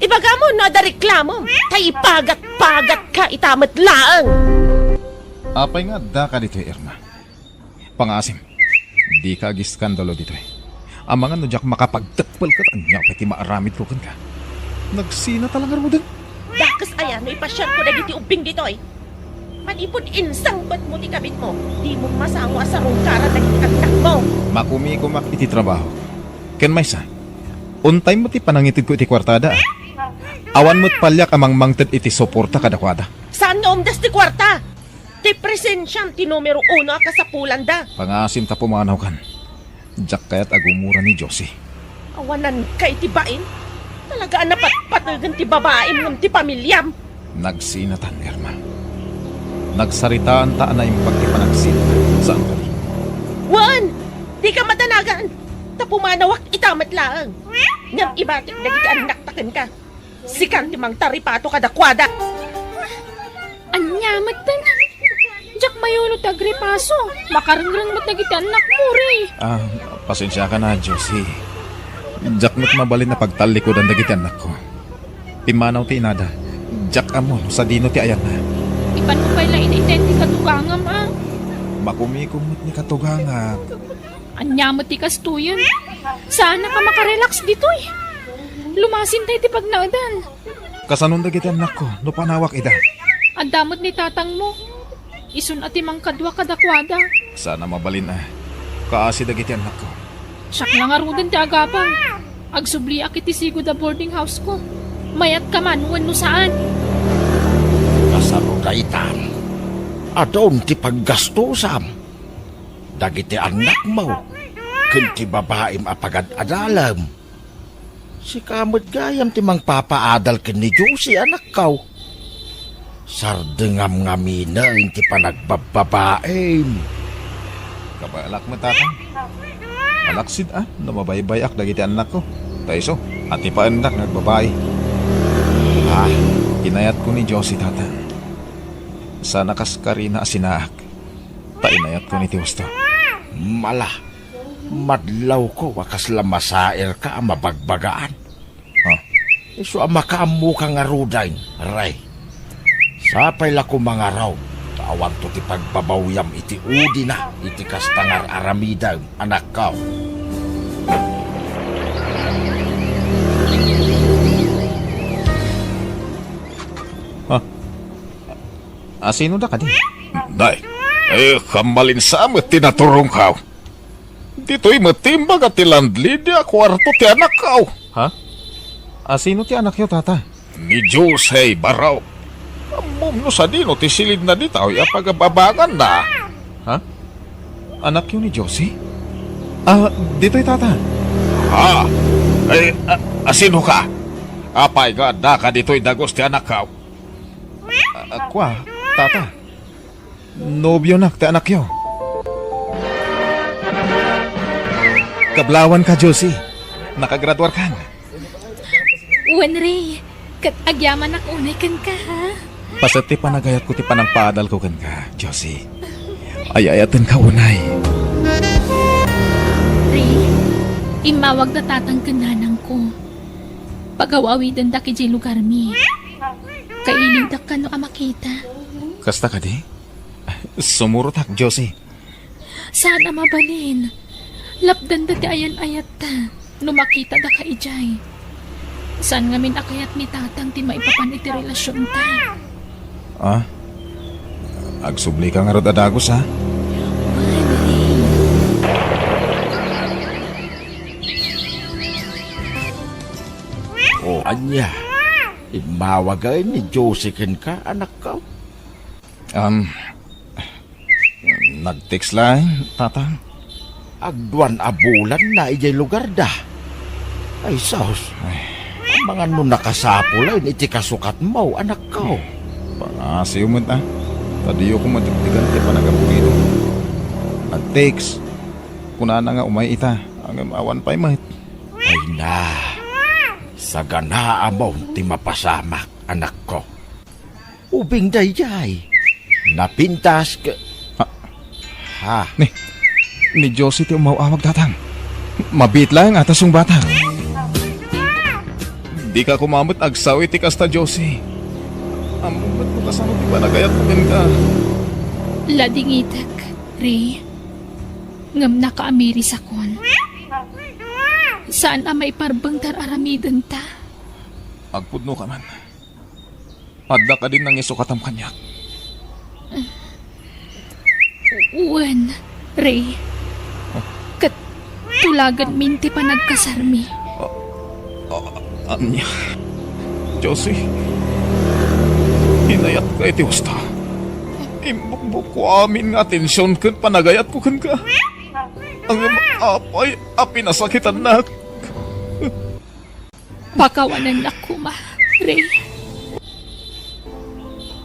Ibagam no adda reklamom, ta ipagat-pagatka ita met laeng. Apay nga addaka ditoy, Irma? Pangaasim, dika agiskandalo ditoy. Amangan no diak makapagteppel ket ania pay ti maaramidko kenka. Nagsinata la ngaruden. Dakes aya no ipasiarko dagiti ubbing ditoy? Manipud insangpetmo ti kabitmo, dimo masango a sarungkaran dagiti annakmo. Makumikumak iti trabaho. Ken maysa, untay met ti panangitedko iti kuartada, a. Awan met paliak a mangmangted iti suporta kadakuada. Saan nga umdas ti kuarta? Ti presensiam ti numero uno a kasapulanda. Pangaasim ta pumanawkan. Diak kayat a gumura ni Josie. Awananka iti bain. Talaga a napatpategen ti babaim ngem ti pamiliam. Nagsinatan, Irma. Nagsaritaanta a naimbag ti panagsinatan. Saan kadi? Wen! Dika madanagan! Ta pumanawak ita met laeng. Ngem ibatik dagiti annakta kenka. Sikan ti mangtaripato kadakuada. Ania metten? Diak mayuno ti agripaso. Makarengreng met dagiti annakmo, Ray. Ah, pasensiakan a, Josie. Diak met mabalin a pagtallikudan dagiti annakko. Pimmanaw ti inada. Diak ammo no sadino ti ayanna. Ipanmo pay la iti ti katugangam, a. Makumikom met ni katugangak. Ania met ti kastoyen? Saanak a makarelax ditoy. Lumasintay ti pagnaedan. Kasanon dagiti annakko no panawak ida? Adda met ni tatangmo. Isun a ti mangkadua kadakuada. Saan a mabalin a kaasi dagiti annakko. Siak la ngaruden ti agabang. Agsubliak iti sigud a boarding house ko. Mayatka man wenno saan? Kasano daytan? Adun ti paggastosam. Dagiti annakmo ken ti babaim a pagad-adalem. Sika met gayam ti mangpapaadal ken ni Josie, anakko. Sardengam ngaminen ti panagbabbabaim. Kabalak met, Tatang. Malaksid a no mabaybay-ak dagiti annakko. Ta isu, atipaendak nga agbabai. Ah, inayatko ni Josie, Tatang. Saan a kas karina a sinaak. Ta inayatko iti husto. Mala, madlawko a kasla masairka a mabagbagaan. Ha? Isu a makaammoka ngaruden, Ray. Sapay la koma ngarud, ta awanto ti pagbabawyam iti udina iti kasta nga ar-aramidem, anakko. Ha? Asino da kadi? Nay, eh, kammalinsa met ti naturongkaw. Ditoy met ti imbaga ti landlady a kuarto ti anakkaw. Ha? Asino ti anakyo, Tata? Ni Jose Barao. Ammom no sadino ti silidna ditoy a pagababanganna. Ha? Anakyo ni Jose? Ah, ditoy, Tata. Ha? Eh, a-, asino ka? Apay nga addaka ditoy dagus ti anakkaw? Ah, kua, Tata. Nobionak ti anakyo. Kablawanka, Josie. Nakagraduarkan. Wen, Ray. Ket agyamanak unay kenka, ha? Paset ti panagayatko ti panangpaadalko kenka, Josie. Ay-ayatenka unay. Ray, immawag da tatang ken nanangko. Pagaw-awidendak idiay lugarmi. Kailiwdak kano a makita. Kasta kadi? Sumurotak, Josie. Saan a mabalin. Lapdanda ti ayan-ayatta no makitada ka idiay. Saan ngamin a kayat ni Tatang ti maipapan iti relasionta. Ah? Agsubli ka ngarud a dagus, ha? Wen, Ray. O, ania? Immawag ngay ni Josie kenka, anakko? Um, nag-text laeng, Tatang. Agduan a bulanna idiay lugarda. Ay, sus. Ay. Amangan no nakasapulayen iti kasukatmo, anakko. Pangasiw met, a. Ta diyo koma dikdikan ti panagapulido. Nag-text. Kunana nga umay ita. Ngem awan pay met. Ay na. Saganaamon ti mapasamak, anakko. Ubing daydiay. Napintas ke-, ha? Ha? Ni, ni Josie ti umaw-awag, Tatang. Mabiit laeng a ta sungbatak. Dika koma met agsao iti kasta, Josie. Ammom met no kasano ti panagayatko kenka. Ladingitek, Ray. Ngem nakaamirisakon. Saan a maiparbeng ti ar-aramidenta. Agpudno ka man. Adda kadin nangisukatam kaniak? Wen, Ray. Ket tulaganmin ti panagkasarmi. Ah, ania? Josie, inayatka iti husto. Imbukbukko amin nga atension ken panagayatko kenka. Ngem apay a pinasakitannak? Pakawanennak koma, Ray.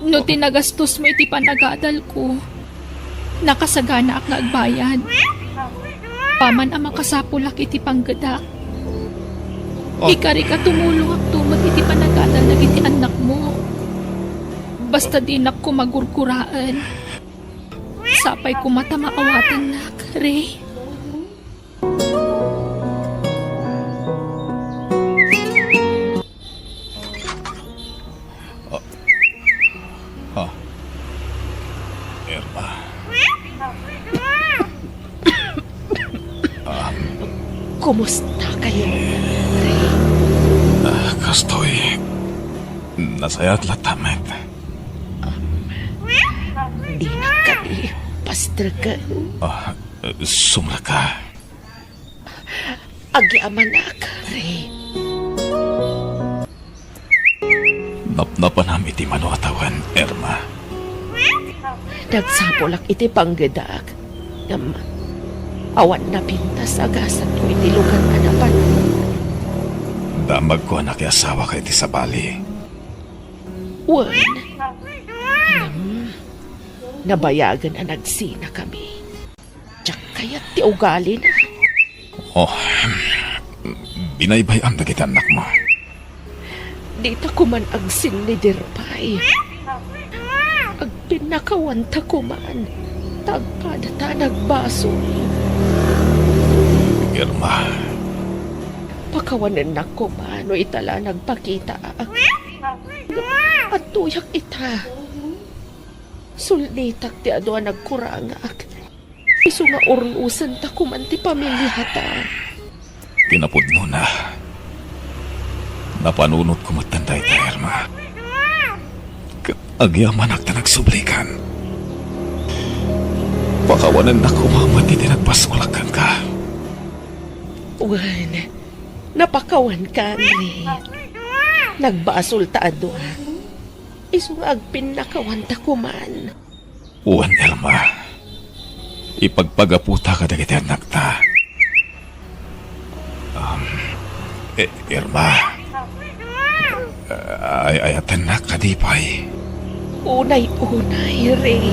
No ti nagastosmo iti panagadalko, nakasaganaak nga agbayad. Apaman a makasapulak iti panggedak. Oh. Ikarika tumulongakto met iti panagadal dagiti annakmo. Basta dinak koma gurguraen. Sapay koma ta maawatennak, Ray. Ah. Ha? Irma. Ah. Kumusta kayo, Ray? Ah, kastoy. Nasayaat latta met. Dinak kadi pastreken. Ah, sumrek ka. Agyamanak, Ray. Napnapanam iti mano a tawen, Irma. Nagsapulak iti panggedak. Ngem awan napintas a gasatko iti lugar a napanak. Damagko a nakiasawaka iti sabali. Wen, ngem nabayagen a nagsinakami. Diak kayat ti ugalina. Oh, binaybay-am dagiti annakmo. Dita koman agsinnider pay. Agpinnakawanta koman, ta agpadata a nagbasol. Irma. Pakawanennak koma no ita la nagpakitaak. Adtoyak ita. Sulnitak ti adu a nagkurangak. Isu nga urnosenta koman ti pamiliata. Kinapudnona, napanunotko metten dayta, Irma. Agyamanak ta nagsublikan. Pakawanennak koma met iti nagbasolak kenka. Wen, napakawanka, Ray. Nagbasol ta a dua. Isu nga agpinnakawanta koman. Wen, Irma. Ipagpagaputa kadagiti annakta. Um, I-, Irma. Ay-ayatennak kadi pay? Unay-unay, Ray.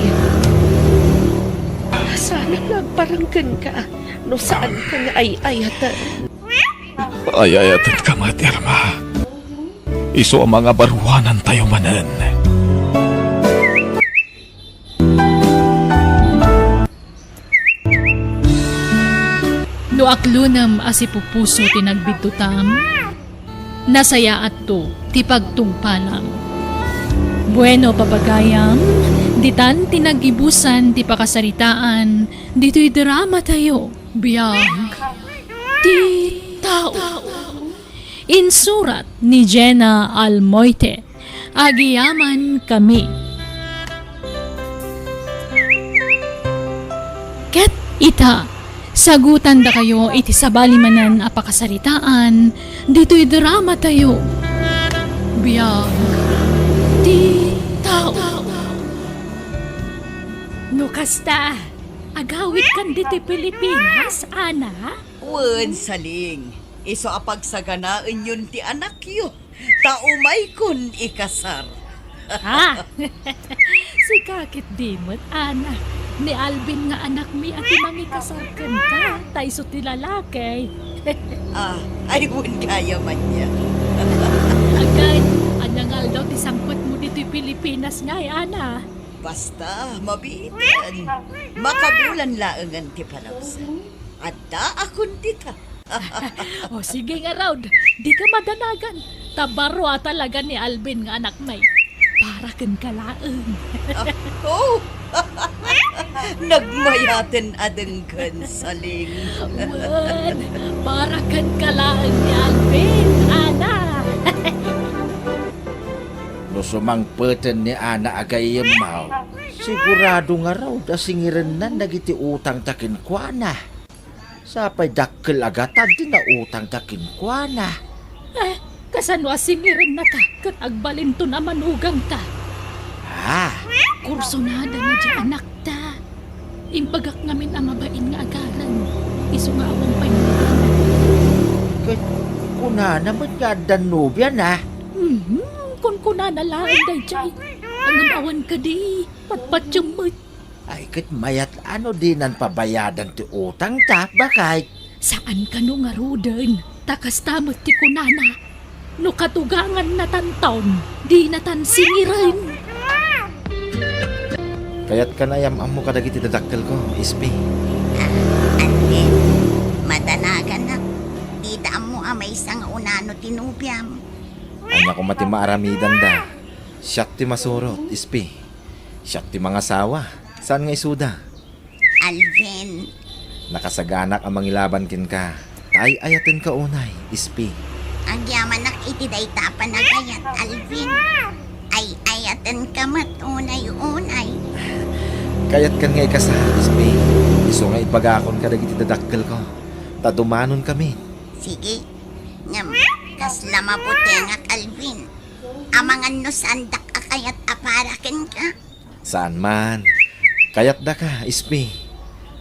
Saanak nga agparang kenka no saanka nga ay-ayaten. Ay-ayatenka met, Irma. Isu a mangabaruanantayo manen. No aklonem a sipupuso ti nagbiddutam, nasayaatto ti pagtungpalam. Bueno, papagayam, ditan ti naggibusan ti pakasaritaan ditoy dramatayo, Biag ti Tao. Insurat ni Jenna Almoite. Agyamankami. Ket ita, sagutandakayo iti sabali manen a pakasaritaan ditoy dramatayo. Biag ti Tao. No kasta, agawidkan ditoy Pilipinas, Ana? Wen, Saling. Isu a pagsaganaenyon ti anakyo. Ta umaykon ikasar. Ha? Sika ketdi met, Ana. Ni Alvin nga anakmi a ti mangikasar kenka, ta isu ti lalaki. Ah, ay, wen gayam ania. Agay, ania nga aldaw ti sangpetmo ditoy Pilipinas ngay, Ana? Basta, mabiiten. Makabulan laengen ti panawsan. Addaakon dita. O, sige ngarud, dika madanagan. Ta baro a talaga ni Alvin nga anakmi. Para kenka laeng. Ah, oh! Nagmayaten a denggen, Saling. Wen, para kenka laeng ni Alvin, Ana. No sumangpeten ni Ana a gayyemmo, sigurado ngarud a singirennan dagiti utangta kenkuana. Sapay dakkel a gatad ti nautangta kenkuana. Eh, kasano a singirennata ket agbalinton a manugangta? Ah! Kursunada na di anakta. Imbagak ngamin a mabain nga agaran. Isu nga awan pay nobia. Ket kunana met nga addan nobiana. Mhm, kunkunana laeng daydiay. Ngem awan kadi, patpatiem met. Ay, ket mayat a no dinan pabayadan ti utangta, baket? Saan kano ngaruden, ta kasta met ti kunana. No katugangannatanton, dinatan singiren. Kayatkan a yam-ammo kadagiti dadakkelko, Ispi? Ah, Alvin, madanaganak. Dita ammo a maysa nga unano ti nobiam. Ania koma ti maaramidanda? Siak ti masurot, Ispi. Siak ti mangasawa. Saan nga isuda? Alvin. Nakasaganak a mangilaban kenka. Ta ay-ayatenka unay, Ispi. Agyamanak iti dayta a panagayat, Alvin. Ay-ayatenka met unay-unay. Kayatkan nga ikasar, Ispi. Isu nga ibagakon kadagiti dadakkelko. Ta dumanonkamin. Sige. Ngem, kasla mabutengak, Alvin. Amangan no saandak a kayat a para kenka. Saan man. Kayatdaka, Ispi.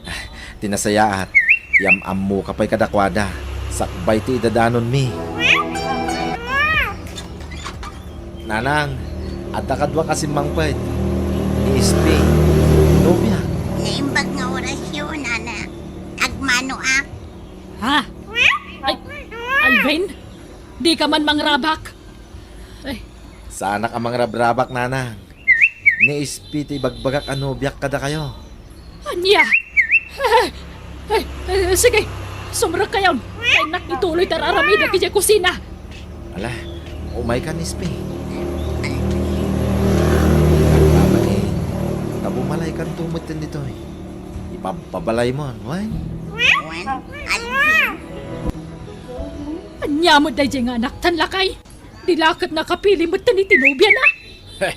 Ah, ti nasayaat, yam-ammoka pay kadakuada, sakbay ti idadanonmi. Nanang, adda kaduak a simmangpet. Ni Ispi, nobiak. Naimbag nga orasyo, Nana. Agmanoak. Ha? Ay, Alvin? Dika man mangrabak? Ay. Saanak a mangrabrabak, Nanang. Ni Ispi ti ibagbagak a nobiak kadakayo. Ania? Ay, ay, ay, sige, sumrekkayon. Kayatnak ituloy ti ar-aramidek idiay kusina. Ala, umaykan, Ispi. Agbabain, ta bumalaykanto metten ditoy. Ipabpabalaymon, wen? Wen, Alvin. Ania met daydiay nga anaktan, lakay? Di la ket nakapili metten iti nobiana? Heh,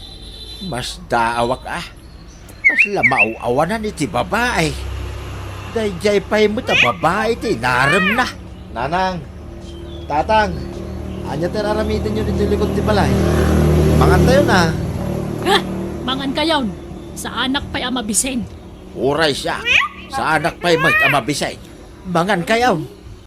Masdaawak a. Kasla maaw-awanan iti babai. Daydiay pay met a babai ti inaremna. Nanang, Tatang, ania ti ar-aramidenyo ditoy likod ti balay? Mangantayon a. Ha? Mangankayon? Saanak pay a mabiseng. Uray siak, saanak pay met a mabiseng. Mangankayon?